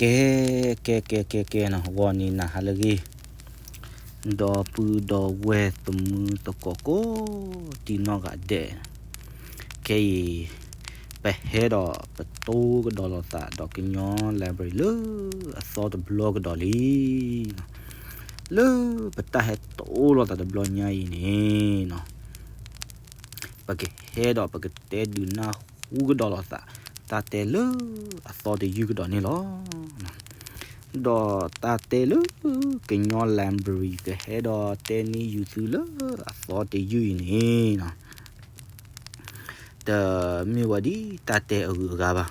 ကဲ ကဲ ကဲ ကဲ ကဲနီၤ ဂီၤနံၤနၤဟါလၢအဂ့ၤ, ဒီပုၢ်ဒီဝဲၢ်သမုၢ်သကိးကိး တံၤနီၢ်ဂၤဒဲး, ခဲအံၤ ပဟဲဒီးပတိကဒီးလိာ်သးဒီးကညီ library လၢအသီတဘျီကဒီးလံ. လၢပတၢ်ဟဲတိလိာ်သးတဘျီညါအံၤန့ၣ်နီၤ ပကဟဲဒီးပကတဲဒုးနၢ်ဟူကဒီးလိာ်သး တၢ်တဲလၢအသီတယုၢ်ကဒီးန့ၣ်လီၤ. ဒီးတၢ်တဲလၢကညီ library ကဟဲဒီးတဲန့ၢ်ယုာ်သုလၢအသီတယုၢ်အံၤန့ၣ်နီၤ တမ့ၢ်ဝဲဒ်တၢ်တဲအဂုၤအဂၤဘၣ်.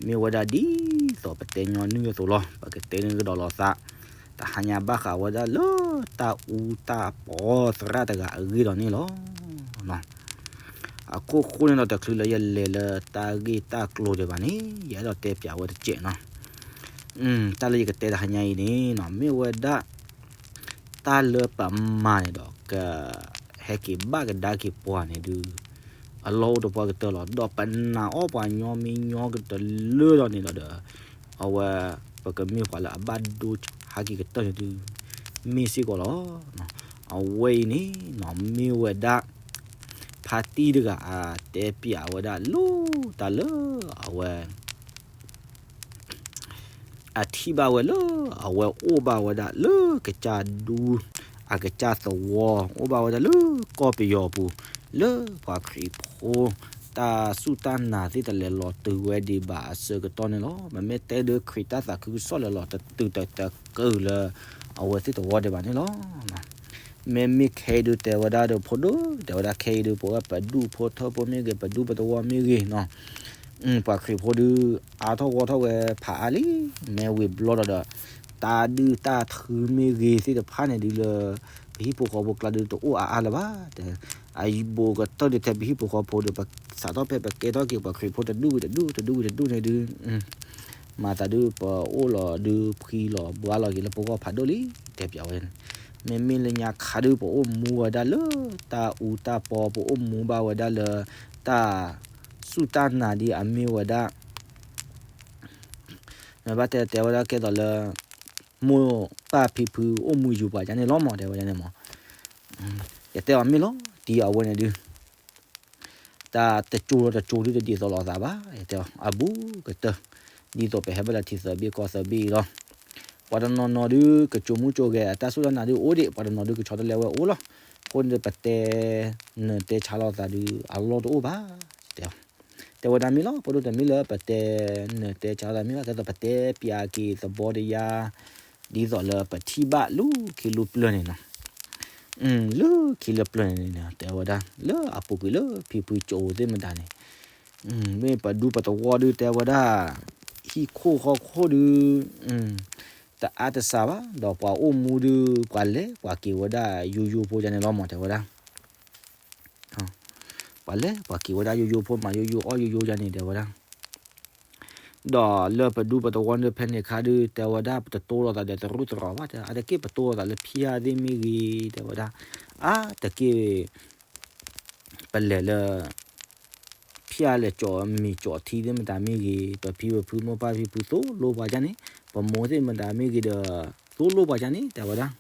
မ့ၢ်ဝဲဒၣ်ဒ်သိးပတဲညီနုၢ်အသိးလီၤ. ပကတဲန့ၢ်ကဒီးလိာ်သး တဟါညါဘၣ်ဃးဝဲဒၣ်လၢတၢ်အူတၢ်ပီသရၣ်တဂၤအဂ့ၢ်ဒီးန့ၣ်လီၤ. အခိၣ်ဃိန့ၣ်ဒီး တချုးလၢယလဲၤလၢတၢ်ဂ့ၢ်တၢ်ကျိၤဒံးဘၣ်န့ၣ် ယအဲၣ်ဒိးတဲပၠးဝဲတစဲးနီၤ. တၢ်လၢယကတဲတဟါညါအံၤန့ၣ်နီၤ မ့ၢ်ဝဲဒၣ် တၢ်လၢပမၤန့ၣ်ဒီး ကဟဲက့ၤဘၣ်ကဒါက့ၤပှၤန့ၣ်ဒုး အလီၢ်အိၣ်တပှၢ်ကတၢၢ်လီၤ. ဒီးပနာ်အီၣ်ပှၤညီမ့ၢ်ညီကတၢၢ်လၢာ်လီၤန့ၣ်ဒီး အဝဲ ပကမ့ၢ်ပှၤလၢအဘၣ်ဒိဆါက့ၤကတၢၢ်န့ၣ်ဒုး မ့ၢ်စ့ၢ်ကီးလီၤ. အဝဲအံၤန့ၣ်နီၤ မ့ၢ်ဝဲဒၣ် ဖါတံၢ်တဂၤအတဲပၠးဝဲဒၣ်လၢတၢ်လၢအဝဲ အထံၣ်ဘၣ်ဝဲလၢ အဝဲအိၣ်ဘၣ်ဝဲဒၣ်လၢကစၢ်ဒူ အကစၢ်သဝီ အိၣ်ဘၣ်ဝဲဒၣ်လၢကီၢ်ပယီၤပူၤ လၢပှၤခရံာ်ဖိ တၢ်စူၢ်တၢ်နာ်သ့ၣ်တလဲၤလီၤတုၤဝဲဒံးဘၣ်အဆၢကတီၢ်န့ၣ်လီၤ. မ့မ့ၢ်တဲဒုးခရံာ်တၢ်သးခုကစီၣ်လဲၤလီၤတတုၤတကၢၢ်လၢ အဝဲသ့ၣ်သဝီဒံးဘၣ်န့ၣ်လီၤ. မ့မ့ၢ်ခဲအံၤဒုးတဲဝဲဒၣ်ဒီးဖိဒိၣ် တဲဝဲဒၣ်ခဲအံၤဒုး ပဝဲပဒူၣ်ဖိထၢဖိမ့ၢ်ဂ့ၤ ပဒူၣ်ပသဝီမ့ၢ်ဂ့ၤနီၤ ပှၤခရံာ်ဖိဒုး အါထီၣ်ဂီၢ်ထီၣ်ဝဲဖးအါလံ. မ့ၢ်ဝံၤဘျီဒီး တၢ်ဒုၣ်တၢ်ထုမ့ၢ်ဂ့ၤသ့ၣ်တဖၣ်န့ၣ်ဒုးလၢ ပဟံၣ်ဖိဃီဖိကျါဒုးတအိၣ်အါအါလၢၤဘၣ်. အဘူးကတၢၢ်ဒုးထဲပဟံၣ်ဖိဃီဖိဒီး ပစးထီၣ်ဖဲပကဲထီၣ်က့ၤပှၤခရံာ်ဖိတဒူၣ်ဝံၤတဒူၣ် တဒူၣ်ဝံၤတဒူၣ်န့ၣ်ဒုး မၤသးဒုးပအိၣ်လီၤဒုးဖှံလီၤဘှါလီၤက့ၤလၢပဂီၢ်ဖးဒိၣ်လံ တဲပၠးဝဲန့ၣ်. မ့မ့ၢ်လၢညါခါဒုး ပအိၣ်မူဝဲဒၣ်လၢတၢ်အူတၢ်ပီ ပအိၣ်မူဘၣ်ဝဲဒၣ်လၢ တၢ်စူၢ်တၢ်နာ်ဒ်အမ့ၢ်ဝဲဒၣ် နဘၣ်တဲတဲဝဲဒၣ်ကဲသိးလၢ မိၢ်ပၢ်ဖံဖုအိၣ်မူယူၤပှၤကန့ၣ်လီၤမး တဲဝဲန့ၣ်မး. ယတဲအီၤမ့ၢ်လီၤ တံၤအဝဲန့ၣ်ဒုး တၢ်တကၠိလီၤတကၠိဒုးတဒ်သိးလိာ်သးဘၣ် ယတဲအီၤ အဘူးကတၢၢ် ဒ်သိးပဟဲဘၣ်လၢထံသၢဘ့ၣ်ကီၢ်သၢဘ့ၣ်အံၤလီၤ. ပှၤတနီၤနီၤဒုး ကစူၢ်မူစူၢ်ဂဲၤအတၢ်စူၢ်တၢ်နာ်ဒုးအိၣ်ဒံး ပှၤတနီၤဒုးကဆီတလဲဝဲအိၣ်လီၤ. အဃိန့ၣ်ဒီးပတဲ နၢၤတဲဆါလိာ်သးဒုး အလီၢ်တအိၣ်ဘၣ် တဲအီၤ. တဲဝဲဒၣ်မ့ၢ်လီၤ ဖိဒိၣ်တမ့ၢ်လၢပတဲ နၢၤတဲဆါလိာ်သးမ့ၢ်လီၤ ကဲသိးပတဲပၠးက့ၤသဘီတယါ ဒ်သိးလၢပထံၣ်ဘၣ်လၢခံလၢပျၢၤန့ၣ်နီၤ လၢခံလၢပျၢၤန့ၣ် တဲဝဲဒၣ် လၢအပူၤကွံာ်လၢဖံဖုကၠိသ့ၣ်မတၤန့ၣ် မ့ၢ်ပဒူပသဝီဒုးတဲဝဲဒၣ် ဟံၣ်ခိၣ်ဃီခိၣ်ဒုး တအါတစှၤဘၣ် ဒီးပှၤအိၣ်မူဒုး ပှၤလဲၤပှၤက့ၤဝဲဒၣ်ယိယိဖိယါန့ၣ်လီၤမး တဲဝဲဒၣ် ပှၤလဲၤပှၤက့ၤဝဲဒၣ်ယိယိဖိ မၤယိယိအီၣ်ယိယိယါန့ၣ် တဲဝဲဒၣ် ဒီးလၢပဒူပသဝီဒုးဖဲန့ၣ်ခါဒုး တဲဝဲဒၣ် ပတတိလိာ်သးဒီးတရူးတရီးဘၣ် တဲ အါတက့ၢ်ပတိလိာ်သးလၢဖံယါသ့ၣ်မ့ၢ်ဂ့ၤ တဲဝဲဒၣ် အါတက့ၢ် ပလဲၤလၢ ဖံယါလဲၤကၠီမ့ၤကၠီထံသ့ၣ်မတၤမ့ၢ်ဂ့ၤ ပဖံပဖုမိၢ်ပၢ်ဖံဖုသိၣ်လိပှၤကန့ၣ် ပမိၢ်သ့ၣ်မတၤမ့ၢ်ဂ့ၤဒီး သိၣ်လိပှၤကန့ၣ် တဲဝဲဒၣ်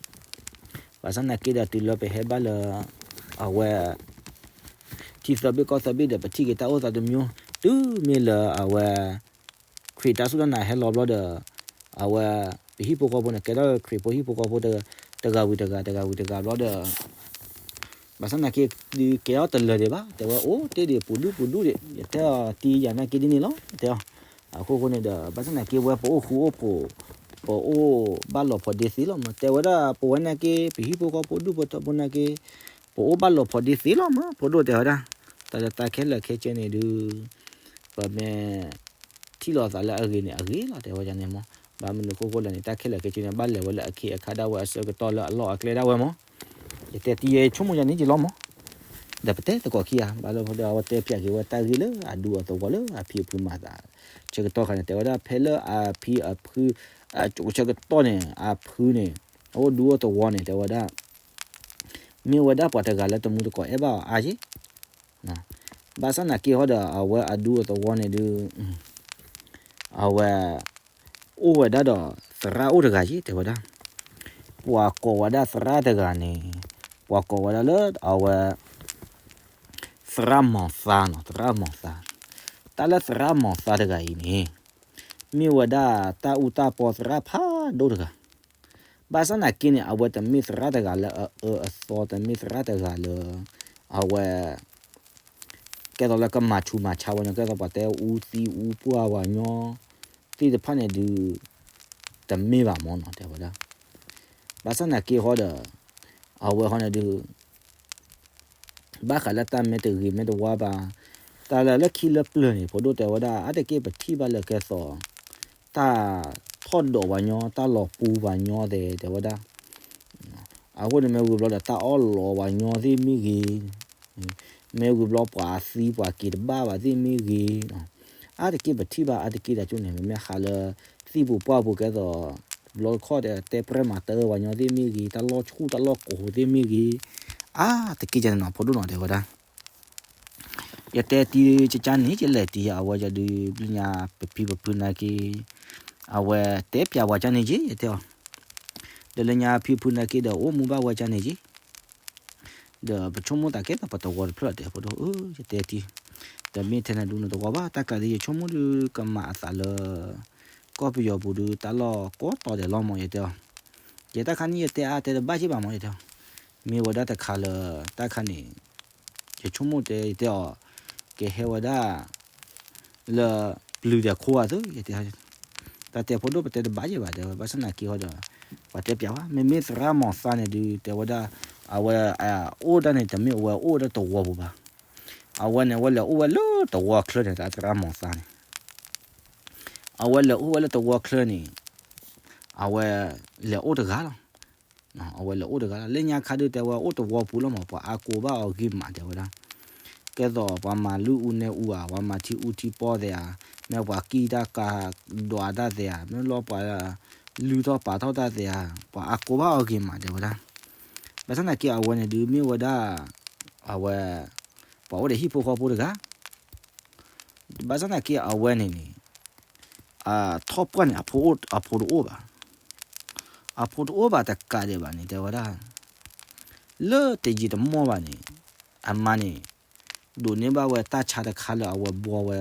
ဘၣ်ဆၣ်နာ်က့ဒီးတုၤလၢပဟဲဘၣ်လၢ အဝဲ ထံသၢဘ့ၣ်ကီၢ်သၢဘ့ၣ်ဒီး ပထံၣ်က့ၤတၢ်အိၣ်သးတမျိုး တုၤမ့ၢ်လၢအဝဲ ခရံာ်တၢ်စူၢ်တၢ်နာ်ဟဲလီၤဘျီဒီး အဝဲ ပဟံၣ်ဖိဃီဖိန့ၣ် ကဲထီၣ်ခရံာ်ဖိဟံၣ်ဖိဃီဖိ တဂၤဝံၤတဂၤ တဂၤဝံၤတဂၤဘျီဒီး ဘၣ်ဆၣ်နာ်က့ ဒုးကဲထီၣ်တလၢာ်ဒံးဘၣ် တဲဝဲ အိၣ်တ့ၢ်ဒံးပူၤဒူပူၤဒူဒံး ယတဲအီၤတံၤယၤနာ်က့ဒ်န့ၣ်လီၤ တဲအီၤ အခိၣ်ဃိန့ၣ်ဒီး ဘၣ်ဆၣ်နာ်က့ဝဲပအိၣ်ဃူအိၣ်ဖိး ပအိၣ်ဘၣ်လီၤဖိးဒ့သ့လီၤမး တဲဝဲဒၣ် ပဝဲနာ်က့ ပဟံၣ်ဖိဃီဖိဒူၣ်ဖိထၢဖိနာ်က့ ပအိၣ်ဘၣ်လီၤဖိးဒ့သ့လီၤမး ဖိဒိၣ်တဲဝဲဒၣ် တၢ်လၢတၢ်ခဲလၢာ်ခဲဆ့န့ၣ်ဒုး ပမ့ၢ် ထံၣ်လိာ်သးလၢအဂ့ၤန့ၣ် အဂ့ၤလီၤတဲဝဲဒၣ်န့ၣ်မး ဘၣ်မနုၤအခိၣ်ဃိလဲၣ်န့ၣ် တၢ်ခဲလၢာ်ခဲဆ့န့ၣ် ဘၣ်လဲၤဝဲလၢအခ့အခါဒၣ်ဝဲအဆၢကတီၢ်လၢအလီၢ်အကျဲဒၣ်ဝဲမး ယတဲတံၤယဲဆိကမိၣ်ယါန့ၣ်က့ၤလီၤမး ဒီးပတဲသကိးခံဂၤ ဘၣ်လၢဖိဒီး အဝဲတဲပၠးက့ၤဝဲတၢ်ဂ့ၢ်လၢအဒူအသဝီလၢအဖံအဖုမၤသး ဆၢကတီၢ်ခါန့ၣ် တဲဝဲဒၣ် ဖဲလၢအဖံအဖု အကၠိဆၢကတီၢ်န့ၣ် အဖုန့ၣ် အအိၣ်ဒူအိၣ်သဝီန့ၣ် တဲဝဲဒၣ် မ့ၢ်ဝဲဒၣ်ပှၤတဂၤလၢတမူတကိးအဲၣ်ဘၣ်အီၤအါက့ ဘၣ်ဆၣ်နာ်က့ဟီဒီး အဝဲအဒူအသဝီန့ၣ်ဒုး အဝဲ အိၣ်ဝဲဒၣ်ဒီး သရၣ်အိၣ်တဂၤယ့ တဲဝဲဒၣ်. ပှၤကိးဝဲဒၣ်သရၣ်တဂၤန့ၣ် ပှၤကိးဝဲဒၣ်လၢအဝဲ သရၣ်မီၤသါနီၤ, သရၣ်မီၤသါ. တၢ်လၢသရၣ်မီၤသါတဂၤအံၤန့ၣ် မ့ၢ်ဝဲဒၣ်တၢ်အူတၢ်ပီသရၣ်ဖးဒိၣ်တဂၤ. ဘၣ်ဆၣ်သနာ်က့န့ၣ် အဝဲတမ့ၢ်သရၣ်တဂၤလၢအအၢအသီ, တမ့ၢ်သရၣ်တဂၤလၢ အဝဲ ကဲသိးလၢကမၤဆူးမၤဆါဝဲညီ, ကဲသိးပှၤတဲအူသံအူပှၢ်ဝဲညီ သ့ၣ်တဖၣ်န့ၣ်ဒုး တမ့ၢ်ဘၣ်မၢ်နီၤ တဲဝဲဒၣ်. ဘၣ်ဆၣ်သနာ်က့ဟီဒီး အဝဲဟီန့ၣ်ဒုး ဘၣ်ဃးလၢတၢ်မ့ၢ်တဂ့ၤမ့ၢ်တဝါဘၣ်, တၢ်လၢလၢခံလၢပျၢၤန့ၣ် ဖိဒိၣ်တဲဝဲဒၣ် အါတက့ၢ်ပထံၣ်ဘၣ်လၢကဲသိး တၢ်ထီၣ်ဒိးဝဲညီ, တၢ်လီၤပူၤဝဲညီသ့ၣ် တဲဝဲဒၣ်. အဃိန့ၣ်မ့ၢ်ဝံၤဘျီဒီး တၢ်အီၣ်လီၤဝဲညီသ့ၣ်မ့ၢ်ဂ့ၤ, မ့ၢ်ဝံၤဘျီပှၤသံပှၤက့ၤတဘၣ်ဘၣ်သ့ၣ်မ့ၢ်ဂ့ၤ, အါတက့ၢ်ပထံၣ်ဘၣ်အါတက့ၢ်တၢ်ကၠိန့ၣ် မ့မ့ၢ်ဟးလၢ သံၣ်ပူၤပှၢ်ပူၤကဲသိး ဘျီတခီၣ်တဲ တဲပြဲၢ်မၤတၢ်ဝဲညီသ့ၣ်မ့ၢ်ဂ့ၤ, တၢ်လီၢ်ဆူၣ်တၢ်လီၢ်ကိးသ့ၣ်မ့ၢ်ဂ့ၤ, အါတက့ၢ်န့ၣ်နီၤ ဖိဒိၣ်နီၤ တဲဝဲဒၣ်. ယတဲတံၤကကန့ၣ် ယလဲၤတံၤ အဝဲယဒုး လၢညါပဖံပဖုနာ်က့ အဝဲတဲပျးဝဲကန့ၣ်က့ ယတဲအီၤ, ဒီးလၢညါဖံဖုနာ်က့ဒီး အိၣ်မူဘၣ်ဝဲကန့ၣ်က့ ဒီးပဆိကမိၣ်သးကဲသိးပတဝီတဖျၢၣ်တဲဖိဒိၣ်ဧၢ ယတဲတံၤ, တမ့ၢ်ထဲန့ၣ်ဒုးနတဝီဘၣ် တၢ်ကျးဒ်ယဆိကမိၣ်ဒုးကမၤအသးလၢ ကီၢ်ပယီၤပူၤဒုး တၢ်လီၢ်ကိးတီၤဒဲးလီၤမၢ် ယတဲအီၤ, ယဲတၢ်ခါန့ၣ် ယတဲအါတဲတဘၣ်က့ဘၣ်မၢ် ယတဲအီၤ, မ့ၢ်ဝဲဒၣ်တခါလၢ တၢ်ခါန့ၣ် ယဆိကမိၣ်တဲ ယတဲအီၤ, ကဟဲဝဲဒၣ် လၢပျုၤဒီးခိအသိး ယတဲ, တၢ်တဲဖိဒိၣ်ပတဲတဘၣ်ယဲဘၣ် တဲဝဲ ဘၣ်ဆၣ်သနာ်က့ဟီဒီး ပှၤတဲပျးဝဲ မ့မ့ၢ်သရၣ်မီၤသါန့ၣ်ဒုး တဲဝဲဒၣ် အဝဲ အိၣ်ဒၣ်န့ၣ် တမ့ၢ်အဝဲအိၣ်ဝဲဒၣ်တဝီပူၤဘၣ်. အဝဲန့ၣ် အဝဲလဲၤအိၣ်ဝဲလၢတဝီချၢန့ၣ် တၢ်သရၣ်မီၤသါန့ၣ် အဝဲလဲၤအိၣ်ဝဲလၢတဝီချၢန့ၣ် အဝဲလဲၤအိၣ်တဂၤလီၤ. အဝဲလဲၤအိၣ်တဂၤလီၤ. လၢညါခါဒုးတဲဝဲအိၣ်တဝီပူၤလီၤမၢ် ပှၤအါကိးဘၣ်အီၤဂ့ၤမး တဲဝဲဒၣ်. ကဲသိးပှၤမၤလုၢ်အူနဲၣ်အူဧါ, ပှၤမၤထံအူထံပီသ့ၣ်ဧါ, မ့ၢ်ပှၤကံၢ်တၢ်ကၤဒွးတၢ်သ့ၣ်ဧါ, မ့ၢ်လီၤပှၤလုၢ်ထီၣ်ပာ်ထီၣ်တၢ်သ့ၣ်ဧါ, ပှၤအါကိးဘၣ်အီၤဂ့ၤမး တဲဝဲဒၣ်. ဘၣ်ဆၣ်သနာ်က့အဝဲန့ၣ်ဒုးမ့ၢ်ဝဲဒၣ် အဝဲ ပှၤအိၣ်ဒီးဟံၣ်ဖိဃီဖိတဂၤ ဘၣ်ဆၣ်သနာ်က့အဝဲန့ၣ်န့ၣ် ထီၣ်ပှၢ်န့ၣ် အဖိတအိၣ်ဘၣ်, အဖိတအိၣ်ဘၣ်တကးဒံးဘၣ်န့ၣ် တဲဝဲဒၣ် လၢတယံာ်တမီၢ်ဘၣ်န့ၣ် အမါန့ၣ် ဒိးန့ၢ်ဘၣ်ဝဲတၢ်ဆါတခါလၢအဝဲဘှီဝဲ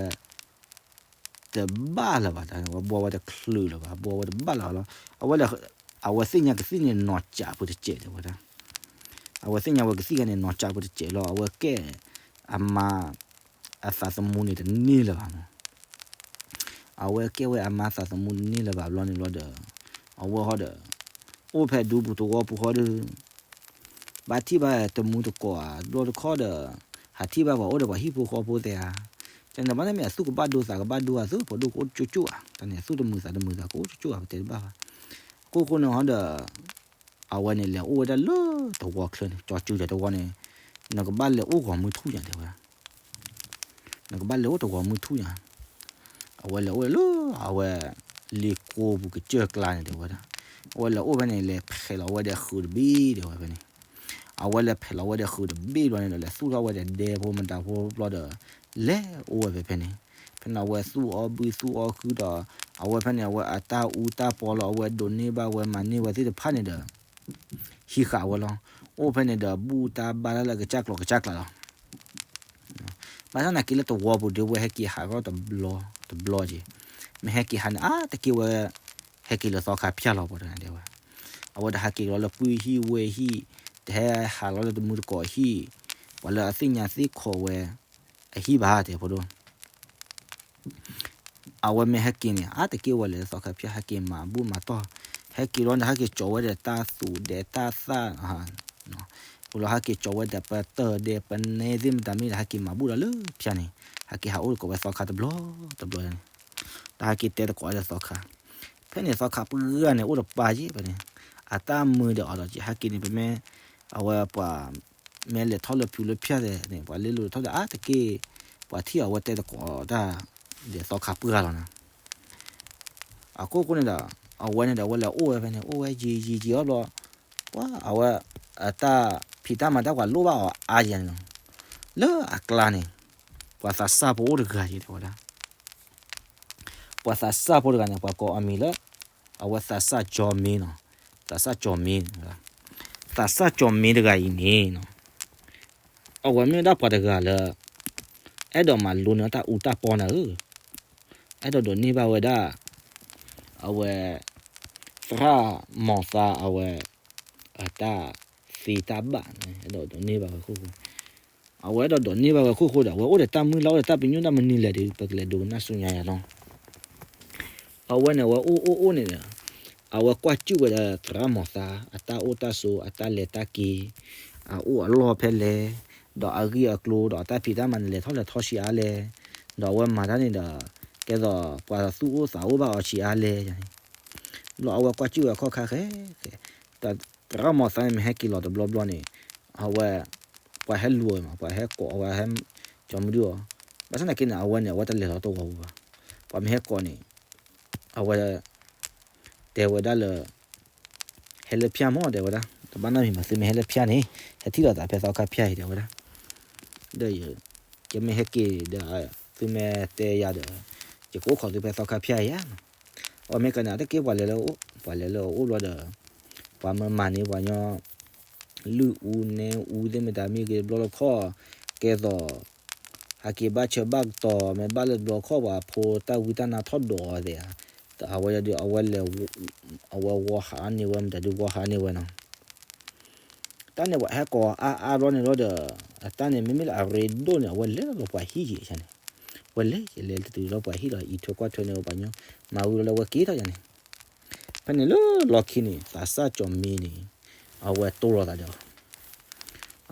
တဘၣ်လၢၤဘၣ်, အဝဲဘှီဝဲတချုးလၢၤဘၣ်, ဘှီဝဲတဘၣ်လၢၤဘၣ်လီၤ. အဝဲ အဝဲသ့ၣ်ညါကသံၣ်န့ၣ်နီၤကးဖိတစဲး တဲဝဲဒၣ်. အဝဲသ့ၣ်ညါဝဲကသံၣ်ခါန့ၣ်နီၤကးဖိတစဲးလီၤ. အဝဲကဲ အမါ အသးသမူန့ၣ်တန့ၢ်လၢၤဘၣ်မၢ်. အဝဲကဲဝဲအမါသးသမူတန့ၢ်လၢၤဘၣ်ဘျီန့ၣ်လီၤဒီး အဝဲဟီဒီး အိၣ်ဖဲဒူပူၤသဝီပူၤဃီဒီး ဘၣ်ထံၣ်ဘၣ်တမူတကိးဧါ ဘျီတခီဒီး ဟးထံၣ်ဘၣ်ပှၤအိၣ်ဒီးပှၤဟံၣ်ဖိဃီဖိသ့ၣ်ဧါ. တန့ၣ်ဘၣ်န့ၣ်မ့ၢ်အသူၣ်ကဘၣ်ဒိသးကဘၣ်ဒိအသိး ဖိဒိၣ်ကအိၣ်ကၠိကၠိဧါ. တၢ်န့ၣ်အသူၣ်တမုာ်သးတမုာ်သးကအိၣ်ကၠိကၠိဧါ ပတဲတဘၣ်ဘၣ်. အခိၣ်ဃိန့ၣ်ဟီဒီး အဝဲန့ၣ်လဲၤအိၣ်ဝဲဒၣ်လၢတဝီချၢန့ၣ် ကၠီစုၤဒီးတဝီန့ၣ် နကဘၣ်လဲၤအိၣ်ဂီၤမုၢ်ထူၣ်ညါ တဲဝဲဒၣ်. နကဘၣ်လဲၤအိၣ်တဝီမုၢ်ထူၣ်ညါ. အဝဲလဲၤအိၣ်လၢ အဝဲ လ့ကိပူၤကစၢၢ်ကျါန့ၣ် တဲဝဲဒၣ်. အဝဲလဲၤအိၣ်ဖဲန့ၣ် လဲၤဖဲးလီၤဝဲဒီးဃုာ်တဘ့ၣ် တဲဝဲဖဲန့ၣ်. အဝဲလဲၤဖဲးလီၤဝဲဒီးဃုာ်တဘ့ၣ်ဘျီန့ၣ်ဒီး လဲၤသူၣ်ထီၣ်ဝဲဒီးဒဲဖိမတၤဖိဘျီဒီး လဲၤအိၣ်ဝဲဖဲဖဲန့ၣ်. ဖဲန့ၣ်အဝဲသူၣ်အီၣ်ဘုသူၣ်အီၣ်ဃုာ်ဒီး အဝဲဖဲန့ၣ် အဝဲအတၢ်အူတၢ်ပီလီၤ အဝဲဒိးန့ၢ်ဘၣ်ဝဲမၤန့ၢ်ဝဲသ့ၣ်တဖၣ်န့ၣ်ဒီး ဟံးဃာ်ဝဲလီၤ. အိၣ်ဖဲန့ၣ်ဒီး ဘူၣ်တၢ်ဘါတၢ်လၢကစၢ်ကျိၤကစၢ်ကျါလီၤ. ဘၣ်ဆၣ်သနာ်က့လၢတဝီပူၤဒီး ဝဲဟဲက့ၤဟးထီၣ်တဘျီတဘျီက့ၤ. မ့ၢ်ဟဲက့ၤဟးန့ၣ် အါတက့ၢ်ဝဲ ဟဲက့ၤလၢသီခါဖၠၣ်လီၤ ပှၤတဂၤတဲဝဲ. အဝဲတဟးက့ၤလီၤလၢပုၢ်ဟံၣ်ဝဲၢ်ဟံၣ်, တဟဲဟးလီၤလၢတမူတကိးဟံၣ်, ပှၤလၢအသ့ၣ်ညါသ့ၣ်ခိးဝဲ အဟံၣ်ဘၣ်တဲဖိဒိၣ်. အဝဲမ့ၢ်ဟဲက့ၤန့ၣ် အါတက့ၢ်ဝဲလဲၤလၢသီခါဖၠၣ် ဟဲက့ၤမၤဘူၣ်မၤတီၢ်, ဟဲက့ၤလီၤန့ၣ် ဟဲက့ၤကၠီၤဝဲဒီးတၢ်သူၣ်ဒဲးတၢ်သၣ်, ဝံၤလီၤဟဲက့ၤကၠီၤဝဲဒီးပတၢၢ်ဒဲးပနဲသ့ၣ်မတၤမ့ၢ်ဒီး ဟဲက့ၤမၤဘူၣ်ဒီးလၢဖၠၣ်န့ၣ်, ဟဲက့ၤဟးအိၣ်သကိးဝဲသီခါတဘျီတဘျီန့ၣ်, ဒီးဟဲက့ၤတဲသကိးဒီးသီခါ. ဖဲန့ၣ်သီခါပှၢ်ဂၤန့ၣ် အိၣ်တပၢ်ယ့ၢ်ဖဲန့ၣ်, အတၢ်မုာ်ဒီးအီၤဒီး ဟဲက့ၤန့ၣ် ပမ့ၢ် အဝဲပှၤ မ့ၢ်လဲၤထီၣ်လၢဖၠူလၢဖၠၣ်သ့ၣ်န့ၣ် ပှၤလ့လိာ်ထီၣ်ဒီးအါတက့ၢ်, ပှၤထံၣ်အဝဲတဲသကိးတၢ် ဒီးသီခါပှၢ်ဂၤလီၤန့ၣ်. အခိၣ်ဃိန့ၣ်ဒီး အဝဲန့ၣ်ဒီး အဝဲလဲၤအိၣ်ဝဲဖဲန့ၣ် အိၣ်ဝဲယံာ်ယံာ်ယံာ်အီၤဘျီ, ပှၤအဝဲ အတၢ်ဖံးတၢ်မၤတၢ်ပှၤလိၣ်ဘၣ်အီၤအါယဲန့ၣ်လီၤ. လၢအကျါန့ၣ် ပှၤသးစၢ်ဖိအိၣ်တဂၤယဲတဲဝဲဒၣ်. ပှၤသးစၢ်ဖိတဂၤန့ၣ် ပှၤကိးအမံၤလၢ အဝဲသးစၢ်ကၠီမ့နီၤ, သးစၢ်ကၠီမ့, သးစၢ်ကၠီမ့တဂၤအံၤန့ၣ်နီၤ, အဝဲမ့ၢ်ဝဲဒၣ်ပှၤတဂၤလၢ အဲၣ်ဒိးမၤလိန့ၢ်တၢ်အူတၢ်ပီနၤဧၢ, အဲၣ်ဒိးဒိးန့ၢ်ဘၣ်ဝဲဒၣ် အဝဲ သရၣ်မီၤသါအဝဲ အတၢ်သ့တၢ်ဘၣ်န့ၣ် အဲၣ်ဒိးဒိးန့ၢ်ဘၣ်ဝဲခိၣ်ဃိ, အဝဲအဲၣ်ဒိးဒိးန့ၢ်ဘၣ်ဝဲခိၣ်ဃိဒီး အဝဲအိၣ်ဒီးတၢ်မုၢ်လၢ် အိၣ်ဒီးတၢ်ပညိၣ်တၢ်မနုၤလဲၣ်ဒီး ပကလဲၤဒိကနၣ်ဆူညါယၤနီၤ. အဝဲန့ၣ် အဝဲအိၣ်အိၣ်အိၣ်န့ၣ်ဒီး အဝဲကွၢ်စူၣ်ဝဲဒၣ်သရၣ်မီၤသါ အတၢ်အိၣ်တၢ်ဆိး အတၢ်လဲၤတၢ်က့ၤ အအိၣ်အလီၢ်ဖဲလဲၣ်, ဒီးအဂ့ၢ်အကျိၤ ဒီးအတၢ်ဖံးတၢ်မၤန့ၣ် လဲၤထီၣ်လဲၤထီဆံးအါလဲၣ်, ဒီးအဝဲမၤတၢ်န့ၣ်ဒီး ကဲသိးပှၤသူၣ်အိၣ်သးအိၣ်ဘၣ်အီၤဆံးအါလဲၣ်န့ၣ်, ဘျီအဝဲကွၢ်စူၣ်ဝဲအခီၣ်ခါဃဲဃဲ, ဒီးသရၣ်မီၤသါန့ၣ် မ့ၢ်ဟဲက့ၤလီၤတဘျီဘျီန့ၣ် အဝဲ ပှၤဟဲလူၤအီၤမး ပှၤဟဲကိးအဝဲဟဲ ကၠီမဒုအီၤ, ဘၣ်ဆၣ်သနာ်က့န့ၣ် အဝဲန့ၣ် အဝဲတလဲၤလီၤတဝီပူၤဘၣ်, ပှၤမ့ၢ်ဟဲကိးန့ၣ် အဝဲ တဲဝဲဒၣ်လၢ ဟဲလၢဖၠၣ်မး တဲဝဲဒၣ်, တဘၣ်နီတမံၤဘၣ် သုမ့ၢ်ဟဲလၢဖၠၣ်န့ၣ် ဟဲထံၣ်လိာ်သးဖဲသီခါဖၠၣ်အံၤ တဲဝဲဒၣ်, ဒီး ယမ့ၢ်ဟဲက့ၤဒီး သုမ့ၢ်တဲယၤဒီး ယကအိၣ်ခိးသုဖဲသီခါဖၠၣ်အံၤဧါ, အမ့ၢ်ကန့ၣ် အတက့ၢ်ပှၤလဲၤလၢအအိၣ် ပှၤလဲၤလၢအအိၣ်ဘျီဒီး ပှၤမၤမၤန့ၢ်ပှၤညီ လုၢ်အူနဲအူသ့ၣ်မတၤမ့ၢ်ဂ့ၤ တဘျီလၢခီၣ် ကဲသိး ဟဲက့ၤဘၣ်ဆၢဘၣ်ကတီၤ မ့ၢ်ဘၣ်လၢတဘျီခီၣ်ပှၤဖိတၢ်ဝံတၢ်နါထီၣ်ဒိးအီၤသ့ဧါ, အဝဲဒီး အဝဲလဲၤ အဝဲဝီဟးန့ၢ်ဝဲ မတၤဒုးဝီဟးန့ၢ်ဝဲနီၤ, တၢ်န့ၣ်ပှၤဟဲကိးအါအါဘျီန့ၣ်လီၤဒီး အတၢ်န့ၣ် မ့မ့ၢ်လၢအရ့ဒိၣ်န့ၣ် အဝဲလဲၤလီၤပှၤဟံၣ်ယံၤန့ၣ်, ဝဲလဲၤယလဲၤတတုၤလီၤပှၤဟံၣ်ဒီး အံးထွဲကွၢ်ထွဲန့ၢ်ပှၤညီ မၤဝံၤလီၤလၢအဝဲက့ၤထီၣ်ယၤန့ၣ်, ဖဲန့ၣ်လၢလီၢ်ခံန့ၣ် သးစၢ်ကၠီမ့န့ၣ် အဝဲတိၢ်လိာ်သးဒီး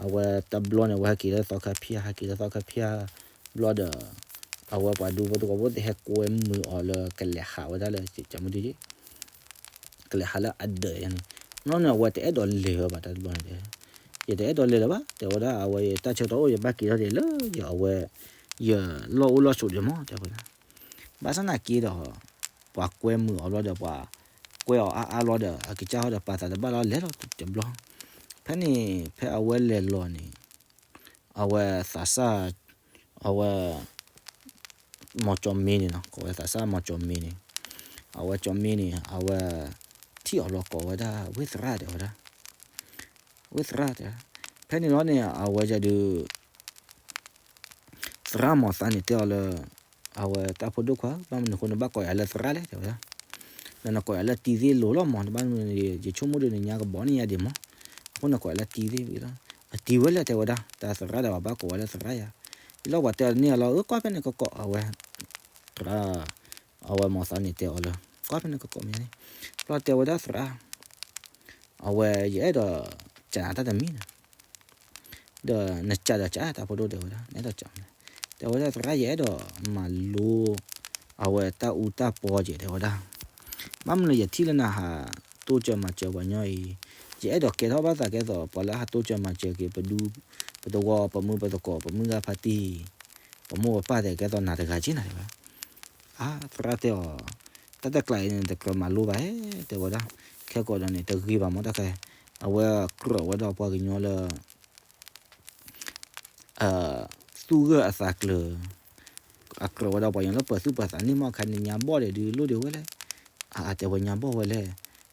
အဝဲတဘျီန့ၣ် အဝဲဟဲက့ၤလၢသီခါဖၠၣ် ဟဲက့ၤလၢသီခါဖၠၣ် ဘျီဒီး အဝဲပှၤဒူဖိသဝီဖိသ့ၣ်ဟဲကွဲမုာ်အီၤလၢကလဲၤဟးဝဲဒၣ်လၢ ကမဒု ကလဲၤဟးလၢအဒၢးန့ၣ်, နီၢ်န့ၣ် အဝဲတအဲၣ်ဒိးလဲၤဝဲဘၣ်တၢ်တဘျီန့ၣ်, ယတအဲၣ်ဒိးလဲၤလၢၤဘၣ် တဲဝဲဒၣ် အဝဲယတၢ်ဆၢကတီၢ်အိၣ် ယဘၣ်က့ၤထီၣ်ဒံးလၢယအဝဲ ယလီၢ်အိၣ်လီၢ်ဆိးဒံးမး တဲဝဲဒၣ်, ဘၣ်ဆၣ်သနာ်က့ဒီး ပှၤကွဲမုာ်အီၤဘျီဒီး ပှၤကွဲအီၤအါအါဘျီဒီး အကစၢ်ဟီဒီးပာ်သးတဘၣ်လီၤ လဲၤလီၤတဘျီ, ဖဲန့ၣ် ဖဲအဝဲလဲၤလီၤန့ၣ် အဝဲသးစၢ် အဝဲ မီၤကၠီမ့န့ၣ်နီၤ ကိးဝဲသးစၢ်မီၤကၠီမ့န့ၣ်, အဝဲကၠီမ့န့ၣ် အဝဲ ထံၣ်အီၤလီၤကိးဝဲဒၣ် ဝ့ၢ်သရၣ် တဲဝဲဒၣ်, ဝ့ၢ်သရၣ်တဲ, ဖဲန့ၣ်လီၤန့ၣ် အဝဲဒုး သရၣ်မီၤသါန့ၣ်တဲအီၤလၢ အဝဲတၢ်ဖိဒိၣ်ခွါ ဘၣ်မနုၤအဃိနဘၣ်ကိးယၤလၢသရၣ်လဲၣ် တဲဝဲဒၣ်, ဒီးနကိးယၤလၢတံၤသ့ၣ်လိၤလီၤမး တဘၣ်မနုၤန့ၣ် ယဆိကမိၣ်ဒီးနညါကဘီန့ၢ်ယၤဒံးမး, အဃိနကိးယၤလၢတံၤသ့ၣ်ဝံၤလီၤ, အတံၤဝဲလဲၣ် တဲဝဲဒၣ်, တၢ်သရၣ်ဒီးပှၤဘၣ်ကိးဝဲလၢသရၣ်ယၤ, လီၤပှၤတဲအီၤန့ၣ်အလီၤ အၢ ကွၢ်ဖဲန့ၣ်ကကိး အဝဲ သရၣ် အဝဲမီၤသါန့ၣ်တဲအီၤလၢ ကွၢ်ဖဲန့ၣ်ကကိးမ့ၢ်န့ၣ်, ဘျီတဲဝဲဒၣ်သရၣ် အဝဲယအဲၣ်ဒိး ကးနၤတၢ်တမံၤန့ၣ်, ဒီးနကးဒီးကး တၢ်ဖိဒိၣ်တဲဝဲဒၣ် နအဲၣ်ဒိးကးမ့ၢ်, တဲဝဲဒၣ်သရၣ် ယအဲၣ်ဒိးမၤလိ အဝဲတၢ်အူတၢ်ပီက့ၤ တဲဝဲဒၣ်, ဘၣ်မနုၤလဲၣ် ယထံၣ်လၢနဟးတိစၢၤမၤစၢၤပှၤညီအံၤ, ယအဲၣ်ဒိးကဲထီၣ်ဘၣ်သးကဲသိး ပှၤလၢအဟးတိစၢၤမၤစၢၤက့ၤ ပဒူ ပသဝီ ပမုၢ်ပသကိး ပမုၢ်ဂၢ်ဖါတံၢ် ပမိၢ်ပပၢ်သ့ၣ်ကဲသိးနၤတဂၤက့ၤနၤ တဲဝဲ, အါ သရၣ်တဲအီၤ, တၢ်တကျးအံၤန့ၣ် တကြၢးမၤလိဘၣ်ဧဲ တဲဝဲဒၣ်, ခဲကိာ်ဒီးန့ၣ် တဂ့ၤဘၣ်မ့ၢ်တၢ်ခဲ, အဝဲကြၢးဝဲဒီးပှၤကညီလၢ သူၣ်ဂၢၢ်အသးကျၢၤ, အကြၢးဝဲဒီးပှၤကညီလၢပၢၤသူၣ်ပၢၤသးန့ၣ်မ့ၢ်ခါန့ၣ် ညါဘီၣ်ဒီးဒုးလိၣ်ဒံးဝဲလဲၣ်, အတဲဝဲညါဘီၣ်ဝဲလဲၣ်,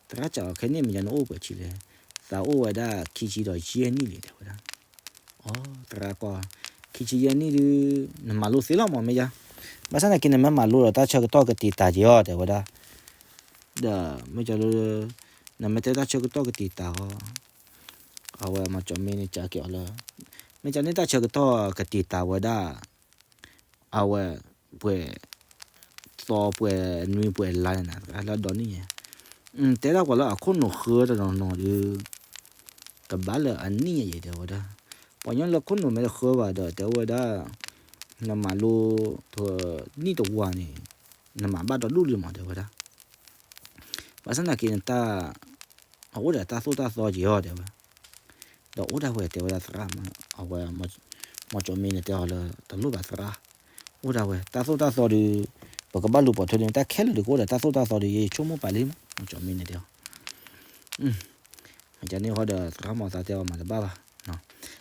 သရၣ်စးအီၤခဲန့ၣ် မ့ၢ်ယၤနအိၣ်ပှဲၤဆံလဲၣ်, သးအိၣ်ဝဲဒၣ်ခံဆံဒီးယဲၢ်နံၣ်လံ တဲဝဲဒၣ်, အသရၣ်ကွၢ်, ခံဆံယဲၢ်နံၣ်ဒုး နမၤလိသ့လီၤမ့ၢ်မ့ၢ်ယါ, ဘၣ်ဆၣ်သနာ်က့နမ့ၢ်မၤလိဒီးတၢ်ဆၢကတီၢ်ကတံာ်တာ်က့ၤအီၤ တဲဝဲဒၣ် ဒီးမ့ၢ်ကလၢ နမ့ၢ်တဲတၢ်ဆၢကတီၢ်ကတံာ်တာ်အီၤ, အဝဲမၤကၠီမ့ၢ်န့ၣ်ကးက့ၤအီၤလၢ, မ့ၢ်ကန့ၣ်တၢ်ဆၢကတီၢ်ကတံာ်တာ်ဝဲဒၣ်, အဝဲပှဲၤ သီပှဲၤနွံပှဲၤလါန့ၣ် လၢဒီနံၣ်ညါ, တဲဒၣ်ပှၤလၢအခိၣ်နူာ်ဃၢတနီၤနီၤဒီး ကဘၣ်လၢအနံၣ်ညါယဲ တဲဝဲဒၣ်, ပှၤညီလၢခိၣ်နူာ်မ့ၢ်တဃၢဘၣ်ဒီး တဲဝဲဒၣ်, နမၤလိ နံၣ်တဝါန့ၣ် နမၤဘၣ်ဒီဒူၣ်လံမး တဲဝဲဒၣ်, ဘၣ်ဆၣ်သနာ်က့န့ၣ် တၢ် အအိၣ်ဒီးတၢ်သိၣ်တၢ်သီက့ၤအီၤ တဲဝဲ, ဒီးအိၣ်ဒၣ်ဝဲ တဲဝဲဒၣ်သရၣ်, အဝဲ မီၤကၠီမ့ၢ်န့ၣ်တဲအီၤလၢ တလိၣ်ဘၣ်သရၣ်, အိၣ်ဒၣ်ဝဲ တၢ်သိၣ်တၢ်သီဒီး ပကဘၣ်လူၤပိာ်ထွဲန့ၣ် တၢ်ခဲလၢာ်ဒီးကအိၣ်ဒီးတၢ်သိၣ်တၢ်သီဒီး ယဆိကမိၣ်ပာ်လံမး မီၤကၠီမ့ၢ်န့ၣ်တဲအီၤ မ့ၢ်ကန့ၣ်ဃီဒီး သရၣ်မီၤသါတဲအီၤမၤတဘၣ်ဘၣ်,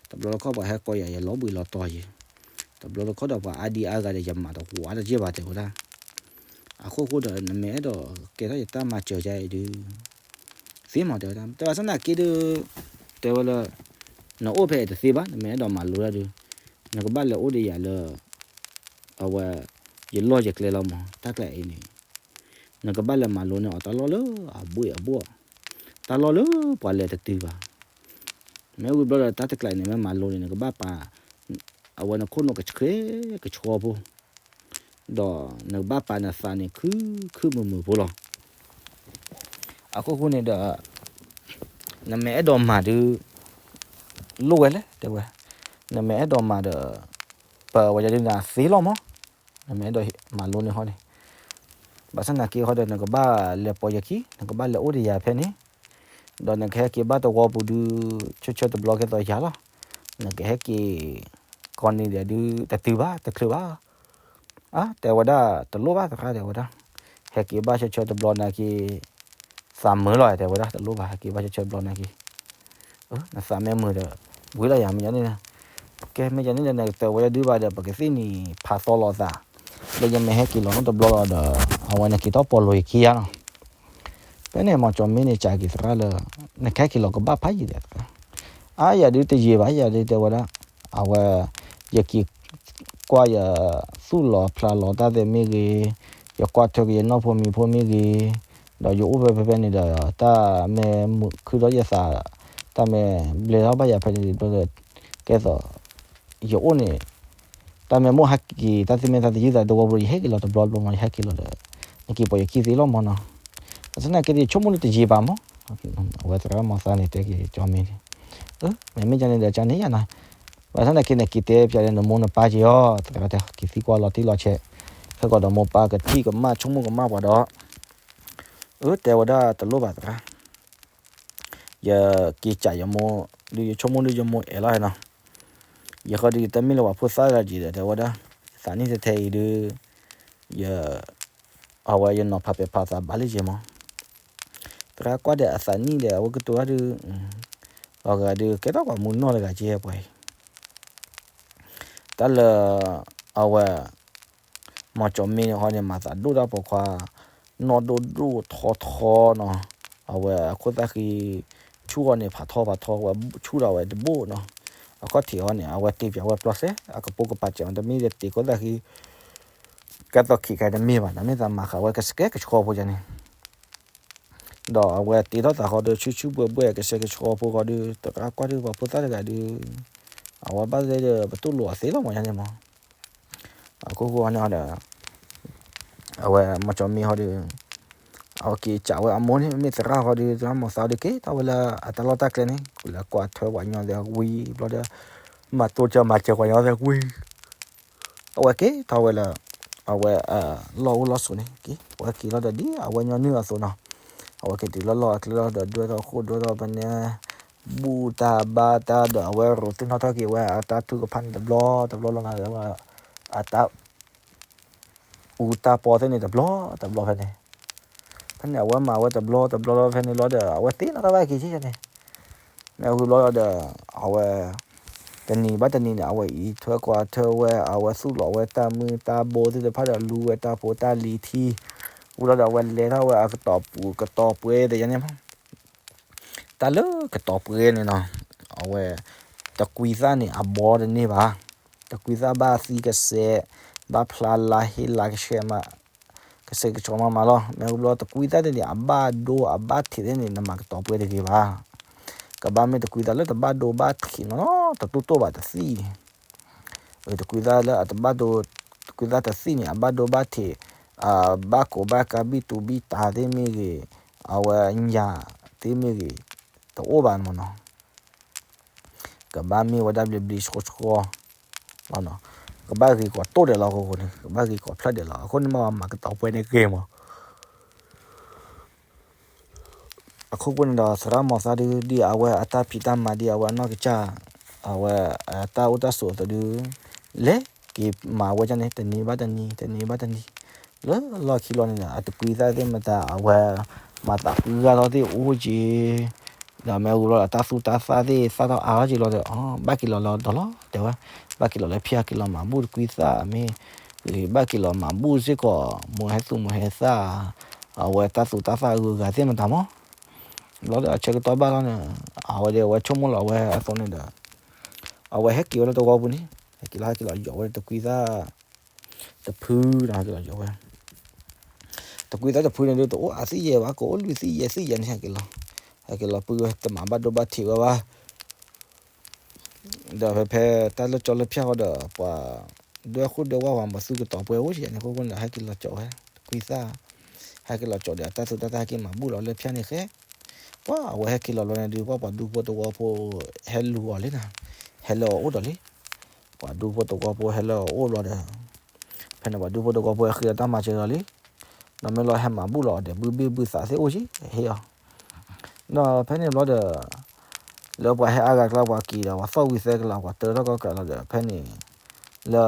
တဘျီတခီၣ်ပှၤဟဲကိးယၤ ယလီၤဘှံးလီၤတီၤယဲ, တဘျီတခီၣ်ဒီးပှၤအါဒံအါဂၤဒီး ယမၤတဝါတက့ၢ်ဘၣ် တဲဝဲဒၣ်, အဃိဃိဒီး နမ့ၢ်အဲၣ်ဒိးကဲထီၣ်ယတၢ်မၤစၢၤယၤအံၤဒုး သ့မး တဲဝဲဒၣ်, တဲဘၣ်ဆၣ်သနာ်က့ဒီး တဲဝဲလၢ နအိၣ်ဖဲအံၤတသ့ဘၣ်, နမ့ၢ်အဲၣ်ဒိးမၤလိတၢ်ဒုး နကဘၣ်လဲၤအိၣ်ဒီးယၤလၢ အဝဲ ယလီၢ်ယကျဲလီၤမး, တၢ်ကျဲအံၤန့ၣ် နကဘၣ်လဲၤမၤလိန့ၢ်အီၤတၢ်လီၢ်လၢအဘှ့ၣ်အဘှီၣ်, တၢ်လီၢ်လၢပှၤလဲၤတတုၤဘၣ်. မ့ၢ်ဝံၤဘျီဒီး တၢ်တကျဲန့ၣ် မ့ၢ်မၤလိန့ၣ် နကဘၣ်ပာ် အဝဲနခိၣ်နူာ်ကဆှဲကဆှီဖိ ဒီးနကဘၣ်ပာ်နသးန့ၣ်ခုခုမုာ်မုာ်ဖိလီၤ. အဃိဃိန့ၣ်ဒီး နမ့ၢ်အဲၣ်ဒိးမၤဒုး လိၣ်ဝဲလဲၣ် တဲဝဲ, နမ့ၢ်အဲၣ်ဒိးမၤဒီး ပဝဲဒၣ်ဒုးနၤသ့လီၤမး, နမ့ၢ်အဲၣ်ဒိးမၤလိန့ၢ်ဟီန့ၣ်, ဘၣ်ဆၣ်သနာ်က့ဟီဒီး နကဘၣ်လဲၤပိာ်ယခံ, နကဘၣ်လဲၤအိၣ်ဒီးယၤဖဲန့ၣ်, ဒီးနကဟဲက့ၤဘၣ်သဝီပူၤဒုး ဆၢဆၢတဘျီကဲသိးယၤလီၤ. နကဟဲက့ၤ ကိးနံၤဒဲးဒုး တတုၤဘၣ် တချုးဘၣ်. အါ တဲဝဲဒၣ် တလိၣ်ဘၣ် သရၣ် တဲဝဲဒၣ်, ဟဲက့ၤဘၣ်ဆၢဆၢတဘျီနာ်က့ သးမုာ်လီၤ တဲဝဲဒၣ်, တလိၣ်ဘၣ် ဟဲက့ၤဘၣ်ဆၢဆၢတဘျီနာ်က့ နသးမ့ၢ်မုာ်ဒီး ဝံၤလီၤယၤ မ့ၢ်ယၤန့ၣ်, ကဲ မ့ၢ်ယၤန့ၣ်ဒီး နကတၢၢ်ဝဲဒၣ်ဒုးဘၣ်ဒီး ပကသ့ၣ်နံၤဖးသီလိာ်သး, ဒီးယမ့ၢ်ဟဲက့ၤလီၤနီတဘျီလီၤဒီး အဝဲနက့ၤထီၣ်ပိာ်လိာ်ယခံယါနီၤ. ဖဲန့ၣ် မီၤကၠီၤမ့န့ၣ် စံးက့ၤသရၣ်လၢ နကဟဲက့ၤလီၤကဘၣ်ဖးယံာ်ဒီးသရၣ်, အါ ယၤဒုးတယံာ်ဘၣ် ယၤဒုးတဲဝဲဒၣ်, အဝဲ ယက့ၤကွၢ်ယသူၣ်လီၤဖျးလီၤတၢ်သ့ၣ်မ့ၢ်ဂ့ၤ, ယကွၢ်ထွဲက့ၤယနီၢ်ဖိမံၤဖိမ့ၢ်ဂ့ၤ, ဒီးယအိၣ်ဖဲဖဲဖဲန့ၣ်ဒီး တၢ်မ့ၢ်မုာ်ခုၣ်ဒီးယသး, တၢ်မ့ၢ်ဘျဲထီၣ်ဘၣ်ယၤဖဲန့ၣ်ဒီး ကဲသိး ယအိၣ်န့ၣ် တၢ်မ့ၢ်မိၢ်ဟဲက့ၤ တၢ်သ့ၣ်မ့ၢ်တၢ်သယုၢ်သးတဝီပူၤ ယဟဲက့ၤလီၤတဘျီဘျီမး ယဟဲက့ၤလီၤဒီး နက့ၤပိာ်ယခံသ့လီၤမးနီၤ. ဘၣ်ဆၣ်သနာ်က့ဒီး ယဆိကမိၣ်လၢတယံာ်ဘၣ်မး, အဝဲသရၣ်မီၤသးန့ၣ် တဲက့ၤကၠီၤမ့န့ၣ်, မ့မ့ၢ်ကန့ၣ်ဒီး ကန့ၣ်ယၤနီၤ, ဘၣ်ဆၣ်သနာ်က့န့ၣ် က့ၤတဲပျးဒီးနမိၢ်နပၢ်က့ၤအီၤ သရၣ်တဲ က့ၤသံကွၢ်လီၤတံၢ်လီၤဆဲး, ခဲကီးဒီးမိၢ်ပၢ်ကထံၣ်ကမၣ်ဆိကမိၣ်ကမၣ်ပှၤဒီး, အၢ တဲဝဲဒၣ်တလိၣ်ဘၣ်သရၣ် ယက့ၤစံးယမိၢ်, ဒုးယဆိကမိၣ်ဒုးယမိၢ်အဲၣ်လီၤနီၤ, ယဃီဒုးတမ့ၢ်လၢပှၤဖိသၣ်တဂၤက့ၤဒီး တဲဝဲဒၣ်, ယသးနံၣ်ထဲထဲအံၤဒုး, ယ, အဝဲယနီၤဖးပဲာ်ဖးသးဘၣ်လံက့ၤမး, သရၣ်ကွၢ်ဒီးအသးနံၣ်ဒီး အဝဲကတိၤတၢ်ဒုး, ပှၤဂၤဒုး ကဲထီၣ်ပှၤမုၢ်နီၢ်တဂၤက့ၤပှၤအံၤ တၢ်လၢ အဝဲ မီၤကၠီၤမ့န့ၣ်ဟီန့ၣ် မၤသးဒိၣ်တၢ်ပိာ်ခွါ, နီၢ်ဒိၣ်ဒိၣ်ထီထီနီၤ, အဝဲအခိၣ်သၣ်ဃံ ဆူၣ်အီၤန့ၣ် ဖးထီဖးထီ ဝဲဆူၣ်ဒီးဝဲတဘိနီၤ, အခီၣ်ထံးအီၤန့ၣ် အဝဲတ့ပၠးဝဲပျီသဲ အကပိာ်ကပၤစဲး တမ့ၢ်တ့ကိးသၣ်ဃံ ကဲသိးခံးခါတမ့ၢ်ဘၣ် တမ့ၢ်သးမၤဃာ်ဝဲကဆှဲကဆှီဖိယါန့ၣ် ဒီးအဝဲတ့ထီၣ်သးဃီဒီး ဆူၣ်ဆူၣ်ဘှဲဘှဲကဆှဲကဆှီဖိဃီဒီး သရၣ်ကွၢ်ဒီးပှၤဖိသၣ်တဂၤဒီး အဝဲဘၣ်သ့ၣ်ဒီး ပတူၢ်လိာ်အီၤသ့လီၤမးယါန့ၣ်မး, အခိၣ်ဃိန့ၣ်ဒီး အဝဲမီၤကၠီၤမ့ဟီဒီး အဝဲက့ၤစံးဝဲအမိၢ်န့ၣ် မ့ၢ်သရၣ်ဃီဒီး သရၣ်မီၤသးဒီးက့ၤထီၣ်ဝဲလၢအတၢ်လီၢ်တၢ်ကျဲန့ၣ် ကွံာ်လၢကွၢ်ထွဲပှၤကညီသ့ၣ်ဝံၤဘျီဒီး မၤတိစၢၤမၤစၢၤပှၤကညီသ့ၣ်ဝံၤ အဝဲက့ၤထီၣ်ဝဲလၢ အဝဲ လီၢ်အိၣ်လီၢ်ဆိးန့ၣ် က့ၤ အဝဲက့ၤလီၤဒီးဒ်အဝဲညီနုၢ်အသိးနီၤ, အဝဲက့ၤတုၤလၢလီၢ်အကျဲလီၤဒီး ဒွဲၣ်ထီၣ်ခိၣ်ဒွဲၣ်ထီၣ်ပနဲ ဘူၣ်တၢ်ဘါတၢ်ဒီး အဝဲရိးသ့ၣ်နီၣ်ထီၣ်က့ၤဝဲအတၢ်ထုကဖၣ်န့ၣ်တဘျီတဘျီလီၤနီၤ, အတၢ် အူတၢ်ပီသ့ၣ်န့ၣ်တဘျီတဘျီဖဲန့ၣ်, ဖဲန့ၣ် အဝဲမၤဝဲတဘျီတဘျီလီၤဖဲန့ၣ်လီၤဒီး အဝဲသ့ၣ်နီၣ်ထီၣ်ဘၣ်က့ၤက့ၤန့ၣ်, မ့ၢ်ဝံၤဘျီလီၤဒီး အဝဲ တနံၤဘၣ်တနံၤန့ၣ် အဝဲအံးထွဲကွၢ်ထွဲဝဲ အဝဲသူၣ်လီၤဝဲတၢ်မုၢ်တၢ်ဘိသ့ၣ်တဖၣ်ဒီး လူဝဲတၢ်ဖိတၢ်လံၤထံ, ဝံၤလီၤဒီး အဝဲလဲၤထီၣ်ဝဲအကတီၤပူၤကတီၤပှဲၤတယါန့ၣ်မး တၢ်လၢကတီၤပှဲၤန့ၣ်နီၤ, အဝဲ တကွံသၣ်န့ၣ် အဘီတန့ၢ်ဘၣ်, တကွံသၣ်ဘၣ်သံကစဲး, ဘၣ်ဖျါလါဟ့လါကဆဲးမး, ကဆဲးကဆှီမးမးလီၤ. မ့ၢ်ဝံၤဘျီ တကွံသၣ်သ့ၣ်န့ၣ် အဘၣ်ဒိအဘၣ်ထံးသ့ၣ်န့ၣ် နမၤကတီၤပှဲၤတဂ့ၤဘၣ်. ကဘၣ်မ့ၢ်တကွံသၣ်လၢတဘၣ်ဒိဘၣ်ထံးနီၤနီၤ တတိၢ်တိၢ်ဘၣ်တသံၣ်န့ၣ် တကွံသၣ်လၢအတဘၣ်ဒိ, တကွံသၣ်တသံၣ်န့ၣ် အဘၣ်ဒိဘၣ်ထံး, အဘၣ်ကိးဘၣ်ကါဘံၣ်တူဘံၣ်တၢ်သ့ၣ်မ့ၢ်ဂ့ၤ, အဝဲညၣ်သ့ၣ်မ့ၢ်ဂ့ၤ, တအိၣ်ဘၣ်မးနီၤ. ကဘၣ်မ့ၢ်ဝဲဒၣ်ဘျ့ဘျ့ဆှီဆှီ, ကဘၣ်ဂ့ၤကီးတိၢ်ဒဲးလီၤအဃိန့ၣ် ကဘၣ်ဂ့ၤကီးဖျၢၣ်ဒဲးလီၤ. အဃိန့ၣ်မ့ၢ်ဝဲ မၤကတီၤပှဲၤန့ၣ်ဂ့ၤမး အခိၣ်ဃိန့ၣ်ဒီး သရၣ်မီၤသးဒုး ဒ်အဝဲအတၢ်ဖံးတၢ်မၤ ဒ်အဝဲအနီၢ်ကစၢ် အဝဲအတၢ်အိၣ်တၢ်ဆိးအသိးဒုး လဲၤက့ၤမၤဝဲဒ်န့ၣ် တနံၤဘၣ်တနံၤ တနံၤဘၣ်တနံၤ လၢလီၢ်ခံလီၤန့ၣ်ဒီး အတကွံသၣ်သ့ၣ်မတၤ အဝဲမၤသးပှၢ်ဂၢ်ထီၣ်သ့ၣ်အိၣ်က့ၤ ဒီးမ့ၢ်ဝံၤလီၤဒီး တၢ်သူၣ်တၢ်သၣ်သ့ၣ် သၣ်ထီၣ်အါထီၣ်က့ၤလီၤဒီး ဘၣ်က့ၤလီၤလၢဒီးလီၤ တဲဝဲ, ဘၣ်က့ၤလီၤလၢဖံး ဟဲက့ၤလီၤမၤဘူၣ်တကွံသၣ်မ့ၢ် ဘၣ်က့ၤလီၤမၤဘူၣ်စ့ၢ်ကီး မိၢ်ဟဲသူၣ်မိၢ်ဟဲသၣ် အဝဲတၢ်သူၣ်တၢ်သၣ်အဂုၤအဂၤသ့ၣ်မတၤမး. ဘျီဒီးအဆၢကတီၢ်ဘၣ်လီၤန့ၣ် အဝဲဒီးအဝဲဆိကမိၣ်လီၤအဝဲအသိးန့ၣ်ဒီး အဝဲဟဲက့ၤဝဲလၢသဝီပူၤန့ၣ် ဟဲက့ၤလီၤ ဟဲက့ၤလီၤယီၤဝဲတကွံသၣ်တဖုနီၤ ဟဲက့ၤလီၤယီၤဝဲ တကွံသၣ်တဖုန့ၣ်ဒုး တအိၣ်အါသ့ၣ်ယဲၢ်ဘၣ် ကအိၣ်လွံၢ်သ့ၣ်ယဲၢ်သ့ၣ်ယဲၢ်န့ၣ် ဟဲက့ၤလီၤ ဟဲက့ၤလီၤပုၢ်ဝဲ တမၤဘၣ်ဒိဘၣ်ထံးဝဲဘၣ် ဒီးဖဲဖဲတၢ်လၢကၠီလၢဖၠၣ်ဃီဒီး ပှၤဒွဲၣ်ဃိၣ်ဒွဲၣ်ဝၣ်ပှၤမၤသူၣ်ကတီၤပှဲၤအိၣ်ယဲၢ်န့ၣ် အဃိန့ၣ်ဒီး ဟဲက့ၤလီၤကၠီဝဲ တကွံသၣ် ဟဲက့ၤလီၤကၠီဒီး အတၢ်သူၣ်တၢ်သၣ်ဟဲက့ၤမၤဘူၣ်လီၤလၢဖၠၣ်န့ၣ်ဃဲ ပှၤအဝဲဟဲက့ၤလီၤဘျီန့ၣ်ဒုး ပှၤပှၤဒူဖိသဝီဖိ ဟဲလူၤအီၤလံနီၤ ဟဲလၢအအိၣ်ဒီးလံ ပှၤဒူဖိသဝီဖိဟဲလၢအအိၣ်ဘျီဒီး ဖဲန့ၣ်ပှၤဒူဖိသဝီဖိဟဲဃ့အတၢ်မၤစၢၤဒီးလံ ဒီးမ့ၢ်လီၤဟဲမၤဘူၣ်လီၤအီၤဒီးဘုဘ့ၣ်ဘုသးသ့ၣ်အိၣ်က့ ဟ့ၣ်အီၤ ဒီးဖဲန့ၣ်ဘျီဒီး လၢပှၤဟဲအါဂၤကျါပှၤက့ၤဒီး ပှၤသီၣ်ဝံၤသဲကလီၤ ပှၤတၢထီၣ်ကီၢ်ကးလီၤဒီး ဖဲန့ၣ် လၢ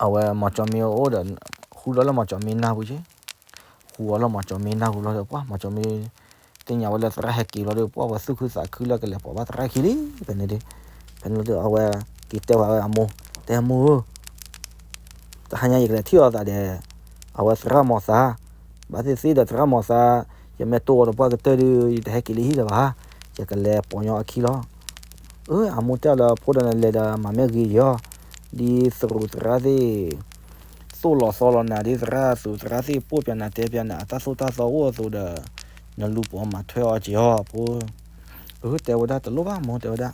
အဝဲမီၤကၠီမ့ၢ်အိၣ်ဒီး ဃူဒီးလၢမီၤကၠီမ့ၢ်နၢ်ပူၤက့ ဃူအီၤလၢမီၤကၠီမ့ၢ်နၢ်ပူၤဘျီဒီး ပှၤမီၤကၠီမ့ၢ် သ့ၣ်ညါဝဲလၢသရၣ်ဟဲက့ၤဘျီဒီး ပှၤဝဲသူၣ်ခုသးခုလၢကလဲၤပိာ်ဘၣ်သရၣ်ခံလံ ဖဲန့ၣ်ဒုး ဖဲန့ၣ်လီၤဒီး အဝဲက့ၤတဲဝဲအမိၢ် တဲမိၢ်ဧၢ တဟါညါယကလဲၤထံၣ်အီၤသးဒီး အဝဲသရၣ်မီၤသး ဘၣ်သ့ၣ်သ့ၣ်ဒီးသရၣ်မီၤသး ယမ့ၢ်တိၢ်အီၤဒီးပှၢ်ကတၢၢ်ဒုး ယတဟဲက့ၤလၢဟံၣ်လၢၤဘၣ် ယကလဲၤပိာ်ညီအခံလီၤ အၢ အမိၢ်တဲအီၤလၢဖိဒီးနလဲၤဒီးမၤမ့ၢ်ဂ့ၤယီၤ ဒ်သရူးသရၣ်သ့ၣ် သိၣ်လီၤသီလီၤနၤ ဒ်သရၣ်သူးသရၣ်သ့ၣ်ပိာ်ပၠးနၤတဲပၠးနၤ အတၢ်သိၣ်တၢ်သီအိၣ်အသိးဒီး နလူၤပိာ်မၤထွဲအီၤက့ၤအီၤဖိ အၢ တဲဝဲဒၣ်တလိၣ်ဘၣ်မိၢ် တဲဝဲဒၣ်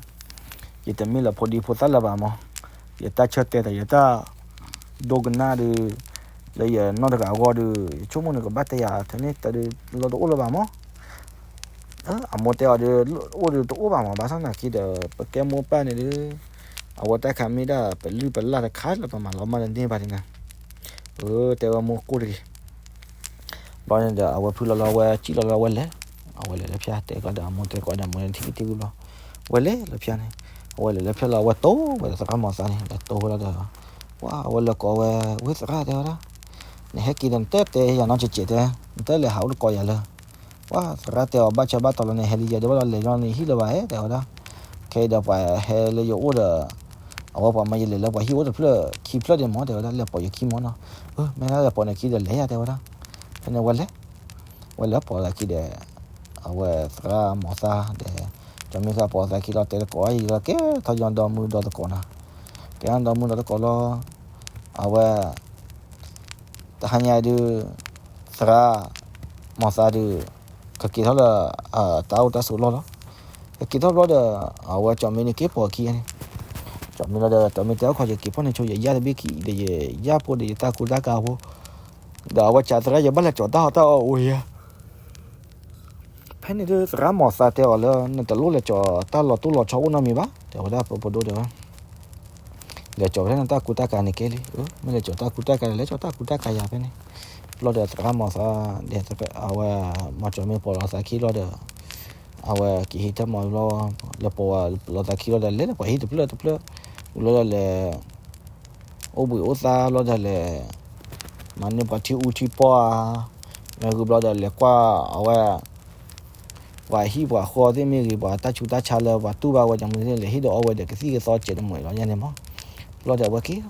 ယတမ့ၢ်လၢဖိဒံဖိသၣ်လၢၤဘၣ်မိၢ် ယတၢ်ဆၢတဲာ်ဒီးယတၢ် ဒိကနၣ်ဒီး လၢယနီၢ်တဂၤအဂီၢ်ဒီး ယဆိကမိၣ်န့ၣ်ကဘၣ်တဲယၤထဲန့ၣ်တၢ်ဒုးလီၤတအိၣ်လၢၤဘၣ်မး အမိၢ်တဲအီၤဒီး အိၣ်ဒီးတအိၣ်ဘၣ်မး ဘၣ်ဆၣ်သနာ်က့ဒီး ပကဲမိၢ်ပၢ်န့ၣ်ဒီး အဝဲတၢ်ခးမ့ၢ်ဒၣ်ပလုၢ်ပလၢ်တခါလၢပမၤလီၤမၢ်တန့ၢ်ဘၣ်ဒ်န့ၣ် အတဲဝဲမိၢ်ကိၢ်တဂ့ၤ ဘျီန့ၣ်ဒီး အဝဲဖုလီၤလီၤ အဝဲစံၣ်လီၤလီၤ အဝဲလဲၤ အဝဲလဲၤလၢဖၠၣ်တဲကီးဒီးအမိၢ်တဲကီးဒီး အမိၢ်န့ၣ်ထံၣ်က့ၤတ့ၢ်ဝံၤလီၤ အဝဲလဲၤလၢဖၠၣ်န့ၣ် အဝဲလဲၤလၢဖၠၣ်လီၤ အဝဲတိၢ်ဝဲဒီးသရၣ်မီၤသးန့ၣ် လဲၤတိၢ်ဝဲလီၤဒီး ပှၤအဝဲလဲၤကိးဝဲ ဝ့ၢ်သရၣ်တဲဝဲဒၣ် နဟဲက့ၤဒီးနတတဲယၤနီတစဲးတဲ နတလဲၤဟးအိၣ်တကိးယၤလၢ ပှၤသရၣ်တဲအီၤဘၣ်ဆၢဘၣ်တီၤလီၤန့ၣ် ဟဲလံယၤဒီးဘၣ်ဒီးလဲၤညီန့ၣ်ဟံၣ်လၢၤဘၣ်ဧါ တဲဝဲဒၣ် ခဲအံၤဒီးပှၤဟဲလၢယအိၣ်ဒီး အဝဲပှၤမၤယလဲၤလၢပှၤဟံၣ်အိၣ်တဖျၢၣ်ခံဖျၢၣ်ဒံးမး တဲဝဲဒၣ် လဲၤပိာ်ယခံမးနီၤ မ့ၢ်ဒၣ်လဲၤပိာ်န့ၣ်ခံဒီးလဲၤယၤ တဲဝဲဒၣ် ဖဲန့ၣ်ဝဲလဲၤ ဝဲလဲၤပိာ်လၢခံဒီး အဝဲသရၣ်မီၤသးဒီး ကၠီမ့ၢ်ဃာ်ပိာ်သးခံလီၤ တဲတကိးအံၤလီၤ ကဲထီၣ်ယွၤဒီမုၢ်ဒီတကိးနီၤ ကဲထီၣ်ဒီမုၢ်ဒီတကိးလီၤ အဝဲ တဟါညါဒုး သရၣ်မီၤသးဒုး ကက့ၤထီၣ်လၢ တၢ်အိၣ်တၢ်ဆိးလီၢ်လီၤ. ကက့ၤထီၣ်ဘျီဒီး အဝဲကၠီမ့ၢ်န့ၣ်က့ၤပိာ်ခံဂၤန့ၣ်, ကၠီမ့ၢ်လီၤဒီး ကၠီမ့ၢ်တဲအီၣ်ခီ ယက့ၤဖီၣ်န့ၢ်ဆိ ယယၢ်တဘ့ၣ်ခံဒီး ယယၢ်ဖိဒီးယတၢ်ကူတၢ်ကၤဖိ, ဒီးအဝဲကးသရၣ် ယဘၣ်လဲၤကၠီၤတၢ်ဟီၣ်တၢ်အီအိၣ်ဧါ ဖဲန့ၣ်ဒုး သရၣ်မီၤသးတဲအီၤလၢ နတလိၣ်လဲၤကၠီၤတၢ်လီၤတိၢ်လီၤဆီအိၣ်နီတမံၤဘၣ် တဲဝဲဒၣ် ပဒိၣ်တဲဝဲ, လဲၤကၠီၤဖဲန့ၣ်တၢ်ကူတၢ်ကၤန့ၣ်ကဲလံ, မ့ၢ်လဲၤကၠီၤတၢ်ကူတၢ်ကၤဒီး လဲၤကၠီၤတၢ်ကူတၢ်ကၤယၤဖဲန့ၣ်, ဘျီဒီးသရၣ်မီၤသး ဒီးအဝဲ မီၤကၠီမ့ၢ်ပိာ်လီၤသးခံလီၤဒီး အဝဲက့ၤဟံးတၢ်မီၤလီၤ, လဲၤပိာ်ဝဲလီၤသးခံလီၤဒီး လဲၤလၢပှၤဟံၣ်တဖျၢၣ်တဖျၢၣ်, ဝံၤလီၤဒီးလဲၤ အိၣ်ဘှံးအိၣ်သါလီၤဒီးလဲၤ မၤန့ၢ်ပှၤထံအူထံပီၢ်ဧါ, မ့ၢ်ဂ့ၤဘျီဒီးလဲၤကွၢ်အဝဲ ပှၤဟံၣ်ပှၤဃီသ့ၣ်မ့ၢ်ဂ့ၤ ပှၤတၢ်ဆူးတၢ်ဆါလၢပှၤတူၢ်ဘၣ်ဝဲဒီး မ့ၢ်လဲၤဟ့ၣ်ဒီးအီၣ်ဝဲဒီး ကသံၣ်ကသီစဲးတမံၤလီၤညါန့ၣ်မး, ဘျီဒီးအဝဲက့ၤ ဒီး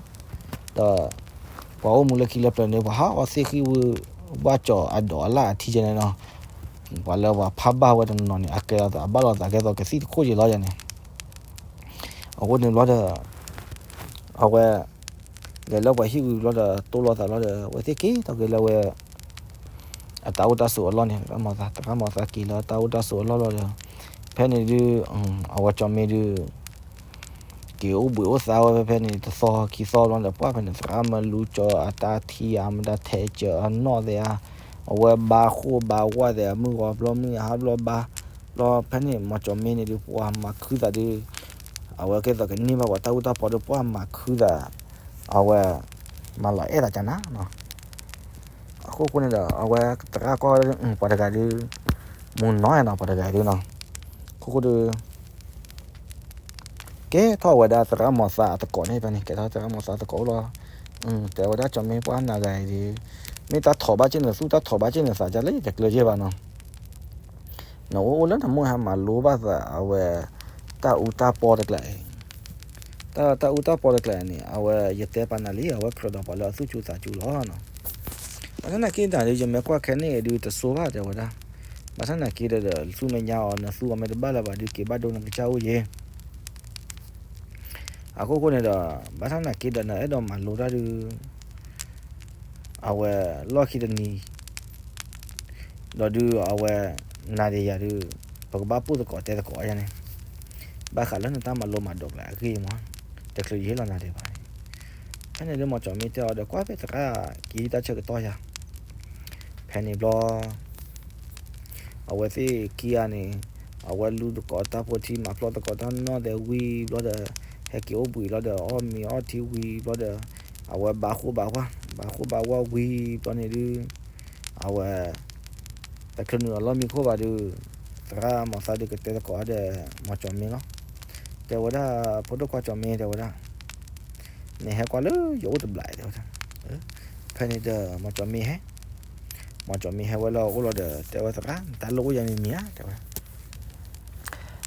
ပှၤအိၣ်မူလၢခံလၢပျၢၤန့ၣ် ပှၤဟးအီၣ်သ့ၣ်ဃံဝံၤ ဘၣ်ကၠီၤအဒိးအလၣ်အထံယဲန့ၣ်နီၤ, ပှၤလၢပှၤဖးဘၣ်ဝဲတနီၤနီၤန့ၣ် အကဲအဘၣ်လိာ်သးကဲသိးကသံၣ်တခိၣ်ယဲလီၤယဲန့ၣ်, အဃိန့ၣ်ဘျီဒီး အဝဲ လဲၤလၢပှၤဟံၣ်ဝံၤဘျီဒီး တိၢ်လိာ်သးလီၤဒီး အဝဲသ့ၣ်က့ၤထီၣ်က့ၤလၢအဝဲ အတၢ်အိၣ်တၢ်ဆိးအလီၢ်န့ၣ်, သရၣ်မီၤသးက့ၤလၢတၢ်အိၣ်တၢ်ဆိးအလီၢ်လီၤဒီး ဖဲန့ၣ်ဒုး အဝဲကၠီမ့ၢ်ဒုး က့ၤအိၣ်ဘှံးအိၣ်သါဝဲဖဲဖဲန့ၣ် တသီခံသီဘျီဒီး ပှၢ်ဖဲန့ၣ် သရၣ်မၢလူကၠီၤအတၢ်ထံဧါ မတၤထဲးစၢၤအနီၣ်သဲးဧါ, အဝဲဘါဃိၣ်ဘါဝၣ်သဲး မုၢ်ဂီၤဘျီမုၢ်ဟါဘျီဘါ, ဘျီဖဲန့ၣ် မီၤကၠီမ့ၢ်န့ၣ်ဒုး ပှၤမၤခုသးဒုး အဝဲကဲသိးကန့ၢ်ဘၣ်ပှၤတၢ်အူတၢ်ပီဒီး ပှၢ်မၤခုသး အဝဲ မၤလီၤအဲၣ်သးကနၤနီၤ, အဃိဃိန့ၣ်ဒီး အဝဲသရၣ်ကီၢ် ပှၤတဂၤဒုး မူနီၤနီၤ ပှၤတဂၤဒုးနီၤ, အဃိဃိဒုး ကဲထီၣ်ဝဲဒၣ်သရၣ်မီၤသးအသကိးန့ၣ်ဖဲန့ၣ် ကဲထီၣ်သရၣ်မီၤသးသကိးလီၤ, တဲဝဲဒၣ်ကၠီမ့ၢ်ပှၢ်နၤဂၤအံၤဒုး မ့ၢ်တၢ်ထိးဘၣ်က့ၢ်နသူၣ်တၢ်ထိးဘၣ်က့ၢ်နသးဒ်လၢယတကျၢၤယဲၢ်ဘၣ်နီၤ, နအိၣ်အိၣ်လၢနမိၢ်ဟဲမၤလိဘၣ်သးအဝဲ တၢ်အူတၢ်ပီတကျါအံၤ, တၢ် တၢ်အူတၢ်ပီတကျဲန့ၣ် အဝဲယတဲပာ်နၤလံ အဝဲကြၢးဒီးပှၤလၢအသူၣ်စူၤသးစူၤလီၤ. ဘၣ်ဆၣ်သနာ်က့တၢ်ဒီး ယမ့ၢ်ကွၢ်ခဲန့ၣ်ဒုးတစိဘၣ်တဲဝဲဒၣ်, ဘၣ်ဆၣ်သနာ်က့ဒီး သူမဲာ်ညါအီၤ နသူအီၤမ့ၢ်တဘၣ်လၢၤဘၣ်ဒုး က့ၤဘၣ်ဒိနကစၢ်အိၣ်ယဲ အခိၣ်ဃိန့ၣ်ဒီး ဘၣ်ဆၣ်သနာ်က့ဒီး နအဲၣ်ဒိးမၤလိတၢ်ဒုး အဝဲလီၢ်ခံတနံၤ ဒီးဒုးအဝဲ နၤဒီးယၤဒုး ပကဘၣ်ပိာ်သကိးတဲသကိးယါန့ၣ်, ဘၣ်ဃးလၢနတၢ်မၤလိမၤဒိးကျဲအဂ့ၢ်မး, တချုးယဟ့ၣ်လီၤနၤဒဲးဘၣ်န့ၣ်, ဖဲန့ၣ်ဒုး မီၤကၠီၤမ့ၢ်တဲအီၤဒီး ကွၢ်ဖဲသရၣ်က့ၤတၢ်ဆၢကတီၢ်ယါ, ဖဲန့ၣ်ဘျီ အဝဲသ့ၣ်ခံဂၤန့ၣ် အဝဲလူသကိးတၢ်ဖိထံ မၤဖျီသကိးတၢ်နီၣ်သဲးဝံၤဘျီဒီး ဟဲက့ၤအိၣ်ဘှံးလီၤဒီး အီၣ်မ့ၤအီထံဝံၤဘျီဒီး အဝဲဘၣ်ဃိၣ်ဘၣ်ဝါ ဘၣ်ဃိၣ်ဘၣ်ဝါဝံၤဘျီန့ၣ်ဒုး အဝဲ တချုးနုာ်လီၤလီၢ်မံခိၣ်ဘၣ်ဒုး သရၣ်မီၤသါဒုးကတဲသကိးဒီး မီၤကၠီၤမ့ၢ်လီၤ. တဲဝဲဒၣ် ဖိဒိၣ်ခွါကၠီၤမ့ၢ်တဲဝဲဒၣ် နဟဲကွၢ်လၢယအိၣ်တဘျီတဲဝဲဒၣ်, ဖဲန့ၣ်ဒီး မီၤကၠီၤမ့ၢ်ဟဲ မီၤကၠီၤမ့ၢ်ဟဲဝဲလၢအအိၣ်လီၤဒီး တဲဝဲသရၣ် နတၢ်လိၣ်အိၣ်ယၤမံၤမံၤဧါ တဲဝဲ.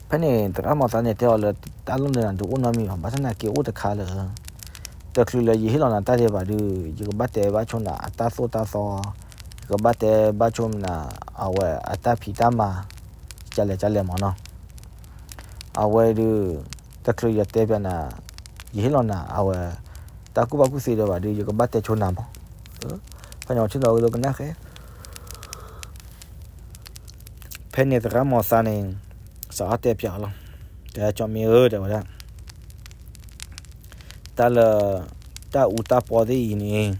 ဖဲန့ၣ် သရၣ်မီၤသါန့ၣ်တဲအီၤလၢ တၢ်လိၣ်န့ၣ်နဒုးအိၣ်နီတမံၤဘၣ်, ဘၣ်ဆၣ်သနာ်က့အိၣ်တခါလၢ တချုးလၢယဟ့ၣ်လီၤနၤတၢ်ဒဲးဘၣ်ဒုး ယကဘၣ်တဲဘၣ်ဆိနၤအတၢ်သိၣ်တၢ်သီ, ယကဘၣ်တဲဘၣ်ဆိနၤ အဝဲအတၢ်ဖံးတၢ်မၤ ကလဲၣ်ကလဲၣ်မးနီၤ. အဝဲဒုး တချုးယတဲပျးနၤ ယဟ့ၣ်လီၤနၤ အဝဲ တၢ်ကူၣ်ဘၣ်ကူၣ်သ့ဒီးဘၣ်ဒုး ယကဘၣ်တဲဆိနၤမး. ဖဲန့ၣ်အီၤဆ့ၣ်နီၤဝဲဒိကနၣ်ဃဲ ဖဲန့ၣ်သရၣ်မီၤသါန့ၣ် စးထီၣ်တဲပျးအီၤလီၤ. တဲကၠီမ့ၢ်ဧၢ တဲဝဲဒၣ်, တၢ်လၢ တၢ်အူတၢ်ပီသ့ၣ်အံၤန့ၣ်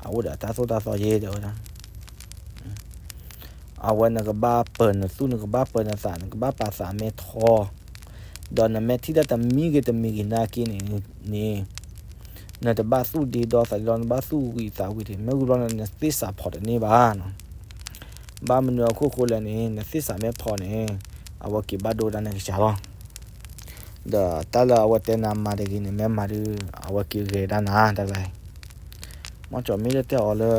အအိၣ်ဒီးတၢ်သိၣ်တၢ်သီယဲ တဲဝဲဒၣ်. အဝဲနကဘၣ်ပၢၤနသူၣ် နကဘၣ်ပၢၤနသး နကဘၣ်ပာ်သးမဲထီ ဒီးနမ့ၢ်ထံၣ်တၢ်တမံၤဂ့ၤတမံၤဂ့ၤနာ်က့န့ၣ် နတဘၣ်သူၣ်ဒ့ဒီသးဒ့ဒီ နဘၣ်သူၣ်ဝံၤသးဝံၤတဂ့ၤ, မ့ၢ်ဝံၤဘျီန့ၣ် နသ့ၣ်စးဖီၣ်တန့ၢ်ဘၣ်နီၤ. ဘၣ်မနုၤအခိၣ်ဃိလဲၣ်န့ၣ် နသ့ၣ်စးမ့ၢ်ဖီၣ်န့ၣ် အဝဲက့ၤဘၣ်ဒိဒၣ်နကစၢ်လီၤ. ဒီးတၢ်လၢအဝဲတဲနၤမၤတဂ့ၤန့ၣ် မ့ၢ်မၤဒုး အဝဲက့ၤဂဲၤဒၣ်နၤတၢ်လၢ မီၤကၠီမ့ၢ်တဲအီၤလၢ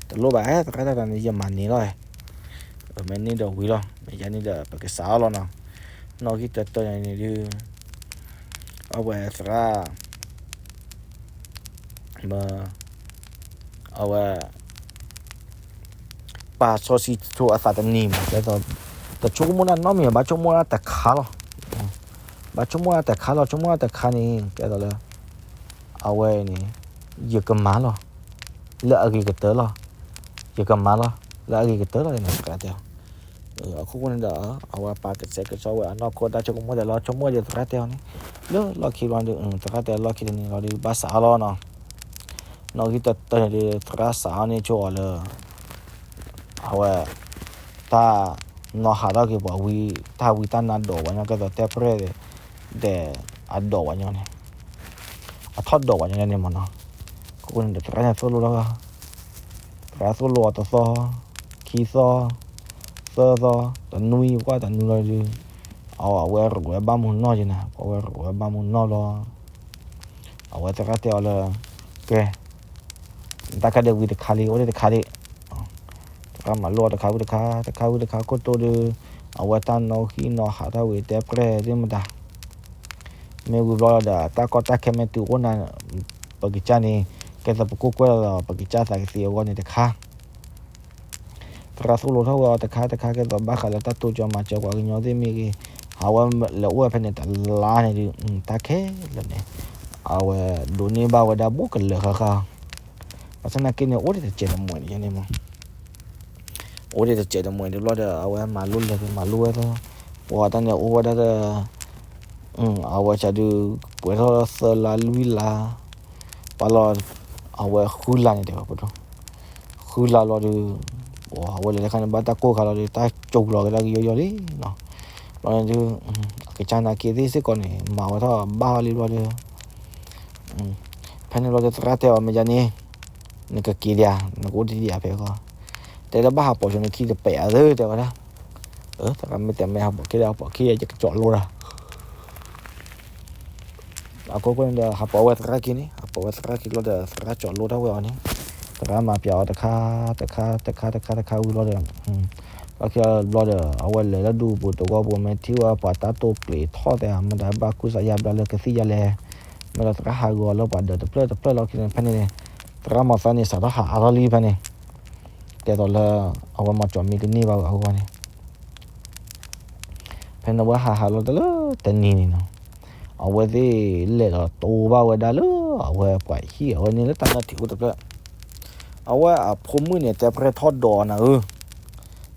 တလိၣ်ဘၣ် သရၣ်တၢ်န့ၣ် ယမၤန့ၢ်လီၤ. မ့ၢ်န့ၢ်ဒီးဝံၤလီၤ မ့ၢ်ယၤန့ၣ်ဒီး ပကစးအီၤလီၤနီၤ. နီၣ်ဂံၢ်တၢတၢန့ၣ်ဒုး အဝဲသရၣ် မ့ၢ် အဝဲ ပာ်စီဆှံဆိအသးတနံၤမး ကဲသိး တဆိကမိၣ်တၢ်နီတမံၤ ဘၣ်ဆိကမိၣ်တၢ်တခါလီၤ. ဘၣ်ဆိကမိၣ်တၢ်တခါလီၤ ဆိကမိၣ်တၢ်တခါန့ၣ် ကဲသိးလၢ အဝဲန့ၣ် ယကမၤလီၤ လၢအဂ့ၤကတၢၢ်လီၤ. ယကမၤလီၤ လၢအဂ့ၤကတၢၢ်လီၤန့ၣ် သရၣ်တဲအီၤ. အခိၣ်ဃိန့ၣ်ဒီး အဝဲပာ်ကဆှဲကဆှီဝဲအနီၢ်ခိတၢ်ဆိကမိၣ်ဒဲးလီၤ ဆိကမိၣ်ဒံးသရၣ်တဲအီၤန့ၣ် လၢလီၢ်ခံဘျီဒုး သရၣ်တဲလီၢ်ခံတနံၤလီၤဒုး ဘၣ်စးအီၤလီၤနီၤ. နီၣ်ဂံၢ်တၢတၢန့ၣ်ဒုး သရၣ်စးအီၤန့ၣ်ဆိအီၤလၢ အဝဲ တၢ် နီၢ်ဟးထီၣ်က့ၤပှၤဝံ တၢ်ဝံတၢ်နါဒိးဝဲညီ ကဲသိးတဲပြဲၢ် ဒီး အဒိးဝဲညီန့ၣ် အထီၣ်ဒိးဝဲညီန့ၣ်မ့ၢ်နီၤ. အခိၣ်ဃိန့ၣ်ဒီး သရၣ်န့ၣ်သိၣ်လိထီၣ်ဝဲ သရၣ်သိၣ်လိအီၤတသီ ခံသီ သၢသီ တနွံ ပှၢ်တနွံလီၤဒုး အဝဲရိးဝဲဘၣ်မူနီၢ်က့ၤနၤ အဝဲရိးဝဲဘၣ်မူနီၢ်လီၤ. အဝဲသရၣ်တဲအီၤလၢ ကဲ နတၢ်ခါဒဲးဝံၤတခါလံ အိၣ်ဒံးတခါဒံး သရၣ်မၤလိအီၤတခါဝံၤတခါ တခါဝံၤတခါခိၣ်တိၢ်ဒုး အဝဲတၢ်နီၣ်ဂံၢ်နီၣ်ဟးထီၣ်ဝံၤတဲပြဲၢ်သ့ၣ်မတၤ မ့ၢ်ဝံၤဘျီဒီး တၢ်ကီတၢ်ခဲမ့ၢ်တုၤအိၣ်နၤ ပကစၢ်န့ၣ် ကဲသိးပကိၢ်ကွဲၢ်လီၤ ပကစၢ်သးကသ့အဂီၢ်န့ၣ်တခါ သရၣ်သိၣ်လိထီၣ်ဝဲအီၤတခါတခါ ကဲသိးဘၣ်ဃးလၢတၢ်တိစၢၤမၤစၢၤပှၤကညီသ့ၣ်မ့ၢ်ဂ့ၤ အဝဲလဲၤအိၣ်ဝဲဖဲန့ၣ်တလါန့ၣ်ဒုး တၢ်ခဲလၢာ်န့ၣ် အဝဲဒိးန့ၢ်ဘၣ်ဝဲဒၣ်ဘူးကလၢာ်ဃၣ်ဃၣ် ဘၣ်ဆၣ်သနာ်က့န့ၣ် အိၣ်ဒံးတစဲးတမှဲးန့ၣ်မ့ၢ် အိၣ်ဒံးတစဲးတမှဲးဒံးဘျီဒီး အဝဲမၤလိလဲၤက့ၤမၤလိဝဲသီ ပှၤတၢ်န့ၣ်အိၣ်ဝဲဒၣ်ဒီး အဝဲဆၢဒုး ပှဲၤထီၣ်သၢလါလွံၢ်လါ ပာ်လီၤ အဝဲဃုလါန့ၣ်တဲဝဲပဒိၣ် ဃုလါလီၤဒုး အဝဲလဲၤတခါန့ၣ် ဘၣ်တၢ်ကိၢ်ခါလီၤဒီး တၢ်ကၠိလီၤကဒါက့ၤယီၤယီၤလံနီၤ ဘျီန့ၣ်ဒုး အကစၢ်နာ်က့သ့ၣ်စ့ၢ်ကီးန့ၣ် မၤဝဲထီၣ်ဘၣ်လံဘျီဒီး ဖဲန့ၣ်ဘျီဒီးသရၣ်တဲအီၤ မ့ၢ်ယါန့ၣ် နကက့ၤဒံးဧါ နကအိၣ်တ့ၢ်ဒံးဧါဖဲအဂီၢ် တဲလၢဘၣ်ဟးပိာ်ဆိနခံတပဲာ်ဧါသၢတဲဝဲဒၣ် သရၣ်မ့ၢ်တဲမ့ၢ်ဟးပိာ်ခံဒီးဟးပိာ်ခံဒီး ယကကၠီလိတၢ် အခိၣ်ဃိန့ၣ်ဒီး ဟးပိာ်ဝဲသရၣ်ခံန့ၣ် ဟးပိာ်ဝဲသရၣ်ခံဘျီဒီး သရၣ်ကၠီလိတၢ်ဝဲအီၤန့ၣ် သရၣ်မၤပျးအီၤတခါ တခါ တခါ တခါ တခါဝံၤဘျီဒီး လီၢ်ခံဘျီဒီး အဝဲလဲၤလၢဒူပူၤတဝီပူၤ မ့ၢ်ထံၣ်ဝဲပှၤတၢ်တိာ်ပျံၤထီၣ်သဲမတၤဘၣ်ကူစါယါဘျါလၢကသံၣ်ယါလဲၣ် မ့ၢ်လီၤသရၣ်ဟးဂီၤလၢပှၤဒၢးတဖျၢၣ်တဖျၢၣ်လီၢ်ခံန့ၣ် ဖဲန့ၣ်န့ၣ် သရၣ်မီၤသါန့ၣ် စးထီၣ်ဟးအါထီၣ်လံဖဲန့ၣ်, တဲသိးလၢ အဝဲမီၤကၠီၤမံကန့ၢ်ဘၣ်အဂီၢ်န့ၣ် ဖဲန့ၣ်ဝဲဟးဟးလီၤတၢ်လၢတနံၤန့ၣ်နီၤ, အဝဲသ့ၣ်လဲၤဒီးတိဘၣ်ဝဲဒၣ်လၢ အဝဲပှၤဟံၣ်အဝဲန့ၣ်လၢတၢ်လီၢ်ထံးအိၣ်တဖျၢၣ်, အဝဲအဖိမုၣ်န့ၣ် တဲပြဲၢ်ထီၣ်ဒိးနၤဧၢ,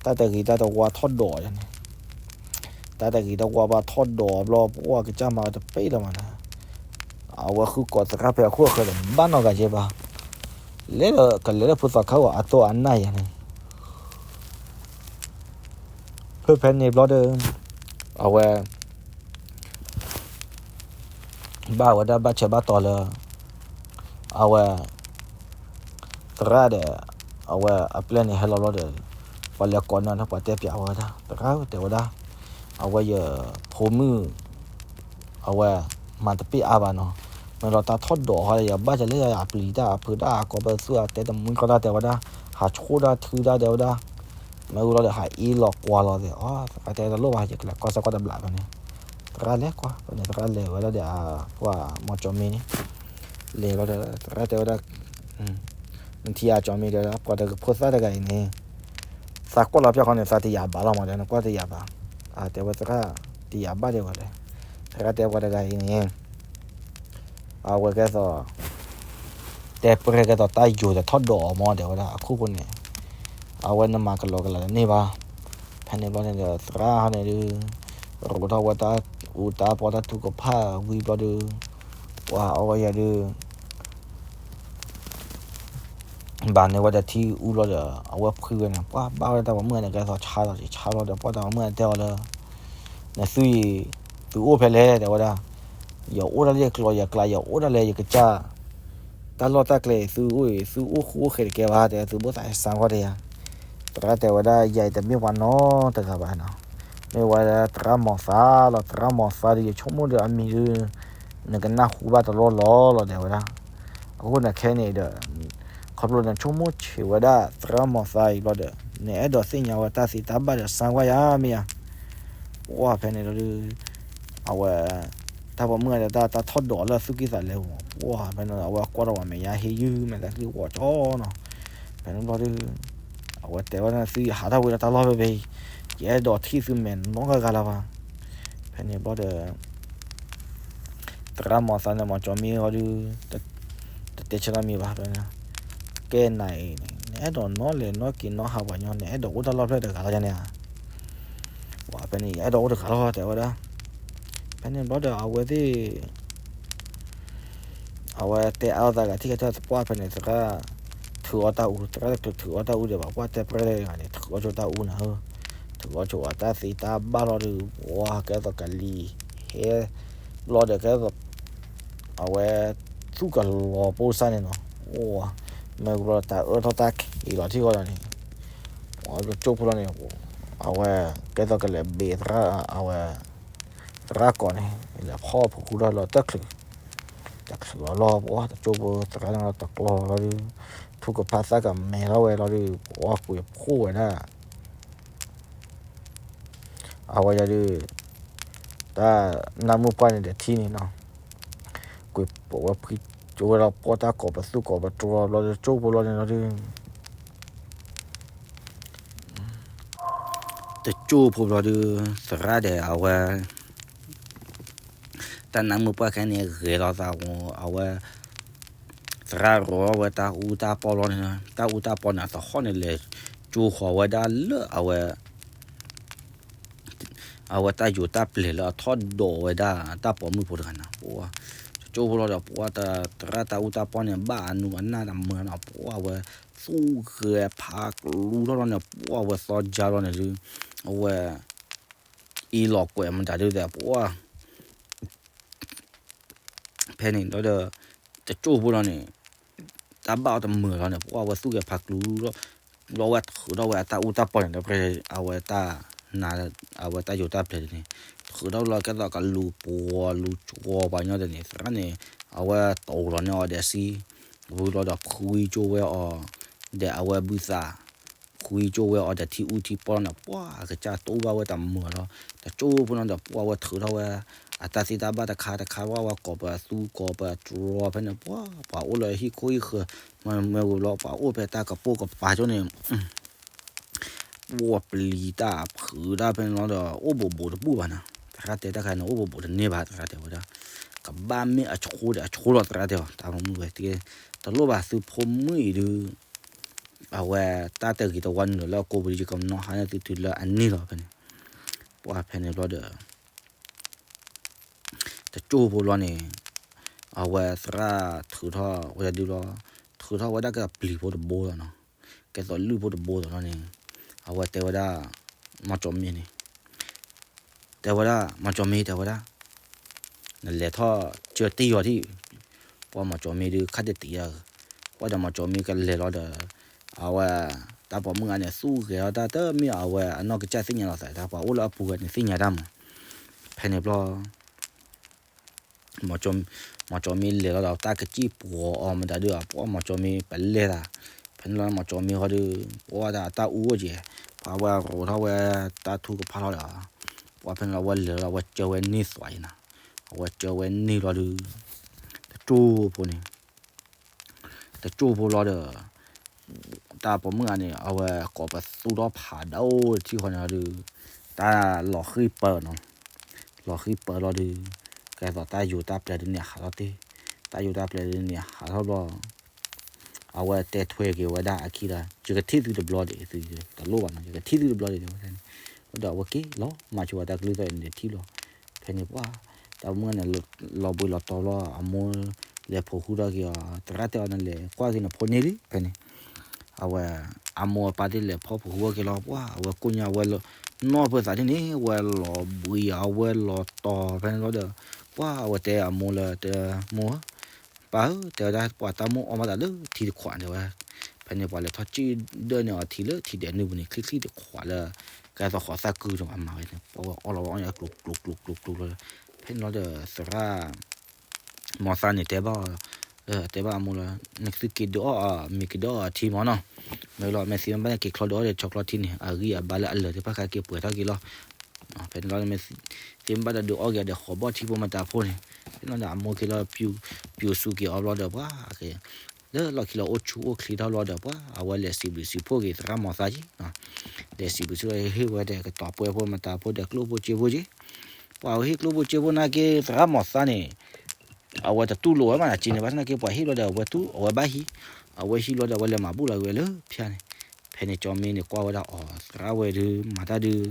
တၢ်တဂ့ၤတၢ်တဝါထီၣ်ဒိးယၤန့ၣ်, တၢ်တဂ့ၤတဝါဘၣ်ထီၣ်ဒိးဘျီ ပှၢ်ကစၢ်မၤတပ့ၢ်လီၤမးနၤ, အဝဲဃုကိးသရၣ်ဖဲအခိၣ်အဃၢၤဒီး ဘၣ်နီၢ်ဂၤယဲဘၣ်, လဲၤဒီးကလဲၤလၢဖိသၣ်ခါဂီၤအတိၢ်အနၢ်ယၤန့ၣ် ဖဲဖဲန့ၣ်ဘျီဒီး အဝဲ ဘၣ်ဝဲဒၣ်ဘၣ်ဆၢဘၣ်တီၤလၢ အဝဲ သရၣ်ဒီး အဝဲအပျဲၢ်န့ၣ်ဟဲလီၤဘျီဒီး ပှၤလဲၤကိးန့ၢ်အီၤ ပှၤတဲပၠးဝဲဒၣ် သရၣ်ဧၢ တဲဝဲဒၣ် အဝဲယဖိမုၣ် အဝဲ မၤတပ့ၢ်အါဘၣ်နီၤ, မ့ၢ်လီၤတၢ်ထီၣ်ဒိးဟီဒီး ယဘၣ်တၢ်လၢယအပျံၤတၢ်အဖုးတၢ်အကိးပသူအတဲတမှံၤကျီတၢ်တဲဝဲဒၣ် ဟးဆိၣ်တၢ်ထုတၢ်တဲဝဲဒၣ်, မ့ၢ်ဝံၤလီၤဒီး ဟးအ့ၣ်လီၤကွၢ်လီၤသ့ၣ် အီ သရၣ်တဲတလိၣ်ဘၣ် ယကလဲၤကွၢ်စၢ်ကွၢ်တဘျီဖဲန့ၣ်, သရၣ်လဲၤကွၢ်ဖဲန့ၣ် သရၣ်လဲၤဝဲဒၣ်ဒီး ပှၤမီၤကၠီမံန့ၣ် လဲၤလီၤဒီး သရၣ်တဲဝဲဒၣ် နထံၣ်ဧါကၠီမံၤတဲဝဲဒၣ် ပှၤတဖိသၣ်တဂၤအံၤန့ၣ် သးကွၢ်လီၤပျီဃီန့ၣ် သးတယာ်ဘၣ်လီၤမး တဲနကွၢ်တယာ်ဘၣ်, တဲဝဲသရၣ် တယာ်ဘၣ်ဒံးဝဲလဲၣ်, သရၣ်တဲပှၤတဂၤအံၤန့ၣ် အဝဲကဲသိး တဲပြဲၢ်ကဲသိးတၢ်ယိၤတထီၣ်ဒိးအီၤမး တဲဝဲဒၣ် အခိၣ်ဃိန့ၣ် အဝဲနမၤကလီကလီတန့ၢ်ဘၣ်, ဖဲန့ၣ်ဘျီန့ၣ်ဒီး သရၣ်ဟီန့ၣ်ဒုး ရိးထီၣ်ဝဲတၢ်အူတၢ်ပီတၢ်ထုကဖၣ်ဝံၤဘျီဒုး ပှၤအီၣ်ဝဲယၤဒုး ဘၣ်န့ၢ်ဝဲဒီးထံအူလီၤဒီး အဝဲဖှံဝဲန့ၣ် ပှၤဘၣ်ဝဲဒၣ်တၢ်ပိာ်မုၣ်န့ၣ် ကဲသိးဆါလီၤ ဆါလီၤဒီး ပှၤတၢ်ပိာ်မုၣ်န့ၣ်တဲအီၤလၢ နသုအံၤ သုအိၣ်ဖဲလဲၣ် တဲဝဲဒၣ်, ယအိၣ်ဒၣ်လၢယကျီယကျါ ယအိၣ်ဒၣ်လၢယကစၢ် တၢ်လီၢ်တၢ်ကျဲအံၤ သုအိၣ်အံၤ သုအိၣ်ဃူအိၣ်ဃဲးတကဲဘၣ် တဲသုဘိသးစၢ်ကွၢ်တယၤ, သရၣ်တဲဝဲဒၣ် ယၤအံၤတမ့ၢ်ပှၤနီတဂၤဘၣ်နီၤ, မ့ၢ်ဝဲဒၣ်သရၣ်မီၤသါလီၤ သရၣ်မီၤသါဒီး ယဆိကမိၣ်ဒီးအမံၤဒုး နကနၢ်ဟူဘၣ်တလီၢ်လီၤလီၤ တဲဝဲဒၣ်, အဃိန့ၣ်ခဲအံၤန့ၣ်ဒီး ခီဖျိနဆိကမိၣ်ဆံးဝဲဒၣ်သရၣ်မီၤသါအံၤဘျီဒီး နအဲၣ်ဒိးသ့ၣ်ညါဝဲတၢ်သ့တၢ်ဘၣ်ဒီးစၢ်ကွၢ်ယၤမ့ၢ်ဧါ, ပှၤဖဲန့ၣ်လီၤဒုး အဝဲ တၢ်ပိာ်မုၣ်ဒီးတၢ် တၢ်ထီၣ်ဒိးလၢသူၣ်ကံၢ်သးလဲပူၤမး ပှၤဖဲန့ၣ် အဝဲကွၢ်ထီၣ်ဝဲမဲာ်ညါဟ့ၣ်ယုၢ်မဲာ်သၣ်ချံဝီၤကၠီနီၤ, ဖဲန့ၣ်ဘျီဒုး အဝဲတဲဝဲဒၣ် သုဟးထီၣ်ဝံၤလၢတၢ်လီၢ်ဖဲဖဲအံၤ ယအဲၣ်ဒိးထံၣ်သုမဲာ်နီတဂၤလၢၤဘၣ်, ဖဲန့ၣ်ဘျီဒီး သရၣ်မီၤသါန့ၣ် မီၤကၠီမံဟီဒုး တတဲဆၢတၢ်မံၤဘၣ်, ကဲနၤအံၤန့ၣ် နအဲၣ်ဒိးနီၣ်လဲၤနီၣ်က့ၤနီၣ်ဟးပှၤညီ နအဲၣ်ဒိးအိၣ်တၢ်လီၢ်ဖျၢၣ်တဂၤလီၤန့ၣ်ဧါ, ပှၤဖဲန့ၣ် ယအဲၣ်ဒိးအိၣ်တဂၤလီၤ တဲဝဲဒၣ်, ဖဲန့ၣ်ဘျီဒီးအဝဲသ့ၣ် အဝဲတဲအါလိာ်သးဂၤထံၣ်ကထၢၣ်သပှၢ်ဖဲန့ၣ် သရၣ်ထုးအီၣ်တၢ်အူ သရၣ်တချုးထုးအီၣ်တၢ်အူဒံးဘၣ် ပှၤတဲပြဲၢ်တဂၤန့ၣ် ထုးအီၣ်ဆိအတၢ်သ့ တၢ်ဘၣ်လီၤဒုး ပှၤကဲသိးကလံၤဟဲ ဘျီဒီးကဲသိး အဝဲ သူၣ်ကလီၤပိၢ်စၢ်န့ၣ်နီၤ, မ့ၢ်ဘျီတၢ်အၢထီၣ်တၢ်ခံးလီၤထံၣ်ဃီဒီးန့ၣ် ပှၤကၠိဖိလီၤန့ၣ် အဝဲ ကဲသိးကလဲၤဘ့းသရၣ် အဝဲ သရၣ်ကိးန့ၣ် လဲၤဖီၣ်ဖိဃူထီၣ်လီၤတချုး တချုးလီၤလီၤ ပှၤတကၠိဖိသရၣ်န့ၣ်လီၤတကျီလီၤဒုး ထုကဖၣ်သၣ်ကမဲထီၣ်ဝဲလီၤဒုး ပှၤကွံာ်ဖှိၣ်ဝဲဒၣ် အဝဲယၤဒုး တၢ်နၢ်မုၣ်ပှၢ်န့ၣ်ဒီးထံၣ်န့ၣ်နီၤ, ကွံာ်ပဝဲဖှံကၠိဝဲလီၤ ပှၤတၢ်ကိးပသူၣ်ကိးပတြီဘျီဒုး တကၠိဖိလီၤန့ၣ်လီၤဒုး တကၠိဖိဘျီဒုး သရၣ်ဒီးအဝဲ တၢ်နၢ်မုၣ်ပှၢ်ခဲန့ၣ် ဂဲၤလီၤသးအီၤ အဝဲ သရၣ်ရိးဝဲတၢ်အူတၢ်ပီဘျီန့ၣ် တၢ်အူတၢ်ပီန့ၣ် အသဟီၣ်န့ၣ်လဲၤကၠိဃီၤဝဲဒၣ်လၢအဝဲ အဝဲတၢ်ယိၤတၢ်ပျဲၤလၢအထီၣ်ဒိးဝဲဒၣ်တၢ်ပိာ်မုၣ်ဖိတဂၤန့ၣ် ပှၤ တကၠိဖိလီၤဒီး ပှၤသရၣ်တၢ်အူတၢ်ပီန့ၣ် ဘၣ်အနူအနၢ်တမုာ်နီၤ ပှၤအဝဲ သူၣ်ဂဲၤဖးကျူထီၣ်လီၤန့ၣ် ပှၤအဝဲသီကၢလီၤန့ၣ်ဒုး အဝဲ အ့ၣ်လိာ်ကွဲးမတၤဒုးဒီး ပှၤ ဖဲန့ၣ်လီၤဒီး တကၠိဖိလီၤန့ၣ် တၢ်ဘၣ်အီၤတမုာ်လီၤန့ၣ် ပှၤအဝဲသူၣ်ဂဲၤဖးကျူလီၤ လီၤဝဲထုးထီၣ်ဝဲအတၢ်အူတၢ်ပီန့ၣ် ဒီး အဝဲတၢ်နါ အဝဲတၢ်ယိၤတၢ်ပျဲၤန့ၣ် ထုးထီၣ်လီၤကဲသိးကလူၤပှီၤလူၤကၠီပှၤညီဒီးန့ၣ် သရၣ်န့ၣ် အဝဲတိၢ်လီၤန့ၢ်အီၤဒီးစံ ဝံၤလီၤဒီးဖှံကၠိဝဲအီၤ ဒီးအဝဲဘုသး ဖှံကၠိဝဲအီၤဒီးထံအူထံပီန့ၣ် ပှၤအကစၢ်တိၢ်ဘၣ်ဝဲတမုာ်လီၤ တကၠိဖိန့ၣ်ဒီး ပှၤအဝဲထုးထီၣ်ဝဲ အတၢ်သ့တၢ်ဘၣ်တခါတခါ ပှၤဝဲကိးပသူကိးပတြီၤဖဲန့ၣ် ပှၤ ပှၤအိၣ်လၢဟံၣ်ခိၣ်ဟံၣ်ဃၢၤ မ့ၢ်မ့ၢ်ဝံၤဘျီ ပှၤအိၣ်ဖဲတၢ်ကပိာ်ကပၤကၠိန့ၣ် ပှၤပျံၤတၢ်ဖုးတၢ်ဖဲန့ၣ်လီၤဒီး အိၣ်ဘူးဘူးတဘူၣ်ဘၣ်နီၤ. သရၣ်တဲတၢ်ခါန့ၣ် အိၣ်ဘူးဘူးတန့ၢ်ဘၣ် သရၣ်တဲဝဲဒၣ်. ကဘၣ်မ့ၢ်အဆိဒီးအဆိလီၤ သရၣ်တဲအီၤ တၢ်မုၢ်ဝဲတက့ၢ် တလိၣ်ဘၣ်သုဖိမုၣ်အံၤဒုး အဝဲတၢ်တဂ့ၤတဝါနုာ်လၢအကိာ်ပူၤဒီး ယကမၤနီၣ်ဟါန့ၢ်သုတုၤလၢအန့ၢ်လီၤဖဲန့ၣ်. ပှၤဖဲန့ၣ်ဘျီဒီး တကၠိၢ်ဖိလီၤန့ၣ် အဝဲသရၣ်ထုးထီၣ်ဝဲဒၣ်ဒုလီၤ, ထုးထီၣ်ဝဲဒၣ်ကဲသိးပျံၤဖိတဘိလီၤနီၤ, ကဲသိးလုၢ်ဖိတဘိလီၤန့ၣ် အဝဲတဲဝဲဒၣ် မီၤကၠီမ့န့ၣ် တဲဝဲဒၣ် မီၤကၠီမ့ တဲဝဲဒၣ် နလဲၤထီၣ်ကၢတ့ၢ်ယီၤဒံး, ပှၤမီၤကၠီမ့ဒုးခါတတံၤယၤ, ပှၤဒီးမီၤကၠီမ့ကလဲၤလီၤဒီး အဝဲ တၢ်ပိာ်မုၣ်ဂၤန့ၣ် သူၣ်ဂဲၤထီၣ်တၢ်တမ့ၢ်အဝဲအနီၢ်ကစၢ်သ့ၣ်ညါလီၤသး တၢ်ပှၤအိၣ်လၢအပူၤဝဲန့ၣ်သ့ၣ်ညါတၢ်မး, ဖဲန့ၣ်ဘျီ မီၤကၠီမ့လဲၤလီၤဒီး တၢ်ကစံၣ်ပှီၤအီၤမတၤဒုး ပှၤမီၤကၠီမ့ပလဲၤသး, ဖဲန့ၣ်လီၤမီၤကၠီမ့ဃီဒုး ပှၤတၢ်အူအိၣ်က့ၤ, ပှၤဝဲရိးထီၣ်ဝဲတၢ်ထူကဖၣ်ထီၣ်ဒီး ပှၤဖဲန့ၣ်လီၤဝဲလဲၤလီၤ အဝဲကၢဝဲန့ၢ်သွးအံၤနီၤ, အဝဲကၢဝဲန့ၢ်လီၤဒုး တကၠိၢ်ဖိန့ၣ် တကၠိၢ်ဖိလီၤဒီး တၢ်ပိာ်မုၣ်ဂၤန့ၣ် အဝဲကိးပသူထီၣ်ဖးဒိၣ်တထံၣ်ဃီန့ၣ်လီၤဒုး တၢ်လီၤဃံၢ်ပၢနီၤ, လီၤဃံၢ်ပၢလီၤဒုး ကဲသိးတၢ်ယိၤတၢ်ပျဲဒုးန့ၣ်ဟးထီၣ်တ့ၢ်, တၢ်ယိၤတၢ်ပျဲဒုးန့ၣ်ဟးထီၣ်ဘျီ အဝဲတဲထွဲက့ၤဝဲဒၣ်အခံဒီး ယကထံၣ်သုတဘျီဒံး သုတလိၣ်ဘၣ်နီၤ ယကထံၣ်သုတဘျီဒံး တဲဝဲန့ၣ်, ဒီးအဝဲက့ၤလီၤ မၤဆိဝဲတၢ်ကလုၢ်သီၣ်အံၤန့ၣ်ထံၣ်လီၤ, ဖဲန့ၣ်ပှၤ တၢ်ပိာ်မုၣ်ဂၤန့ၣ် လီၤဘှံးလီၤတီၤလီၤ အမိၢ်လဲၤဖိးဃုထီၣ်က့ၤအီၤ သရၣ်တဲအီၤနလဲၤကွၢ်က့ၤနဖိန့ၣ်လံ ဖဲန့ၣ် အဝဲ အမိၢ်အပၢ်သ့ၣ်လဲၤဖီၣ်ဖိးဃုအီၣ်က့ၤလီၤ ပှၤ အဝဲကိၣ်ညါဝဲလီၤ နီၢ်ဖၢသးန့ၣ်န့ၣ် ဝဲလီၤဘှံးအဝဲလီၤတီၤ ဖဲန့ၣ်လီၤဒီး ပှၤ အဝဲတဲအမိၢ်လၢ တဲမိၢ်ဧၢ ပၢ်ဧၢ တဲဝဲဒၣ် ပှၤတၢ်မိၣ်အီၣ်မးသးလၢထံတခွးတဲဝဲ, ဖဲန့ၣ်ပှၤလဲၤထီၣ်စံၣ်ဒၢန့ၢ်အီၤထံလၢထံဒဲးနုာ်ပူၤန့ၣ် ချံၣ်ချံၣ်တခွးလၢ ကဲသိးဃီၤသၣ်ကုတမၤဝဲန့ၣ် ပှၤဝဲအီၣ်လီၤဝဲအီၣ်လီၤကျိၤကျိၤကျိၤကျိၤကျိၤလီၤ, ဖဲန့ၣ်လီၤဒီးသရၣ် မီၤသၣ်န့ၣ်တဲဘၣ် တဲဘၣ်အမိၢ်လၢ နသုက့ၤဒုးအီၣ်အီၤ မ့ၢ်က့ၤဒုးအီၣ်အထံမၢ်နီၤ, မ့ၢ်လီၤ မ့ၢ်သ့မ့ၢ်ဘၣ်န့ၣ် က့ၤချီဒုးအီၣ်ဒီးဆီချီထံန့ၣ် အဂံၢ်အဘါလၢအလၢာ်သ့ၣ်တဖၣ်ခါက့ၤပှဲၤထီၣ်က့ၤလီၤ, ဖဲန့ၣ်လီၤ မ့ၢ်သ့မ့ၢ်ဘၣ်ဒီးဒုးအီၣ်က့ၤဒီးဃီၤဘီၣ်ထံဖိမတၤဖိန့ၣ်, ဖဲန့ၣ်လီၤဒီးအမိၢ်က့ၤလီၤ ပျူၤစူးက့ၤအီၤဘျီဒီးပှၤ လၢလီၢ်ခံလီၤအိၣ်ဆူၣ်အိၣ်ချ့ထီၣ်လီၤဒီးပှၤ အဝဲလဲၤစံးဘျုးစံးဖှိၣ်က့ၤသရၣ်မီၤသၣ်က့ၤ, လဲၤစံးဘျုးစံးဖှိၣ်ဟ့ၣ်ဝဲဒီးကတီၤပှဲၤဖိမတၤဖိဒီးကျိၣ်ဖိစ့ဖိက့ၤ, ပှၤဝဲဟ့ၣ်ကျိၣ်ဖိစ့ဖိနာ်က့ သရၣ်မီၤသၣ်န့ၣ် အဝဲတတူၢ်လိာ်ဝဲမးနၤက့န့ၣ် ဘၣ်ဆၣ်နာ်က့ပှၤဟ့ၣ်လီၤဒီးအဝဲတူၢ် အဝဲဘၣ်ဟံး, အဝဲဟံးလီၤဒီးအဝဲလဲၤမၤဘူၣ်လီၤက့ၤဝဲလၢဖၠါန့ၣ်, ဖဲန့ၣ်ကၠီမ့န့ၣ်ကွၢ်ဝဲဒၣ်အီၤ သရၣ်ဝဲဒုးမၤတၢ်ဒုး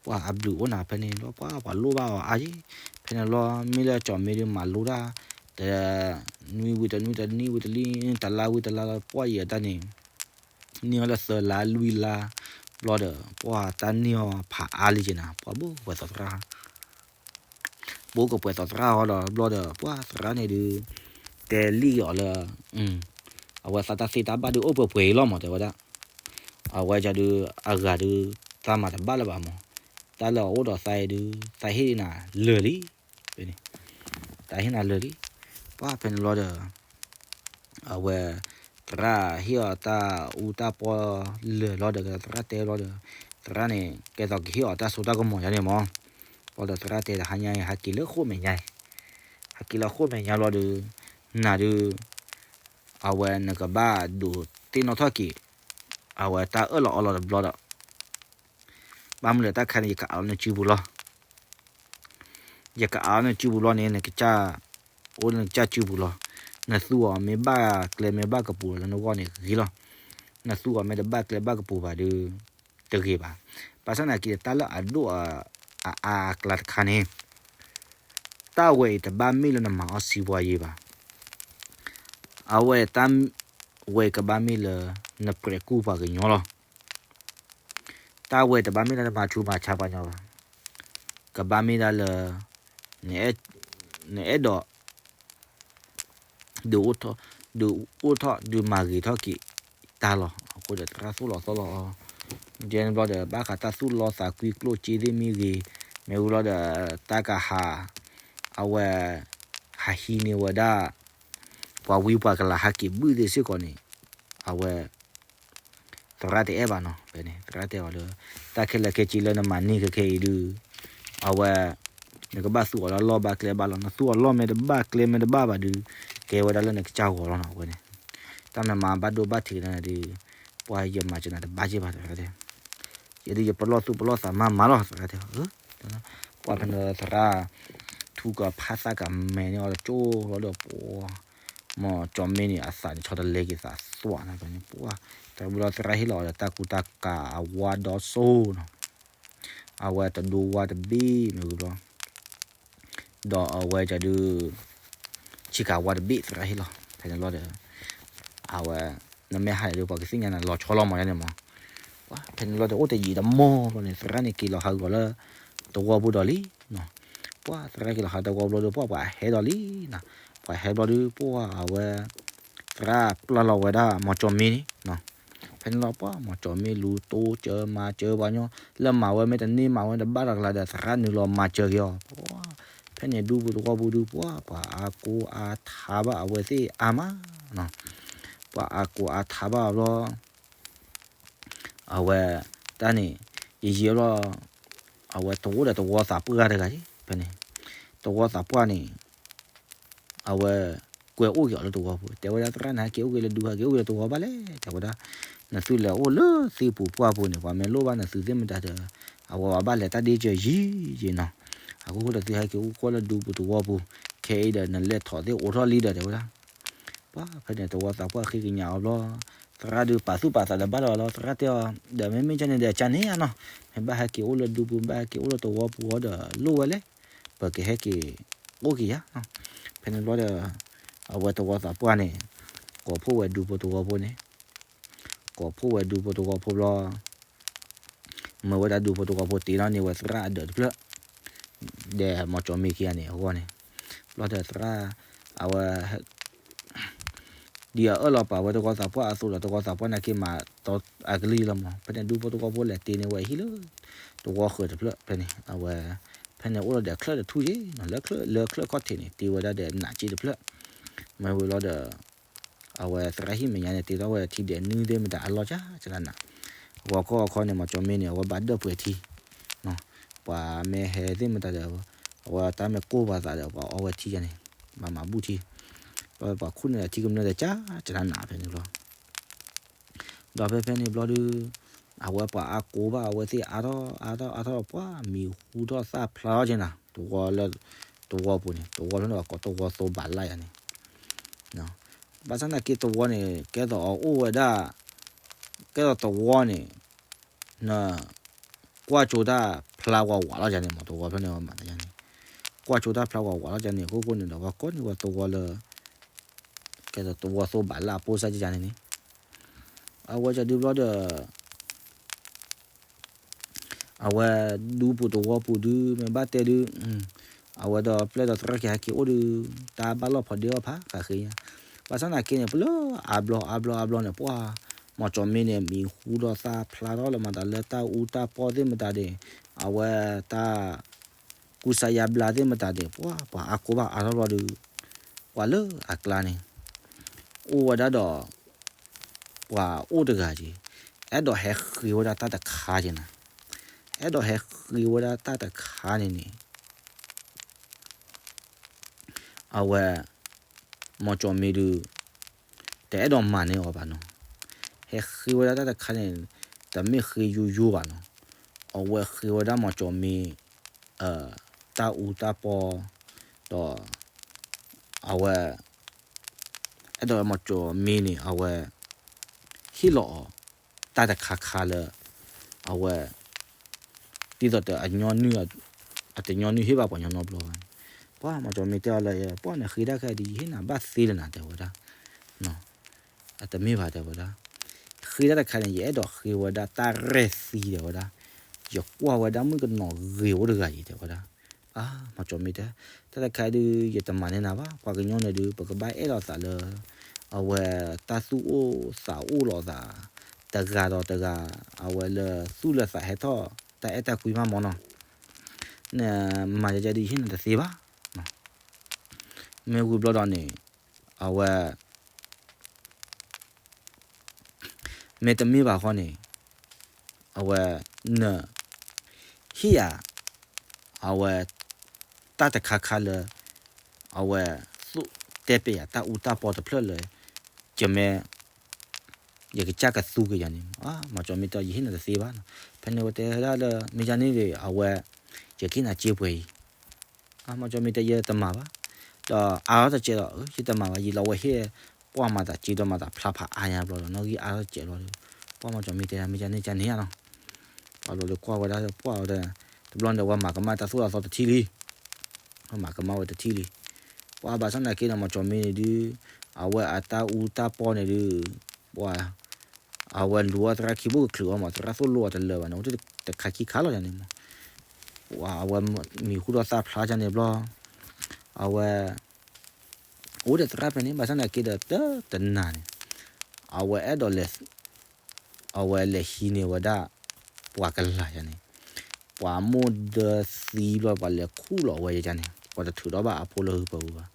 ပှၤအဘျုးအိၣ်နၤဖဲန့ၣ်လီၤ ပှၤ ပှၤလိၣ်ဘၣ်အီၤအါက့, ဖဲန့ၣ်လီၤ မ့ၢ်လၢကၠီမ့ဒုးမၤလိတၢ် တနွံဝံၤတနွံ တနံၣ်ဝံၤတနံၣ် တလါဝံၤတလါလီၤ ပှၤယံာ်အတၢ်န့ၣ် န့ၢ်အီၤလၢသၢလါလွံၢ်လါ ဘျီဒီး ပှၤတၢ်န့ၢ်အီၤဖးအါလံက့နၤ ပှၤဘိကပှဲၤသီသရၣ် ဘိကပှဲၤသီသရၣ်ဟီဒီး ဘျီဒီး ပှၤသရၣ်န့ၣ်ဒုး တဲလံၣ်က့ၤအီၤလၢ အဝဲသးတၢ်သ့တၢ်ဘၣ်ဒုးအိၣ်ပှဲၤပှဲၤအံၤလီၤမး တဲဝဲဒၣ်, အဝဲဒုး အဂၤဒုး သးမၤတဘၣ်လၢၤဘၣ်မး, တၢ်လၢအအိၣ်ဒီးသးအံၤဒုး သးဟ့ၣ်နၤလၢာ်လံ, ဖဲန့ၣ် တၢ်ဟ့ၣ်နၤလၢာ်လံ, ပှၤဖဲန့ၣ်လီၤဒီး အဝဲ သရၣ်ဟ့ၣ်အီၤတၢ်အူတၢ်ပီလၢာ်လီၤဒီး သရၣ်တဲလီၤဒီး သရၣ်န့ၣ် ကဲသိးကဟ့ၣ်အီၤတၢ်စိတၢ်ကမီၤယါန့ၣ်မး, ဘျီဒီးသရၣ်တဲဒီးဟါညါအံၤ ဟဲက့ၤလၢဃိၣ်မဲာ်ညါအံၤ, ဟဲက့ၤလၢဃိၣ်မဲာ်ညါလီၤဒီး နၤဒုး အဝဲနကဘၣ်ဒိးသ့ၣ်နီၣ်ထီၣ်က့ၤ အဝဲတၢ်အၢၣ်လီၤအီလီၤတဘျီဒီး ဘၣ်မနုၤလဲၣ်တၢ်ခါန့ၣ် ယကအးလီၤနစုပူၤလီၤ. ယကအးလီၤနစုပူၤလီၤန့ၣ် နကစၢ် အိၣ်လၢနကစၢ်စုပူၤလီၤ. နသူအီၤမ့ၢ်ဘၣ်ကျဲမ့ၢ်ဘၣ်ကပူၤလၢနဂီၢ်န့ၣ်ဂ့ၤလီၤ. နသူအီၤမ့ၢ်တဘၣ်ကျဲဘၣ်ကပူၤဘၣ်ဒီး တဂ့ၤဘၣ်. ဘၣ်ဆၣ်သနာ်က့ တၢ်လၢအဒိၣ်အအါအကျါတခါန့ၣ် တၢ်ဝဲအံၤတဘၣ်မ့ၢ်လၢနမၤအီၣ်စံးပှၤယံၤဘၣ်. အဝဲတၢ်ဝဲကဘၣ်မ့ၢ်လၢ နပြဲးကူၣ်ပှၤကညီလီၤ. တၢ်ဝဲတဘၣ်မ့ၢ်လၢနမၤဆူးမၤဆါပှၤကညီဘၣ်. ကဘၣ်မ့ၢ်ဒၣ်လၢ နအဲၣ်ဒိး ဒုးအိၣ်ထီၣ် ဒုးအိၣ်ထီၣ် ဒုးမၤဂ့ၤထီၣ်က့ၤတၢ်လီၤ. အဃိဒီးသရၣ်သိၣ်လီၤသီလီၤအီၤ ဒ်န့ၣ်ဘျီဒီး ဘၣ်ဃးတၢ်သူၣ်လီသးကွံကျိၣ်စ့သ့ၣ်မ့ၢ်ဂ့ၤ, မ့ၢ်ဝံၤလီၤဒီး တၢ်ကဟး အဝဲ ဟးဟံးန့ၢ်ဝဲဒၣ် ပှၤဝံပှၤကလၤဟးက့ၤဘုၣ်သ့ၣ်စ့ၢ်ကီးန့ၣ် အဝဲ သရၣ်တအဲၣ်ဘၣ်နီၤ. ဖဲန့ၣ် သရၣ်တဲအီၤလၢ တၢ်ခဲလၢာ်ခဲဆ့လၢနမၤန့ၢ်ခဲခဲအံၤဒုး အဝဲ နကဘၣ်သူအီၤလၢအလီၢ်ဘၣ်ကျဲဘၣ်လီၤ. နသူအီၤလီၢ်မ့ၢ်တဘၣ်ကျဲမ့ၢ်တဘၣ်ဘၣ်ဒီး ကဲဝဲဒၣ်လၢနကစၢ်ဂီၤလီၤနီၤ အဝဲန့ၣ်. တၢ်မၤမၤဘၣ်ဒိဘၣ်ထံးကနၤဒီး ပှၤယမၤစၢၤနၤတဘၣ်က့ဘၣ် သရၣ်တဲ. ယဲဒၣ်ယပလီၢ်သူၣ်ပလီၢ်သးမၤမၤလီၤ သရၣ်တဲ. ပှၤဖဲန့ၣ်သရၣ် ထူကဖးသၣ်ကမဲာ်န့ၢ်အီၤလီၤကၠိလီၤဒီးပှၤ မီၢ်ကၠီမ့ၢ်န့ၣ် အသးန့ၣ်ဆီတလဲက့ၤသးသွးန့ၣ် ပှၤ တဘျီသရၣ်ဟ့ၣ်လီၤအီၤဒီးတၢ်ကူတၢ်ကၤအဝါဒီစိနီၤ. အဝဲတဒိဝါတဘ့ၣ်မ့ၢ်ဝံၤဘျီ ဒီးအဝဲကဒုး ဆံးကၤဝါတဘ့ၣ်သရၣ်ဟ့ၣ်လီၤ ဖဲန့ၣ်ဘျီဒီး အဝဲ နမ့ၢ်ဟးန့ၣ်ဒီး ပှၤကသ့ၣ်ညါနၤလီၤဆီလီၤမးယါန့ၣ်မး. ပှၤဖဲန့ၣ်ဘျီဒီး အိၣ်တယံာ်တမီၢ်ဘျီန့ၣ် သရၣ်န့ၣ်က့ၤလီၤဟးဂီၤလၢ သဝီပူၤဒီးလံနီၤ. ပှၤသရၣ်က့ၤလီၤဟးသဝီဘျီဒီး ပှၤပှၤဟဲဒီးလံနီၤ. ပှၤဟဲဘျီဒီး ပှၤအဝဲ သရၣ်ပျၢ်လီၤဝဲဒၣ်မီၢ်ကၠီမ့ၢ်န့ၣ်နီၤ. ဖဲန့ၣ်လီၤပှၤမီၢ်ကၠီမ့ၢ်လူၤတိစၢၤမၤစၢၤပှၤညီ လၢမၤဝဲမ့ၢ်တန့ၢ်မၤဝဲတဘၣ်လီၤကလၤဒီး သရၣ်နုာ်လီၤမၤစၢၤက့ၤအီၤ. ပှၤ ဖဲန့ၣ်ဒူပူၤသဝီပူၤဒုး ပှၤ ပှၤအါကိးအါထါဘၣ်အဝဲသ့ၣ်အါမးနီၤ. ပှၤအါကိးအါထါဘၣ်အီၤဘျီ အဝဲ တၢ်န့ၣ် ယံာ်ယံာ်ဘျီ အဝဲတအိၣ်ဒီးသဝီသးပှၢ်တဂၤက့ၤ ဖဲန့ၣ် သဝီသးပှၢ်န့ၣ် အဝဲ ကွဲးအိၣ်က့ၤအီၤလၢသဝီပူၤ တဲဝဲဒၣ် သရၣ်န့ၣ် ဟဲက့ၤအိၣ်က့ၤလၢဒူ ဟဲက့ၤအိၣ်က့ၤလၢသဝီဘၣ်လဲၣ် တဲဝဲဒၣ်. နသုလဲၤအိၣ်လၢသ့ၣ်ပူၤပှၢ်ပူၤန့ၣ် ပှၤမ့ၢ်လိၣ်ဘၣ်နသုသ့ၣ်မတၤဒီး အဝဲဘၣ်လဲၤတၢ်ဒ့စၢၤယံာ်ယံာ်နီၤ. အခိၣ်ဃိဒီးသုဟဲက့ၤအိၣ်ကွၢ်လၢဒူပူၤသဝီပူၤ ခဲအံၤဒီးနလဲၤထီၣ်သ့ၣ်အိးထီၣ်လံဒီး တဲဝဲဒၣ်. ပှၤဖဲန့ၣ်သဝီသးပှၢ်ဃ့ကညးအီၤဘျီ သရၣ်ဒုးပာ်သူၣ်ပာ်သးဒီးဘၣ်လီၤလီၤ သရၣ်တဲအီၤ ဒီးမ့မ့ၢ်ကန့ၣ်ဒီးကန့ၣ်ဧါနီၤ. မ့ၢ်ဘၣ်ဟဲက့ၤအိၣ်လၢဒူပူၤ ဘၣ်ဟဲက့ၤအိၣ်လၢသဝီပူၤအီၤဒီးလိၣ်ဝဲလဲၣ် ပကဟဲက့ၤအိၣ်က့ၤယၤနီၤ. ဖဲန့ၣ်ဘျီဒီး အဝဲသဝီသးပှၢ်န့ၣ် ကိးဖှိၣ်ဝဲဒူဖိသဝီဖိန့ၣ် ကိးဖှိၣ်ဝဲဒူဖိသဝီဖိဘျီ မၢဝဲဒၣ်ဒူဖိသဝီဖိတ့ထီၣ်န့ၢ်ဝဲသရၣ်အဒၢးတဖျၢၣ် ဒီးမီၢ်ကၠီမ့ၢ်ခံဂၤန့ၣ်အဂီၢ်န့ၣ် ဘျီဒီးသရၣ် အဝဲ ဒ်အအၢၣ်လီၤပာ်ဝဲသဝီသးပှၢ်အသိးဒီး သဝီသးပှၢ်န့ၣ်က့ၤမၤအကလုၢ်လီၤမး. ဖဲန့ၣ်ဒူဖိသဝီဖိလဲၤတ့န့ၢ်ဝဲအဟံၣ်လၢ သဝီဃၢၤတဖျၢၣ်ဖဲန့ၣ် အဝဲ ဖဲန့ၣ်အိၣ်လီၤဒီးချၢၣ်တထူၣ်က့ၤနီၤ လၢချၢၣ် လၢချၢၣ်ခီၣ်ထံးန့ၣ် တ့ဝဲဒၣ်ဒီးနးက့တဖျၢၣ် မ့ၢ်ဝံၤလီၤဒီး အဝဲသရၣ်ဟံၣ်မဲာ်ညါန့ၣ် တ့ထီၣ်ဝဲထံဒဲးနွံသ့ၣ်မတၤအလီၢ်ကၢ်ကၢ်နးနး ဂီၤခီဂီၤခီန့ၣ် မီၢ်ကၠီမ့ၢ်န့ၣ် အဝဲဘၣ်ဒၢၣ်ပှဲၤထံ ပှၤမ့ၢ်ဟဲသ့ၣ်မတၤဒီး အဝဲတၢ်မ့ၢ်ကိၢ်ပှၤသးဒီး ပှၤအီဝဲထံယါန့ၣ် ဘၣ်မၤဘူၣ်ထံ ပှၤခူၣ်န့ၢ်ဒီးထံကမျၢၢ်ဒီးကၢ်ကၢ်နးနးဖဲန့ၣ်ဘျီ ဒီးဖဲဖဲန့ၣ်ဘျီဒုး အဝဲပှၤအါကိးဘၣ်အဝဲသ့ၣ်အါထီၣ်အါထီၣ်အါထီၣ် ပှၤမံၤဟူထီၣ်သၣ်ဖျါထီၣ်က့ၤနၤ သဝီလၢ သဝီပူၤန့ၣ် သဝီဖျၢၣ်န့ၣ် ပှၤကိးသဝီသိဘးလၢ်ယါန့ၣ် ဘၣ်ဆၣ်သနာ်က့သဝီန့ၣ် ကဲသိးအအိၣ်ဝဲဒၣ် ကဲသိးသဝီန့ၣ် န ကွၢ်ကၠိတၢ်ဖျါဝးဝးလီၤယါန့ၣ်မး သဝီဖျၢၣ်န့ၣ် မၤတၢ်ယါန့ၣ် ကွၢ်ကၠိတၢ်ဖျါဝးဝးလီၤယါန့ၣ် အခိၣ်ဃိန့ၣ်ဒီး ပှၤကိးန့ၢ်ဝဲသဝီလၢ ကဲသိးသဝီသိဘးလၢ်အပိၢ်စၢ်က့ၤယါန့ၣ်န့ၣ် အဝဲကဒုးဘျီဒီး အဝဲဒူပူၤသဝီပူၤဒုး မ့ၢ်ဘၣ်တဲဒုး အဝဲဒီးပျဲၢ်ဒီးသရၣ်က့ၤဟဲက့ၤအိၣ်ဒုး တၢ်ဘၣ်လီၢ်ဖီဒ့အီၣ်ဖးဃးဃ့ညါ ဘၣ်ဆၣ်သနာ်က့န့ၣ် ပလၢအါဘျီအါဘျီအါဘျီန့ၣ် ပှၤ မီၢ်ကၠီမ့ၢ်န့ၣ် မံၤဟူထီၣ်သၣ်ဖျါထီၣ်လၢမၤတၢ်လၢတၢ်အူတၢ်ပီၢ်သ့ၣ်မတၤန့ၣ် အဝဲတၢ် ကူစါယါဘျါသ့ၣ်မတၤန့ၣ် ပှၤ ပှၤအါကိးဘၣ်အါထီၣ်ဘျီဒုး ပှၤလၢအကျါန့ၣ် အိၣ်ဝဲဒၣ်ဒီး ပှၤအိၣ်တဂၤက့ၤ အဲၣ်ဒိးဟဲဃ့ဝဲဒၣ်တၢ်တခါက့ၤနၤ အဲၣ်ဒိးဟဲဃ့ဝဲဒၣ်တၢ်တခါန့ၣ်န့ၣ် အဝဲ မီၢ်ကၠီမ့ၢ်ဒုး တအဲၣ်ဒိးမၤန့ၢ်အီၤဘၣ်နီၤ ဟဲဃ့ဝဲဒၣ်တၢ်တခါန့ၣ် တမ့ၢ်ဃ့ယိယိဘၣ်နီၤ အဝဲဃ့ဝဲဒၣ်မီၢ်ကၠီမ့ၢ် တၢ်အူတၢ်ပီၢ် ဒီး အဝဲ အဲၣ်ဒိးမီၢ်ကၠီမ့ၢ်န့ၣ် အဝဲ ဟ့ၣ်လီၤအီၤ တၢ်တခါခါလၢ အဝဲ ဒ်သိးတအညီနုၢ် အတညီနုၢ်ဟ့ၣ်ဘၣ်ပှၤညီနီတဘျီဘၣ်န့ၣ် ပှၤမီၢ်ကၠီမ့ၢ်တဲအီၤလၢ ပှၤန့ၣ်ဃ့တၢ်ခဲအံၤဒ်ယဟ့ၣ်နၤဘၣ်သ့လၢၤနၤတဲဝဲဒၣ် အတမ့ၢ်ဘၣ်တဲဝဲဒၣ် ဃ့တၢ်တခါန့ၣ် ယအဲၣ်ဒိးဃ့ဝဲဒၣ်တၢ်ရဲၣ်သံတဲဝဲဒၣ် ယကွၢ်ဝဲဒၣ်မုၣ်ကနီၤဂ့ၤအိၣ်တဂၤအံၤတဲဝဲဒၣ် အါ မီၢ်ကၠီမ့ၢ်တဲ တၢ်တခါဒုး ယတမၤန့ၢ်နၤဘၣ် ပှၤကညီန့ၣ်ဒုး ပကဘၣ်အဲၣ်လိာ်သးလၢ အဝဲတၢ်သူၣ်အိၣ်သးအိၣ်လိာ်သး တဂၤဒီးတဂၤ အဝဲလၢသူၣ်လၢသးဟဲထီၣ် တၢ်အဲၣ်တၢ်ကွံမးမီၢ်နီၤ နမၤယဲယဲဒုး ယဟ့ၣ်နၤတသ့ဘၣ် မ့ၢ်ဝံၤဘျီဒီးန့ၣ် အဝဲ မ့ၢ်တမ့ၢ်ဘၣ်ဃီန့ၣ် အဝဲ န ဟ့ၣ်ယၤ အဝဲ တၢ်တခါခါလၢ အဝဲ သိၣ်တဲပၠးယၤတၢ်အူတၢ်ပီတဖျၢၣ်လၢ ယမ့ၢ် ယကစၢ်ကသူက့ၤယၤန့ၣ်, မီၤကၠီမ့ၢ်တဲ ယဟ့ၣ်နၤတသ့ဘၣ်နီၤ. ဖဲန့ၣ်ဝဲတဲဒၣ်လၢ မ့ၢ်ယၤန့ၣ်ဒီး အဝဲ ယကဟ့ၣ်နၤစ့ပှဲၤအံၤ မီၤကၠီမ့ၢ်တဲ ယတမၤဘၣ်, ဒီးအါထီၣ်တစဲးဒီး ယတမၤဘၣ် ယလီၤဝဲဟ့ၣ် ပှၢ်မၤသးစ့ဒီးမၤသးဖျါဖးအါညါဘျီဒီး နီၣ်ဂံၢ်အါထီၣ်တစဲးဘျီဒီး ပှၢ်မီၤကၠီမ့ၢ်တဲ မ့ၢ်ယၤန့ၣ်ကန့ၣ်ဧါနီၤ. ပှၢ်ဘျီဒီးကွၢ်ဝဲဒၣ် ပှၢ်ဝဲဒၣ် တဘျီန့ၣ် အဝဲမၤကမၣ်တၢ်သိၣ်တၢ်သီတထံၣ်လံ မၤကမၣ်ဝဲတထံၣ်လံ. ပှၤဘၣ်ဆၣ်သနာ်က့ဒီး မီၤကၠီမ့ၢ်န့ၣ်ဒုး အဝဲအတၢ်အူတၢ်ပီန့ၣ်ဒုး ပှၤ အဝဲလူၤအီၣ်သရၣ်ခံဘိၣ်ကချုးအီၤမး သရၣ်သိၣ်လိအီၤတလၢာ်ဘၣ်န့ၣ် အိၣ်တခါခံခါလီၤယၤန့ၣ်မး. ပှၤအဝဲမံၤဟူထီၣ်သၣ်ဖျါယၤန့ၣ်ဘျီ အဝဲ အိၣ်ဒီးသရၣ်ဖဲန့ၣ် ဘၣ်ဆၣ်သနာ်က့ဒီး တတနၤန့ၣ် အဝဲအဲၣ်ဒိးလဲၤ အဝဲလဲၤဟံးန့ၢ်ဝဲဒၣ် ပှၤကလၤယၤန့ၣ်, ပှၤမိၢ်ဒၢသံဘျီ ပှၤလဲၤခူၣ်လီၤဝဲယၤန့ၣ် ပှၤတထုးထီၣ်ဘၣ်အဖိလၢဟုပူၤဘၣ်.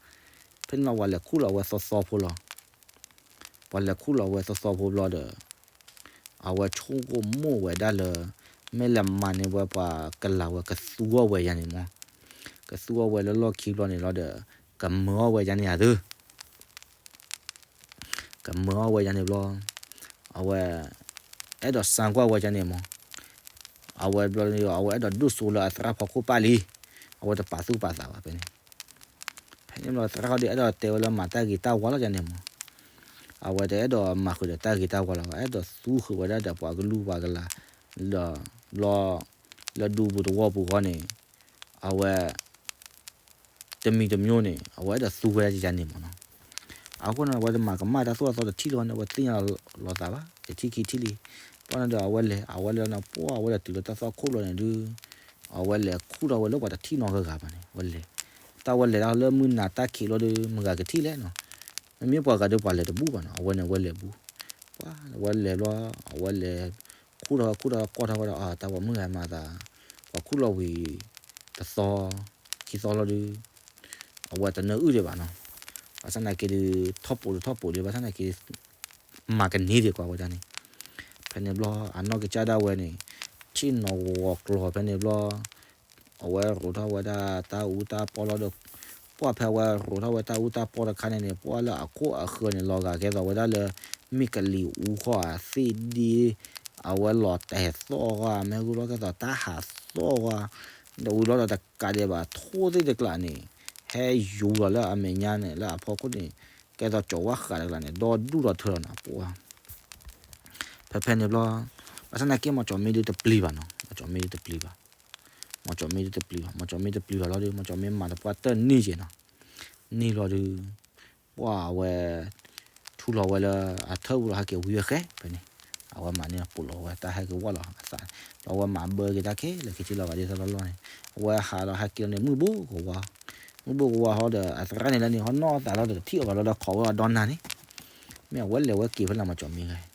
ဖဲန့ၣ်လီၤ ပှၤလဲၤခူၣ်လီၤဝဲသီသီဖိလီၤ. ပှၤလဲၤခူၣ်လီၤဝဲသီသီဖိဘျီဒီး အဝဲဆိကမိၣ်ဝဲဒၣ်လၢ မ့ၢ်လဲၤမၤန့ၢ်ဝဲပှၤကလၤဝဲ ကသူအီၣ်ဝဲယၤန့ၣ်မး, ကသူအီၣ်ဝဲလၢလီၢ်ခံဘျီန့ၣ်လီၤဒီး ကမၢအီၣ်ဝဲယၤန့ၣ်ဧါသ့ ကမၢအီၣ်ဝဲယၤန့ၣ်ဘျီ, အဝဲ အဲၣ်ဒိးစၢကွၢ်ဝဲယၤန့ၣ်မး, အဝဲဘျီ အဝဲအဲၣ်ဒိးဒိၣ်စိလၢအသရၣ်ဖီခိၣ်ပၢ်လံ, အဝဲတပာ်သူၣ်ပာ်သးဘၣ်ဖဲန့ၣ်. ဖဲန့ၣ်ဘျီသရၣ်ဃီဒီးအဲၣ်ဒိးတဲဝဲလၢမၤတၢ်ဂ့ၤတၢ်ဝါလီၤယၤန့ၣ်မး, အဝဲတအဲၣ်ဒိးမၤဃုာ်ဒီးတၢ်ဂ့ၤတၢ်ဝါလီၤဘၣ်, အဲၣ်ဒိးသူဃုာ်ဝဲဒၣ်ဒီးပှၤကလုာ်ပှၤကလၤ လၢ လၢဒူပူၤသဝီပူၤဃီန့ၣ်, အဝဲ တမံၤတမံၤန့ၣ် အဝဲအဲၣ်ဒိးသူဝဲဒၣ်ယၤန့ၣ်မးနီၤ. အဃိန့ၣ် အဝဲတမၤကမၣ်တၢ်သိၣ်တၢ်သီတထံၣ်လီၤန့ၣ် အဝဲသ့ၣ်ညါလီၤသးဘၣ်, တထံၣ်ခံထံၣ်လံ. ပှၢ်န့ၣ်ဒီးအဝဲလဲၤ အဝဲလဲၤလီၤန့ၣ် ပှၢ်အဝဲလဲၤတုၤလၢတၢ်သွၣ်ခိၣ်လီၤန့ၣ်ဒုး အဝဲလဲၤခူၣ်ထီၣ်ဝဲလၢပှၤတထံၣ်နီတဂၤဘၣ်န့ၣ် အဝဲလဲၤ, တၢ်ဝဲလဲၤတၢ်လၢမုၢ်နၤတၢ်ခံးလီၤဒီး မတၤကထံၣ်လဲၣ်နီၤ. မ့မ့ၢ်ပှၤဂၤဒီးပှၤလဲၤတဘူၣ်ဘၣ်နီၤ, အဝဲန့ၣ်အဝဲလဲၤဘူၣ်. ပှၢ်အဝဲလဲၤဘျီ အဝဲလဲၤ ခူၣ်ထီၣ်ဝဲခူၣ်ထီၣ်ဝဲကွၢ်ထီၣ်ဝဲဒီး အတၢ်ဝဲမုၢ်ဂၤမၤသး, ပှၤခူၣ်လီၤဝံၤ တသီ ခံသီလီၤဒုး အဝဲတနၢအုၣ်ဒံးဘၣ်နီၤ. ဘၣ်ဆၣ်သနာ်က့ဒီး ထီၣ်ပိာ်ဒံးထီၣ်ပိာ်ဒံး ဘၣ်ဆၣ်သနာ်က့ မၤကန့ၢ်ဒံးကွၢ်ဝဲဒၣ်န့ၣ်. ဖဲန့ၣ်ဘျီ အနီၢ်ကစၢ်ဒၣ်ဝဲန့ၣ် ဆ့ၣ်နီၤဂီၤကျီၤဖဲန့ၣ်ဘျီ အဝဲရိးထီၣ်ဝဲဒၣ်တၢ်အူတၢ်ပီလီၤဒီး ပှၢ်ဖဲအဝဲရိးထီၣ်ဝဲတၢ်အူတၢ်ပီတခါန့ၣ်န့ၣ် ပှၢ်လၢအခိၣ်အဃၢၤန့ၣ် လီၤဂာ်ကဲသိးဝဲဒၣ်လၢ မ့ၢ်ကလံၤအူခီၣ်အသ့ၣ်ဒ့ အဝဲလီၤတဲာ်သီၣ်ဂီၢ် မ့ၢ်ဂုၢ်လီၤကဲသိးတၢ်ဟးသီၣ်ဂီၢ် ဒီးဝံၤလီၤဒီးတကးဒံးဘၣ် ထိၣ်သ့ၣ်တကျးန့ၣ် ဟဲယူၤလီၤလၢအမဲာ်ညါန့ၣ် လၢအဖီခိၣ်န့ၣ် ကဲသိးကၠီၤဝါဃးတကျးန့ၣ် ဒီဒူၣ်ဒီထၢလီၤန့ၣ် ပှၢ် ဖဲဖဲန့ၣ်ဘျီ ဘၣ်ဆၣ်သနာ်က့ မီၤကၠီမ့ၢ်ဒုးတပျံၤဘၣ်နီၤ, မီၤကၠီမ့ၢ်ဒုးတပျံၤဘၣ်, မီၤကၠီမ့ၢ်ဒုးတပျံၤဘၣ်, မီၤကၠီမ့ၢ်တပျံၤဘၣ်လီၤဒီး မီၤကၠီမ့ၢ်မၤတပှၢ်တၢၢ်န့ၢ်က့ၤနီၤ, န့ၢ်လီၤဒီး ပှၢ်အဝဲ ထူလီၤဝဲလၢအထၢၣ်ပူၤလီၤ ဟဲက့ၤဝံၤဝဲဃဲ ဖဲန့ၣ်, အဝဲမၤန့ၢ်ပူၤလီၤဝဲ တၢ်ဟဲက့ၤဝီလီၤအသး, ဒီးအဝဲမၤဘၢက့ၤတၢ်ခဲလၢာ် က့ၤက့ၤလီၤဂာ်ဒ်သိးလီၢ်လီၢ်န့ၣ်, အဝဲဟးလီၤဟဲက့ၤလီၤန့ၣ် မုၢ်ဘိကဝါ, မုၢ်ဘိကဝါဟီဒီး အသရၣ်န့ၣ်လၢန့ၣ် ဟီနီၢ်သးလီၤဒီး တထံၣ်အီၤဘၣ်လီၤဒီး ခိးဝဲအီၤဒီနၤန့ၣ် မ့ၢ်အဝဲလဲၤဝဲက့ၤဖဲလၢမီၤကၠီမ့ၢ်ဂ့ၤ,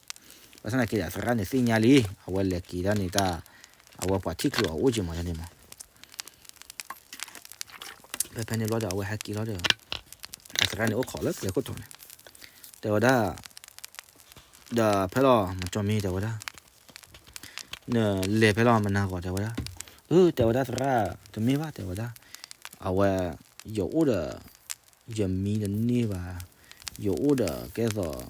ဘၣ်ဆၣ်သနာ်က့ဒီး အသရၣ်န့ၣ်သ့ၣ်ညါလံ, အဝဲလဲၤက့ၤတၢ်န့ၣ်တၢ်, အဝဲပှၤထံၣ်ချုးအီၤအိၣ်က့ၤမးန့ၣ်မး ဖဲဖဲန့ၣ်ဘျီဒီး အဝဲဟဲက့ၤလီၤဒီး အသရၣ်န့ၣ်အိၣ်ခိးလၢကျဲခိၣ်တီန့ၣ်, တဲဝဲဒၣ်, ဒီးဖဲလီၤ မီၤကၠီမ့ၢ်တဲဝဲဒၣ်, နလဲၤဖဲလီၤမနၤဂီၤတဲဝဲဒၣ်, အၢ တဲဝဲဒၣ်သရၣ် တမ့ၢ်ဘၣ်တဲဝဲဒၣ်, အဝဲ ယအိၣ်ဒီး ယမံတန့ၢ်ဘၣ်, ယအိၣ်ဒီးကဲသိး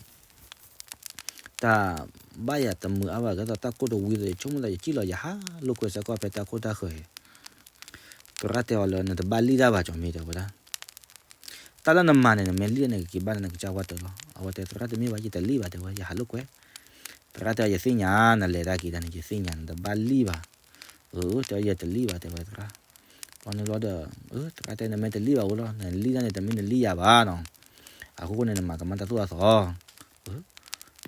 တၢ်ဘၣ်ယၤတမုာ်အါဘၣ် ကဲသိးတၢ်ကိၢ်တဝံသိး ယဆိကမိၣ်သးယစံၣ်လီၤ ယဟးလိာ်ကွဲစ့ၢ်ကီးဖဲတၢ်ခိၣ်တၢ်ဃၢၤအံၤ, သရၣ်တဲအီၤလၢ နတဘၣ်လံၣ်တၢ်ဘၣ် ကၠီမ့ၢ်တဲဝဲဒၣ်, တၢ်လၢနမၤန့ၣ် နမ့ၢ်လံၣ်န့ၣ် ကက့ၤဘၣ်န့ၣ် နကစၢ်ဝါတၢၢ်လီၤ. အဝဲတဲသရၣ်တမ့ၢ်ဘၣ် ယတလံၣ်ဘၣ်တဲဝဲ ယဟးလိာ်ကွဲ, သရၣ်တဲအီၤ ယသ့ၣ်ညါ နလဲၤတၢ်က့ၤတၢ်န့ၣ် ယသ့ၣ်ညါ နတဘၣ်လံၣ်ဘၣ်, အၢ တဲယတလံၣ်ဘၣ်တဲဝဲသရၣ်, ဘျီန့ၣ်ဘျီဒီး သရၣ်တဲ နမ့ၢ်တလံၣ်ဘၣ်အိၣ်လီၤ နလံၣ်တၢ်န့ၣ် တမ့ၢ်နလံၣ်ယၤဘၣ်နီၤ, အဃိန့ၣ် နမၤကမၣ်တၢ်သိၣ်တၢ်သီ,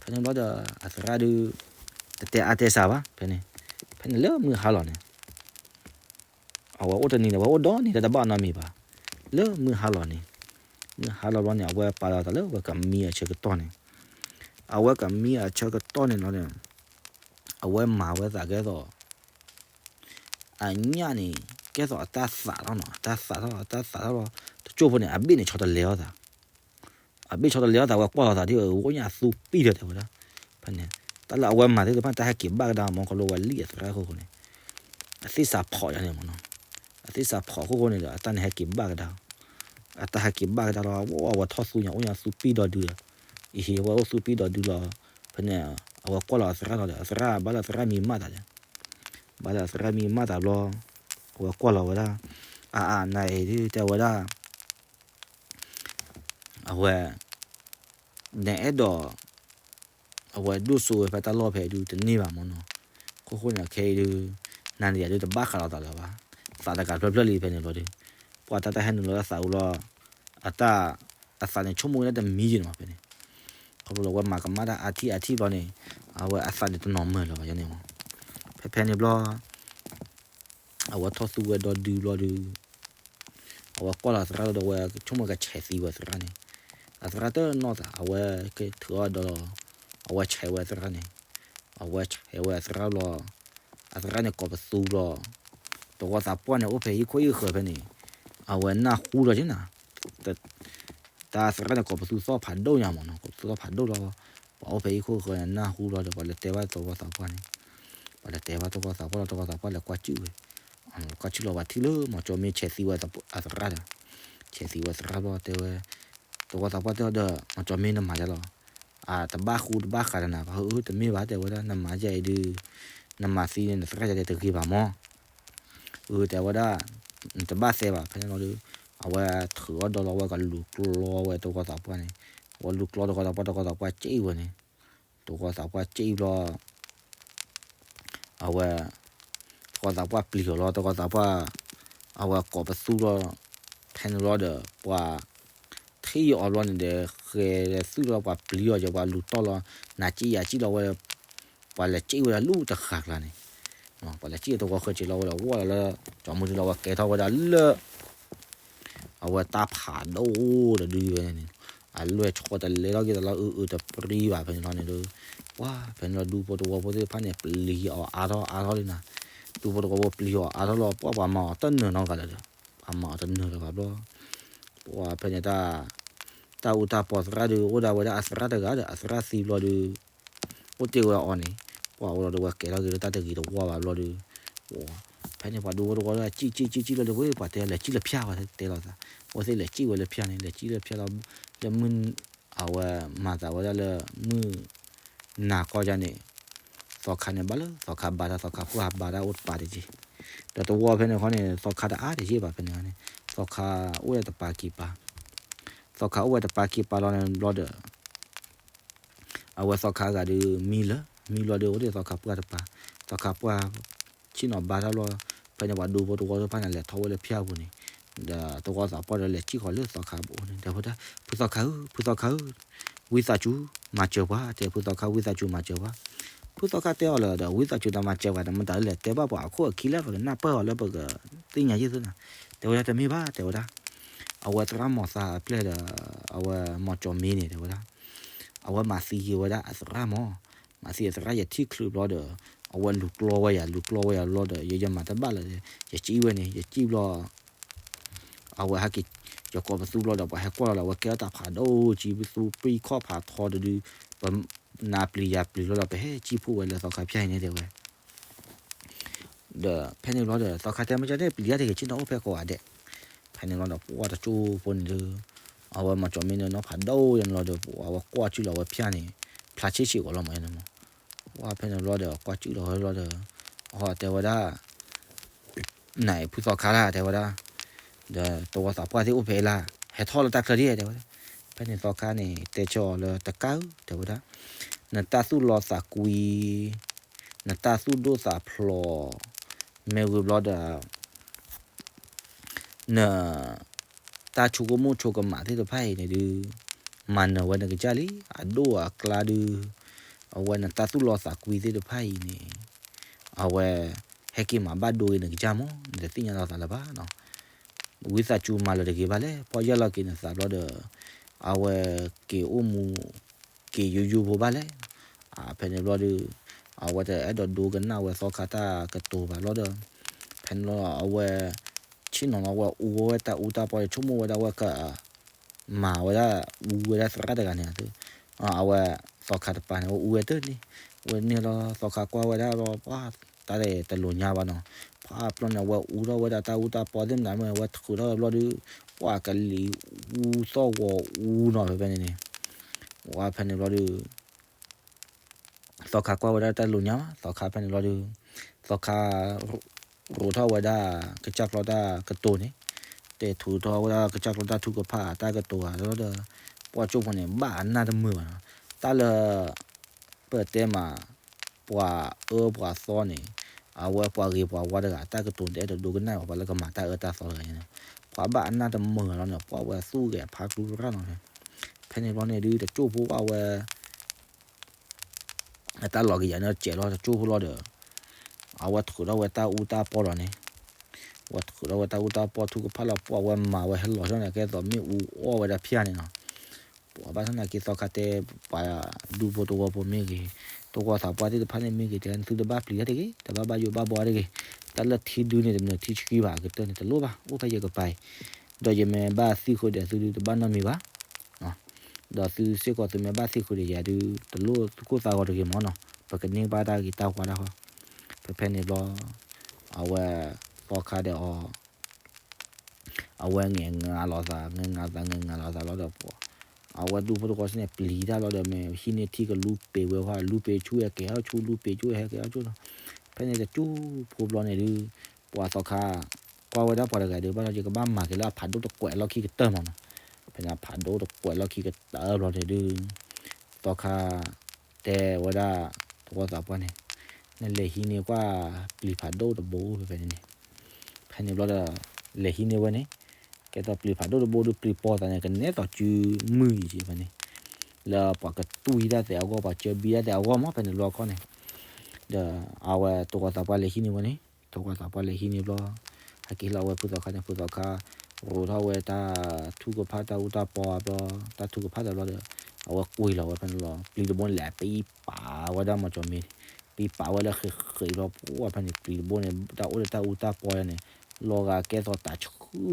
ဖဲန့ၣ်ဘျီဒီး အသရၣ်ဒုး တတဲအါတဲစှၤဘၣ် ဖဲန့ၣ်, ဖဲန့ၣ်လၢမုၢ်ဟါလီၤန့ၣ် အဝဲအိၣ်တနံၤန့ၣ် အဝဲအိၣ်ဒီနံၤလၢတဘၣ်နီတမံၤဘၣ်, လၢမုၢ်ဟါလီၤန့ၣ်, မုၢ်ဟါလီၤဘျီန့ၣ် အဝဲပာ်လီၤသးလၢအဝဲကမံအဆၢကတီၢ်န့ၣ်, အဝဲကမံအဆၢကတီၢ်န့ၣ်လီၤန့ၣ်, အဝဲမၤဝဲသးကဲသိး အညၣ်န့ၣ် ကဲသိးအတၢ်သးထီၣ်နီၤ အတၢ်သးထီၣ် အတၢ်သးထီၣ်လီၤ, တကၠိၢ်ဖိန့ၣ် အဘ့ၣ်န့ၣ်ဆီတလဲအီၤသး အဘ့ၣ်ဆီတလဲအီၤသး ဝဲကွၢ်လီၤသးဒ်အအိၣ်ညၣ်အသူပံၢ်ဒီးတဲဝဲဒၣ်, ဖဲန့ၣ် တၢ်လၢအဝဲမၤသ့ၣ်တဖၣ်န့ၣ် တၢ်ဟဲက့ၤဘၣ်ကဒါမ့ၢ်ခီဖျိဝဲလံၣ်အသရၣ်အဃိန့ၣ်, အသ့ၣ်စးဖီၣ်ယၤန့ၣ်မ့ၢ်နီၤ, အသ့ၣ်စးဖီၣ်အခိၣ်ဃိန့ၣ်ဒီး အတၢ်န့ၣ်ဟဲက့ၤဘၣ်ကဒါ, အတၢ်ဟဲက့ၤဘၣ်ကဒါလီၤ, အဝဲထီၣ်သူညါ အိၣ်ညါသူပံၢ်ဒီဒုဒီး, အဟံးဝဲအိၣ်သူပံၢ်ဒီဒုလီၤ, ဖဲန့ၣ် အဝဲကွၢ်လီၤအသရၣ်လီၤဒီး အသရၣ်ဘၣ်လၢအသရၣ်မံမၣ်သးဒီး, ဘၣ်လၢအသရၣ်မံမၣ်သးဘျီ, အဝဲကွၢ်လီၤဝဲဒၣ်, အအနအံၤဒုတဲဝဲဒၣ် အဝဲ နအဲၣ်ဒိး အဝဲဒိၣ်စိဝဲဖဲတၢ်လီၢ်ဖဲဒုတန့ၢ်ဘၣ်မၢ်နီၤ, ခိၣ်ဃိန့ၣ်ခဲအံၤဒု နၤဒီးယၤဒုတဘၣ်ဃးလိာ်သးလၢၤဘၣ်, သးတဂၤဖျၢၣ်ဖျၢၣ်လံဖဲန့ၣ်ဘျီဒု, ပှၤတၢ်တၢ်ဟဲနုာ်လီၤတၢ်သးအူလီၤ, အတၢ် အသးန့ၣ်ဆိကမိၣ်ဝဲဒၣ်တမံၤယံၤနီၤဖဲန့ၣ်, ခီဖျိလၢအဝဲမၤကမၣ်တၢ်အါထံၣ်အါထံၣ်ဘျီန့ၣ်, အဝဲအသးန့ၣ်တနီၤမၢလၢၤဘၣ်ယၤန့ၣ်မၢ်, ဖဲဖဲန့ၣ်ဘျီ အဝဲထီၣ်သူဝဲဒီဒုဘျီဒု အဝဲကွၢ်လီၤသရၣ်လီၤဒီး အဝဲဆိကမိၣ်ကဆဲးသံဝဲသရၣ်န့ၣ်, အသရၣ်တနီၣ်သး အဝဲကထုးအီၣ်ဒီးလီၤ, အဝဲဆဲးဝဲသရၣ်န့ၣ်, အဝဲဆဲးဝဲအသရၣ်လီၤ, အသရၣ်န့ၣ်ကိးပသူလီၤ, တဝီသးပှၢ်န့ၣ်အိၣ်ဖဲဟံၣ်ခိၣ်ဟံၣ်ဃၢၤဖဲန့ၣ်, အဝဲနၢ်ဟူလီၤက့နၤ တၢ်သရၣ်န့ၣ်ကိးပသူသီၣ်ဖးဒိၣ်ညါမၢ်နီၤ, ကိးပသူသီၣ်ဖးဒိၣ်လီၤ, ပှၤအိၣ်ဖဲဟံၣ်ခိၣ်ဃၢၤန့ၣ် နၢ်ဟူလီၤဒီး ပှၤလဲၤတဲဘၣ်တဝီသးပှၢ်န့ၣ်, ပှၤလဲၤတဲဘၣ်တဝီသးပှၢ်လီၤ, တဝီသးပှၢ်လဲၤကွၢ်ကၠူၣ်ဝဲ, ကွၢ်ကၠူၣ်လီၤ ပှၤထံၣ်လၢမီၤကၠီမ့ၢ်ဆဲးသံဝဲအသရၣ်ဒီး, ဆဲးသံဝဲသရၣ်ဘျီတဲဝဲ, တဝီသးပှၢ်တဲအီၤဒီး မီၤကၠီမ့ၢ်နမၤယါလီၤ, အတဘၣ်ဃူတဘၣ်ဃးဒီးနၤဘၣ်, အၢ တမ့ၢ်ဘၣ်တဲဝဲဒၣ် နမၤယါအံၤဒုး, နမၤသံန့ၣ် နသရၣ်ယါဒဲးတဂ့ၤဘၣ်မၢ် အၢ တဲဝဲဒၣ်, နတဘၣ်သဲဘၣ် ဖဲန့ၣ်လီၤဒီး, အဝဲထုးအီၣ်ဒီးလီၤ အဝဲကလူၤကျီဝဲတဝီသးပှၢ်န့ၣ်, အဝဲလူၤကျီတဝီသးပှၢ် တဝီသးပှၢ်စံၣ်ဝဲန့ၣ်, တဝီသးပှၢ်စံၣ်ဘျီ, အဝဲ, တဝီသးပှၢ်ပျံၤအီၤလီၤ တဝီသးပှၢ်, အဝဲကိးပသူလီၤ, ဖဲန့ၣ်လီၤဒီး ပှၤ ထံၣ်အီၤဘျီန့ၣ်ဒီး ဃဲၤသုလီၤ ပှၤပျံၤအီၤက့ၤ ပှၤလူၤတီၢ်လီၤ, နၤစံၣ်ယၤစံၣ်လီၤဝဲ, ပှၤလဲၤစံၣ်ဝဲဒၣ်လူတဂၤကျါန့ၣ်, ပှၤလဲၤစံၣ်တဝီဃၢၤစ့ၢ်လီၤဝဲဒီး ဝီၢ်လီၤလၢ, ကၠီမူတလီၤဝဲကဲထီၣ်ဝဲဒၣ်လၢ အဝဲတၢ်ဖးဒိၣ်တဒုဝဲန့ၣ်, အလွဲၢ်ဆီတလဲထီၣ်က့ၤတလီၤ အုအုတပြံဘၣ်ဖဲန့ၣ်လီၤန့ၣ်ဒီး, ပှၤဖဲန့ၣ်လီၤဒူဖိတဝီဖိသ့ၣ်တဖၣ်န့ၣ် ပျံၤအီၤအါထီၣ်အါထီၣ်လံနၤ, ဒူဖိတဝီဖိပျံၤအီၤအါထီၣ်လီၤ ပှၤပှၤမၤအီၤတနၢၤနီတဂၤလၢၤဒီး, ပှၤမၤအီၤတနၢၤလၢၤဘၣ်ဘျီ, ပှၤဖဲန့ၣ်တၢ်, တၢ်အူတၢ်ပီသရၣ်ဒီး အိၣ်ဒၣ်ဝဲဒၣ်အသရၣ်တဂၤဒီး အသရၣ်သံဘျီဒီး အိၣ်တ့ၢ်ဝဲအီၤန့ၣ်, ပှၤအိၣ်လီၤဒီးဝဲကဲထီၣ်က့ၤလၢတၢ်တဂ့ၤတဝါဘၣ်ဘျီဒီး, ဖဲန့ၣ်ပှၤဒူဖိတဝီဖိစံၣ်စံၣ်စံၣ်စံၣ်လီၤဒီး ဝဲပှၤတဲလဲၤစံၣ်လၢဖၠၣ်ပှၤတဲလီၤသး, အဝဲသ့ၣ်လဲၤစံၣ်ဝဲလၢဖၠၣ်န့ၣ် လဲၤစံၣ်လၢဖၠၣ်လီၤ, လၢမုၢ်, အဝဲမၤသးဝဲဒၣ်လၢမုၢ်နၤခီယါန့ၣ်, သီခါန့ၣ်ဘၣ်လၢ သီခါဘါတၢ် သီခါပှၢ်ဘါတၢ်အိၣ်တပၤတက့ၢ်, ဒီးတဝီဖဲန့ၣ်ခီန့ၣ် သီခါတအါတက့ၢ်ဘၣ်ဖဲန့ၣ်န့ၣ်, သီခါအိၣ်ဝဲတပၤခံပၤ, သီခါအိၣ်ဝဲတပၤခံပၤလီၤန့ၣ်ဘျီဒီး အဝဲသီခါဂၤဒီးမံလၢာ်, မံဘျီဒီးအိၣ်ဒၣ်သီခါပှၢ်တပၤ, သီခါပှၢ်ဆ့ၣ်နီၤဘါတၢ်လီၤ, ဖဲန့ၣ်ပှၤဒူဖိတဝီသ့ၣ်တဖၣ်န့ၣ် လဲၤထီၣ်ဝဲလၢဖၠၣ်ပူၤန့ၣ်, ဒီးတဝီသးပှၢ်ဒီးလဲၤစံၣ်ဃီၤလၢသီခါပူၤန့ၣ် တဲဝဲဒၣ်, ဖုသီခါဧၢ, ဖုသီခါဧၢ, ဝံသးစူၤမၤစၢၤပှၤ, တဲဖုသီခါ ဝံသးစူၤမၤစၢၤပှၤ, ဖုသီခါတဲအီၤလၢာ်ဒီး ဝံသးစူၤတမၤစၢၤပှၤန့ၣ် မတၤလၢလဲၤတဲဘၣ်ပှၤအခိၣ်အခံလဲၣ် ပကနၢ်ပၢၢ်အီၤလၢပကသ့ၣ်ညါယ့ၢ်သုနၤ, တဲဝဲဒၣ်တမ့ၢ်ဘၣ် တဲဝဲဒၣ် အဝဲသရၣ်မီၤသးအပျဲၢ်ဒီး အဝဲမီၤကၠီမ့န့ၣ် တဲဝဲဒၣ်, အဝဲမၤသံက့ၤဝဲဒၣ်အသရၣ်မီၤ, မၤသံအသရၣ်ယထံၣ်ချုးဘျီဒီး အဝဲလူၤကျီဝဲယၤ လူၤကျီဝဲယၤဘျီဒီး ယယမၤတဘၣ်လၢၤ, ယစံၣ်ဝဲန့ၣ် ယစံၣ်ဘျီ အဝဲဟဲက့ၤ ယကိးပသူဘျီဒီး ပှၤဟဲကွၢ်လီၤဒီး အဝဲကဲထီၣ်တၢ်ဖးဒိၣ်ကံ ပသူပံၢ်ခီၣ်ဖးထီတဒု, ပနၤပျံၤယၤပျံၤလီၤဒီး ပဟဲစံၣ်ဖှိၣ်ဝဲလၢသီခါဖၠၣ်အံၤန့ၣ် တဲဝဲ ဒီးဖဲန့ၣ်ဘျီဒီး သီခါတဲမ့ၢ်ကၠီန့ၣ် ပျံၤတၢ်တဂ့ၤ ဆ့ၣ်နီၤအိၣ်ဖဲကိးဂၤဒဲး, ဖဲန့ၣ်ဘျီဒီး ပှၤတကၠိဖိန့ၣ်ဒီး အဝဲမီၤကၠီမ့န့ၣ် နီၢ်ဖးဒိၣ်ယဲန့ၣ်လီၤဒီး အဝဲကွၢ်ကၠူၣ်လီၤဝဲဖၠၣ်န့ၣ် ဖျါဆ့ဆ့းဂီၤလီၤမးယဲန့ၣ်မး, ပှၤဖဲန့ၣ်ဘျီဒီး ကွၢ်ကၠူၣ်လီၤဝဲဘျီဒီး အတဲဝဲဒၣ် နၤအံၤဖုသီခါလၢ တဲဝဲဒၣ်, ဒီးတဝီသးပှၢ်သ့ၣ်အိၣ်ဖဲအံၤလၢ ဟဲထီၣ်လၢတၢ်ချၢဒ် တဲဝဲဒၣ်, ဖဲန့ၣ်သီခါန့ၣ် တဲဆၢအီၤလၢတကးဧၢ တဲဝဲဒၣ်, နတၢ်သူၣ်လီသးကွံ နတၢ်သူၣ်ဒိၣ်သးဖျိး မ့ၢ်ဝံၤဘျီဒီး န တၢ်ဆိကမိၣ်ဆိကမးသ့ၣ်တဖၣ်အံၤန့ၣ်ဒုး မၤနၢၤဝဲနကစၢ်လံ အဒိၣ်အကျါဒုး အဝဲနတၢ်သူၣ်လီသးကွံသ့ၣ်တဖၣ်အံၤန့ၣ် အဝဲ ဟဲက့ၤမၤဘၣ်ဒိဂ့ၤနကစၢ်မး နတသ့ၣ်ညါလီၤသးလၢၤဘၣ်နီၤ ဝံသးစူၤမၤလၢၤတဂ့ၤဘၣ်လဲၣ် ပီၢ်ယၢ်လီၤက့ၤနသးဘျီဒီး အဝဲက့ၤအိၣ်မူ က့ၤယူယူဖိဘၣ်လဲၣ်, ဖဲန့ၣ်ဘျီဒီး အဝဲတအဲၣ်ဒိးဒိကနၣ်ဝဲသီခါတၢ်ကတိၤဘၣ်ဘျီဒီး ဖဲန့ၣ်လီၤအဝဲ ဆ့ၣ်နီၤလီၤဝဲအူဝဲတၢ်အူတၢ်ပီဒီး ဆိကမိၣ်ဝဲဒၣ်ဝဲက မၤဝဲဒၣ် အူဝဲဒၣ်သရၣ်တဂၤန့ၣ် အဝဲသီခါတပၤန့ၣ် အူဝဲတန့ၢ်, ဝဲန့ၣ်လီၤ သီခါကွၢ်ဝဲဒၣ်လီၤ ပှၤ တၢ်တလိၤညါဘၣ်နီၤ. ဖးပျီန့ၣ် အဝဲအူထီၣ်ဝဲဒၣ်တၢ်အူတၢ်ပီသ့ၣ်မနုၤမ့ၢ် အဝဲထုးထီၣ်ဝဲဘျီဒီး ပှၤကလံၤအူသီၣ်ဂီၤအူနီၤ ဖဲဖဲန့ၣ်န့ၣ် ဝဲဖဲန့ၣ်ဘျီဒီး သီခါကွၢ်ဝဲဒၣ်တၢ်လိၤညါဘၣ် သီခါဖဲန့ၣ်ဘျီဒီး သီခါ ရိးထီၣ်ဝဲဒၣ် ကစၢ်ကျီတၢ်ကတိၤန့ၣ် တဲထုးထီၣ်ဝဲဒၣ်ကစၢ်ကျီတၢ်ထုကဖၣ်တၢ်ကတိၤဧါဒီး ပှၤကၠိဖိန့ၣ် ဘၣ်အနၢ်တမုာ်ဘၣ်နီၤ. တၢ်လၢ ပတဲမး ပှၤအၢပှၤသီန့ၣ် အဝဲပှၤဂ့ၤပှၤဝါတဂၤ တၢ်ကတိၤန့ၣ် တအဲၣ်ဒိးဒိကနၣ်ဘၣ် ပှၤလၢကမၤတၢ်အၢတၢ်သီတဂၤန့ၣ် ပှၤဘၣ်အနၢ်တမုာ်လီၤန့ၣ် ပှၤဝဲသူၣ်ဂဲၤဖးကျူရၣ်နီၤ. ဖဲန့ၣ်ဘျီန့ၣ်ဒုး တကၠိဖိဘၣ်ဝဲ အတၢ်လီၤကယၤန့ၣ်စဲးလီၤ တကၠိဖိလီၤဒီး အဝဲထုးထီၣ်ဝဲတၢ်အူတၢ်ပီလီၤန့ၣ် ဝဲထုးထီၣ်ဝဲတၢ်အူတၢ်ပီထုကဖၣ်လီၤ ပှၤဝဲမၤဝဲဟဲလီၤထီၣ်န့ၣ် ကဲသိးမ့ၣ်အူအီၣ်ဝဲဒၣ်ဖၠၣ်န့ၣ်နီၤ. ပှၤဘၣ်ဆၣ်သနာ်က့သီခါတဲ ပှၤဒူဖိသဝီဖိမ့ၢ်ဂ့ၤ သဝီသးပှၢ်သ့ၣ်တဖၣ်န့ၣ်မ့ၢ်ဂ့ၤ တဲ သုတဘၣ်ပျံၤတၢ်တဂ့ၤ တဘၣ်ဘၣ်ယိၣ်ဘၣ်ဘှီတဂ့ၤ. တၢ်လၢထံဒုန့ၣ်တနုာ်ထံဆှံဘၣ် အကတၢၢ်န့ၣ်တလိၣ်ဘၣ် အိၣ်ဖဲယကပၤအံၤ ဒီးယမ့ၢ်ဘၣ်သံဃုာ်ဒီးသုဒုးတဘၣ်နီတမံၤဘၣ် ဒီးသုစ့ၢ်ကီးသုမ့ၢ်ဘၣ်သံဃုာ်ဒီးယၤဒုး တလိၣ်သူၣ်ကိၢ်သးဂီၤတဂ့ၤမၢ်နီၤ ပကန့ၢ်ဘၣ်တၢ်ဂ့ၤတၢ်ဝါတၢ်ဃီ. ဖဲဖဲန့ၣ်ဘျီ အဝဲ သီခါဒီးအီၤ အဝဲငဲၤငါလိာ်သး ငဲၤငါလိာ်သး ငဲၤငါလိာ်သးလီၤဒီး အဝဲဒူဖိသဝီဖိန့ၣ် ပျံၤတၢ်လီၤဒီး မ့ၢ်ဟံးန့ၢ်ထံကလူပ့ၤဝဲဟီ လူပ့ၤဆူၣ်ဟဲကဲၤထီၣ်ဆူၣ် လူပ့ၤဆူၣ်ဟဲကဲၤထီၣ်ဆူၣ်နီၤ. ဖဲန့ၣ်တကၠိဖိဘျီန့ၣ်ဒုး ပှၤသီခါ ကွၢ်ဝဲဒၣ်ပှၤတဂၤဒုး ဘၣ်ဒီးယကဘၣ်မၤက့ၤလၢအဖးဒိၣ်တကွဲးလီၢ်ခံကတၢၢ်မၢ်နီၤ. ဖဲန့ၣ်အဖးဒိၣ်တကွဲးလီၢ်ခံကတၢၢ်ဘျီန့ၣ်ဒုး သီခါ တဲဝဲဒၣ် သဝီသးပှၢ်န့ၣ် နလဲၤဟံးန့ၢ်ကွၢ်ပျံၤဖးဒိၣ်တဘိဖဲဖဲန့ၣ်န့ၣ်. ဖဲန့ၣ်ဘျီဒီး လဲၤဟံးန့ၢ်ဝဲန့ၣ် ကဲသိးပျံၤဖးဒိၣ်တဘိဒုး ပျံၤပိာ်သးန့ၣ် ကနဲသိးစုမုၢ်ယံၤဖဲန့ၣ် လၢပှၤကတူၢ်ဟံးတၢ်သဲးအဂီၢ် ပှၤကၢဘံတၢ်သဲးအဂီၢ်မၢ် ဖဲန့ၣ်ဘျီခီန့ၣ် ဒီးအဝဲသဝီသးပှၢ်လဲၤဟံးန့ၢ်ဝဲန့ၣ် သဝီသးပှၢ်လဲၤဟံးန့ၢ်ဘျီ ဟဲက့ၤလီၤဝဲဖုသီခါန့ၣ် ဖုသီခါ ရိးထီၣ်ဝဲတၢ်ထုကဖၣ်တၢ်အူတၢ်ပီဘျီ တၢ်ထုကဖၣ်တၢ်ဘျီဒီး အဝဲကွံာ်လီၤဝဲဖဲန့ၣ်လီၤ ပျံၤတဘိန့ၣ်လဲၤပံပာ်ဝဲဒၣ်မီၤကၠီမ့ ပံပာ်ဝဲလၢဃ့ဃ့ဘျီ ပှၤဖဲန့ၣ် ပျံၤတဘိန့ၣ် တၢ်အိၣ်လၢတၢ်အူတၢ်ပီန့ၣ် လီၤဂာ်ကဲသိးတၢ်ဆှုၣ် ပံပာ်အီၤန့ၣ်နီၤ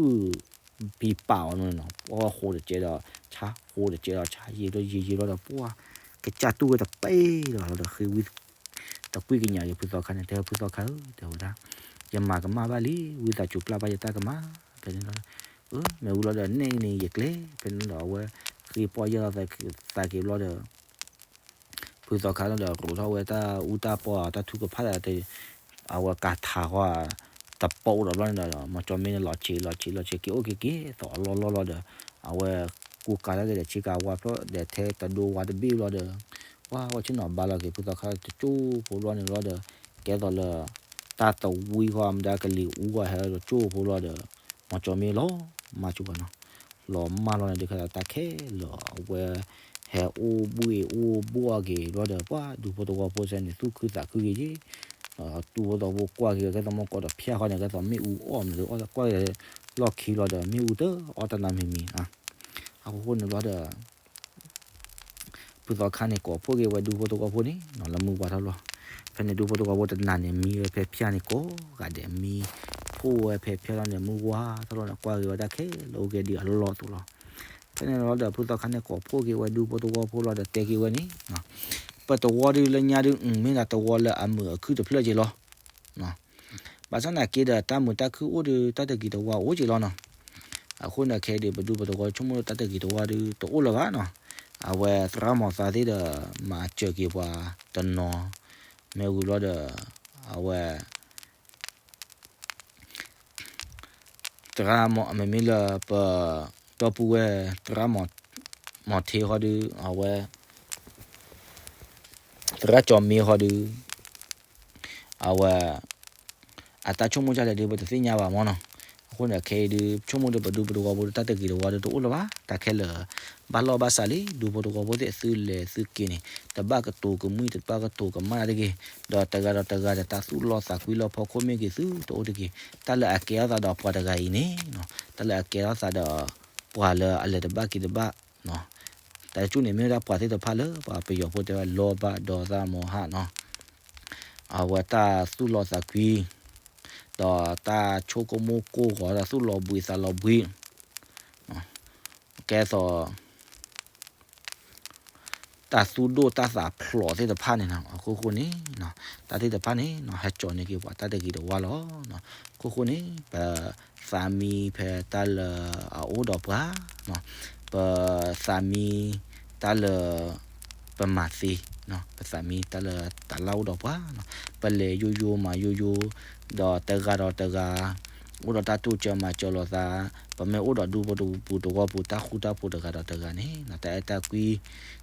ပှၤဃိတကဲဒီး ဆါဃိတကဲဒီး ဆါယံာ်ဘျီယံာ်ယံာ်ဘျီဒီး ပှၤကစၢ်တူၢ်ဝဲတပဲလီၤဒီး ဃ့ဝံ တကွံာ်ကညးက့ၤဖုသီခါန့ၣ် တဲဖုသီခါဧၢ တဲဝဲဒၣ် ယမၤကမၣ်ဘၣ်လံ ဝံသးစူၤပျၢ်ဘၣ်ယတၢ်ကမၣ် ဖဲန့ၣ်လီၤ မ့ၢ်ဝံၤလီၤဒီး နဲၣ်န့ၣ်ယကျဲ ဖဲန့ၣ်လီၤ အဝဲ ဃ့ပီၢ်ယဲၢ်လီၤသးက့ၤဘျီဒီး ဖုသီခါန့ၣ်ဒီး ရိးထီၣ်ဝဲတၢ်အူတၢ်ပီ တၢ်ထုကဖၣ်ဒီး အဝဲကၤထးဃီ တပိာ်ဒီးဘျီန့ၣ်ဒီး မီၤကၠီမ့န့ၣ် လီၤဆံးလီၤဆံးလီၤဆံး က့ၤအိၣ်က့ၤက့ၤသိးအလီၢ်လီၢ်လီၤဒီး အဝဲ ကူကၤတၢ်က့ၤဒီး ဆ့ကၤဝါဖျၢၣ်ဒီး ထဲတဒိဝါတဘ့ၣ်ဘျီဒီး ပှၤဝဲဆ့ၣ်နီၤဘါလီၤက့ၤ ဖုသီခါတကၠိဖိဘျီန့ၣ်လီၤဒီး ကဲသိးလၢ တၢ်သဝံဃီ မတၤကလံၤအူဃီဟဲလီၤကၠိဖိလီၤဒီး မီၤကၠီမ့လီၤမၢ်ကၠိဘၣ်နီၤ လီၤမၢ်လီၤန့ၣ်ဒုး ခဲလၢာ်တၢ်ခဲလၢာ် အဝဲ ဟဲအိၣ်ဘှံးအိၣ်ဘှီၣ်က့ၤဘျီဒီး ပှၤဒူဖိသဝီဖိစဲန့ၣ် သူၣ်ခုသးခုက့ၤက့ၤ ဒူဖိသဝီဖိကွၢ်က့ၤ ကဲသိးမီၢ်ကီးဒီးဖၠၣ်ဃီန့ၣ် ကဲသိးမ့ၣ်အူအီၣ်မနုၤ ကွၢ်က့ၤလီၢ်ခံလီၤဒီး မ့ၣ်အူတအီၣ်တနၤမံၤမံၤ အဃိန့ၣ်ဘျီဒီး ဖုသီခါန့ၣ် ကိးဖှိၣ်က့ၤဝဲဒူဖိသဝီဖိန့ၣ်နီၤ လၢမုၢ်ဝါထီၣ်လီၤ. ဖဲန့ၣ် ဒူဖိသဝီဖိတနၤန့ၣ် မံဝဲဖဲဖၠၣ်န့ၣ်ကိးဂၤဒဲး မံဖှိၣ်ဝဲဖဲဖၠၣ်လီၤန့ၣ် မုၢ်ဝါထီၣ်လီၤန့ၣ် ကွၢ်က့ၤဝဲတၢ်ခဲလၢာ်အိၣ်က့ၤဒ်အလီၢ်အသိးလီၤ. ဖဲန့ၣ်လီၤဒီး ဖုသီခါန့ၣ် ကိးဖှိၣ်က့ၤဝဲဒူဖိသဝီဖိလီၤဒီး တဲက့ၤဝဲန့ၣ် ပတဝီဒုးလၢညါဒုး မ့ၢ်ဒၣ်တဝီလၢအမုာ်အခုၣ်တဖျၢၣ်က့ၤလီၤ. ဘၣ်ဆၣ်သနာ်က့ဒီး တၢ်မုာ်တၢ်ခုၣ်အိၣ်ဒီး တၢ်တဂ့ၤတဝါအိၣ်က့ၤလီၤနီၤ. အဃိန့ၣ်ခဲအံၤဒီး ပဒူပတဝီဆိကမိၣ်ဒီး တၢ်တဂ့ၤတဝါဒီး တအိၣ်လၢၤဘၣ်နီၤ. အဝဲသရၣ်မီၤသးသ့ၣ်ဒီး မၤစၢၤက့ၤပှၤတနီၤ မ့ၢ်ဝံၤလီၤဒီး အဝဲ သရၣ်မီၤ မ့မ့ၢ်လၢပ ဒီပုၢ်ဝဲၢ် သရၣ်မီၤ မီၤထ့ဃီဒီး အဝဲ သရၣ်ကၠီမ့ဃီဒီး အဝဲ အတၢ်ဆိကမိၣ်ဒ်လဲၣ်ဒီး ပတသ့ၣ်ညါဘၣ်မၢ်နီၤ. အဃိန့ၣ် ခဲအံၤဒီး ဆိကမိၣ်ဒီး ပဒူပတဝီဖိဒီး တၢ်တဂ့ၤတဝါဒီး တအိၣ်လၢၤဘၣ်. တၢ်ခဲလၢာ် ဘၣ်လီၢ်ဘၣ်စးလံ ဒူဖိတဝီဖိသ့ၣ် သုလဲၤသုက့ၤန့ၣ် တဘၣ်ကတိၤကမှံ တဘၣ်ကတိၤကမၣ်တၢ်တဂ့ၤ. ဒီးတဂၤဒီးတဂၤဒီး တၢ်သူၣ်လီသးကွံလၢဖီခိၣ်မ့ၢ်ဂ့ၤ သုတအိၣ်တဂ့ၤ. တၢ်လၢအကဲထီၣ်သးဒီးပှၤတဂၤအံၤန့ၣ် တၢ်လၢအကဲထီၣ်သးဒီး ပှၤလၢအလဲၤတဘၣ်က့ၤတဘၣ် တၢ်တကၠူၣ်န့ၣ် မ့ၢ်ဝဲဒၣ်ပှၤသ့ၣ်တဖၣ်လၢ ပှၤပယီၤဖိတဲဝဲ လောဘ ဒေါသ မောဟနီၤ. အဝဲတၢ်သူၣ်လီသးကွံ ဒီးတၢ်ဆိကမိၣ်ကိၢ်ဂီၤ တၢ်သူၣ်လီၤဘှံးသးလီၤဘှံး ကဲသိး တ တၢ်သူၣ်ဒိၣ်တၢ်သးဖျိးသ့ၣ်တဖၣ်န့ၣ်နီၤ, အခိၣ်ဃိန့ၣ် တၢ်သ့ၣ်တဖၣ်န့ၣ်နီၤ ဟဲကၠီန့ၢ်က့ၤပှၤတၢ်တဂ့ၤတဝါလီၤ. အခိၣ်ဃိန့ၣ် ပသးမံဖဲတၢ်လၢအအိၣ်ဒီးပှၤ, ပသးမံတၢ်လၢ ပမၤသ့, ပသးမံတၢ်လၢတၢ်လၢအိၣ်ဒီးပှၤနီၤ, ပလဲၤယိယိမၤယိယိ, ဒီးတဂၤဒီးတဂၤ အိၣ်ဒီးတၢ်တိစၢၤမၤစၢၤလိာ်သး, ပမ့ၢ်အိၣ်ဒီးဒူဖိတပူၤတဝီပူၤ တၢ်ဃူတၢ်ဖိးတဂၤဒီးတဂၤန့ၣ် တၢ်အဲၣ်တၢ်ကွံ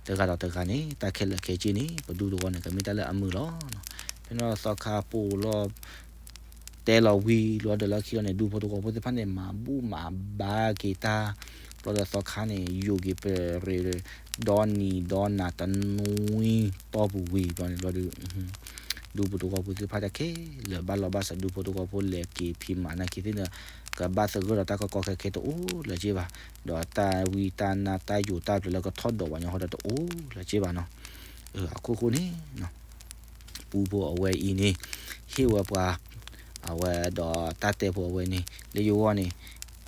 တဂၤဒီးတဂၤန့ၣ် တၢ်ခဲလၢာ်ခဲဆ့န့ၣ် ပဒူသဝီန့ၣ် ကမ့ၢ်တၢ်လၢအမုာ်လီၤ. ဖဲန့ၣ်သီခါပိာ်လီၤ တဲလီၤဝံၤလီၤဒီးလၢခံလီၤန့ၣ် ဒူဖိတဝီဖိသ့ၣ်တဖၣ်န့ၣ် မၤဘူၣ်မၤဘါက့ၤတၢ်, ဘျီဒီးသီခါန့ၣ် ယိာ်က့ၤပရ့ၤ ဒီနံၤဒီနၤတနွံတီၢ်ပူၤဝံၤဘျီန့ၣ်ဘျီဒီး ဒူဖိတဝီဖိသ့ၣ်တဖၣ်တၢ်ခဲလၢာ်ဘၣ်လီၤဘၣ်စး ဒူဖိတဝီဖိလဲၤက့ၤဖံးမၤနာ်က့သ့ၣ်န့ၣ် ကဘၣ်သဂၢၢ်ဒီးတၢ်ကီကီခဲခဲတအိၣ်လၢၤက့ဘၣ်, ဒီးတၢ်ဝံတၢ်နါတၢ်ယိာ်တၢ်ပျဲၤလၢကထီၣ်ဒိးဝဲညီဟီဒီးတအိၣ်လၢၤက့ဘၣ်နီၤ. အခိၣ်ဃိန့ၣ် ပူဖိအဝဲအံၤန့ၣ် ဟ့ၣ်ဝဲပှၤ အဝဲဒီးတၢ်တဲဖိအဝဲန့ၣ် လၢယဂီၢ်န့ၣ်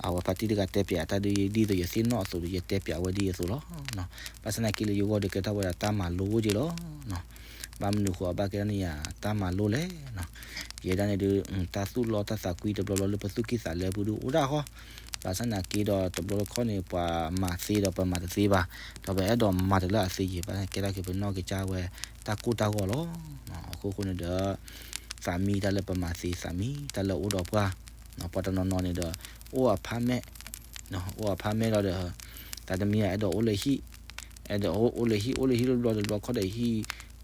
အဝဲဖါတံၢ်တဂၤတဲပၠးတၢ်ဒ် ဒ်သိးယသ့ၣ်နီၣ်အသိးဒီး ယတဲပၠးဝဲဒ်အသိးလီၤ. ဘၣ်ဆၣ်သနာ်က့လၢယဂီၢ်ဒီးကဲထီၣ်ဝဲဒၣ်တၢ်မၤလိဝဲက့လီၤ. ဘၣ်မနုၤဃိအဘၣ်ကဲထီၣ်န့ၣ်ယၤ တၢ်မၤလိလဲၣ်နီၤ. ယဲဒၣ်န့ၣ်ဒုး တၢ်သူၣ်လီတၢ်သးကွံတဘျီဘျီလၢပသူၣ်ကံၢ်သးလဲပူၤဒုးအိၣ်ဒၣ်ဃီ, ဘၣ်ဆၣ်သနာ်က့ဒီးတဘျီတခီၣ်န့ၣ် ပှၤမၤသ့ဒီးပမၤတသ့ဘၣ်, ဒီးပအဲၣ်ဒိးမၤတၢ်လၢအသ့ယံၤ ဘၣ်ဆၣ်ကဲထီၣ်က့ၤပနီၢ်ကစၢ်ဝဲ တၢ်ကိၢ်တၢ်ဂီၤလီၤ. အခိၣ်ဃိန့ၣ်ဒီး သးမံတၢ်လၢပမၤသ့ သးမံတၢ်လၢအိၣ်ဒီးပှၤ, ပှၤတနီၤနီၤန့ၣ်ဒီး အိၣ်အဖါမဲာ် အိၣ်အဖါမဲာ်လီၤဒီး တၢ်တမံၤဧါ အဲၣ်ဒိးအိၣ်လၢဟံၣ်, အဲၣ်ဒိးအိၣ်လၢဟံၣ် အိၣ်လၢဟံၣ်လီၤဘျီဒီး တဘျီခီၣ်ဒီးဟံၣ်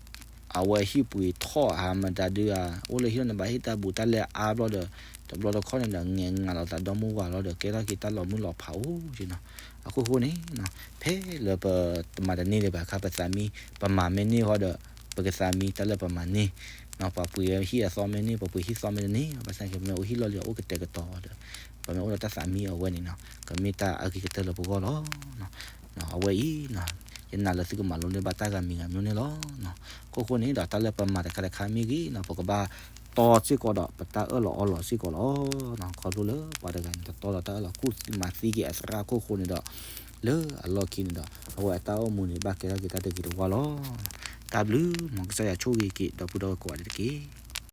အဝဲဟံၣ်ပှ့ၤထီၣ်ဧါ မတၤဒုဧါ, အိၣ်လၢဟံၣ်လီၤန့ၣ် ဘၣ်ဟ့ၣ်တၢ်ဘူးတၢ်လဲအါဘျီဒီး တဘျီတခီၣ်န့ၣ်ဒီး ငဲၤငၤလီၤသးဒီမါဝၤလီၤဒီး ကဲထီၣ်က့ၤတၢ်လီၤမုၢ်လီၤဖးအိၣ်က့နီၤ. အခိၣ်ဃိန့ၣ် ဖဲလၢပတမၤတန့ၢ်လၢၤဘၣ်အခါ ပသးမံ ပမၤမ့ၢ်န့ၢ်ဃီဒီး ပကသးမံတၢ်လၢပမၤန့ၢ်, ပှၤပှ့ၤဟံၣ်အသီမ့ၢ်န့ၢ် ပှၤပှ့ၤဟံၣ်သီမ့ၢ်တန့ၢ် ဘၣ်ဆၣ်က့ ပမ့ၢ်အိၣ်ဟံၣ်လီၢ်လံၤ အိၣ်ကတဲာ်ကတီၤဒီး ပမ့ၢ်အိၣ်ဒီးတၢ်သးမံအဝဲန့ၣ်နီၤ ကမ့ၢ်တၢ်အဂ့ၤကတၢၢ်လၢပဂီၢ်လီၤ. အဝဲအံၤ ယနာ်လၢသုကမၤလိန့ၢ်ဘၣ်တၢ်ဂၤမံၤဂၤမံၤန့ၣ်လီၤ. အခိၣ်ဃိန့ၣ်ဒီး တၢ်လၢပမၤတခါတခါမ့ၢ်ဂ့ၤနီၤ ပကဘၣ်တီစ့ၢ်ကီးဒီး ပတၢ်အၢၣ်လီၤအီလီၤစ့ၢ်ကီးလီၤ. ခီဖျိလၢပှၤတဂၤန့ၣ် တတီဒီးတၢ်အၢၣ်လီၤကူၣ်သ့မၤသ့က့ၤအသရၣ်အခိၣ်ဃိန့ၣ်ဒီး လၢအလီၢ်ခံန့ၣ်ဒီး အဝဲအတၢ်အိၣ်မူန့ၣ် ဘၣ်ကဲထီၣ်က့ၤတၢ်တဂ့ၤတဝါလီၤ. တၢ်ဘျုး မ်ကစၢ်ယွၤဆိၣ်ဂ့ၤက့ၤ ဒီပုၢ်ဒီဝဲၢ်ကိးဂၤဒဲးတက့ၢ်.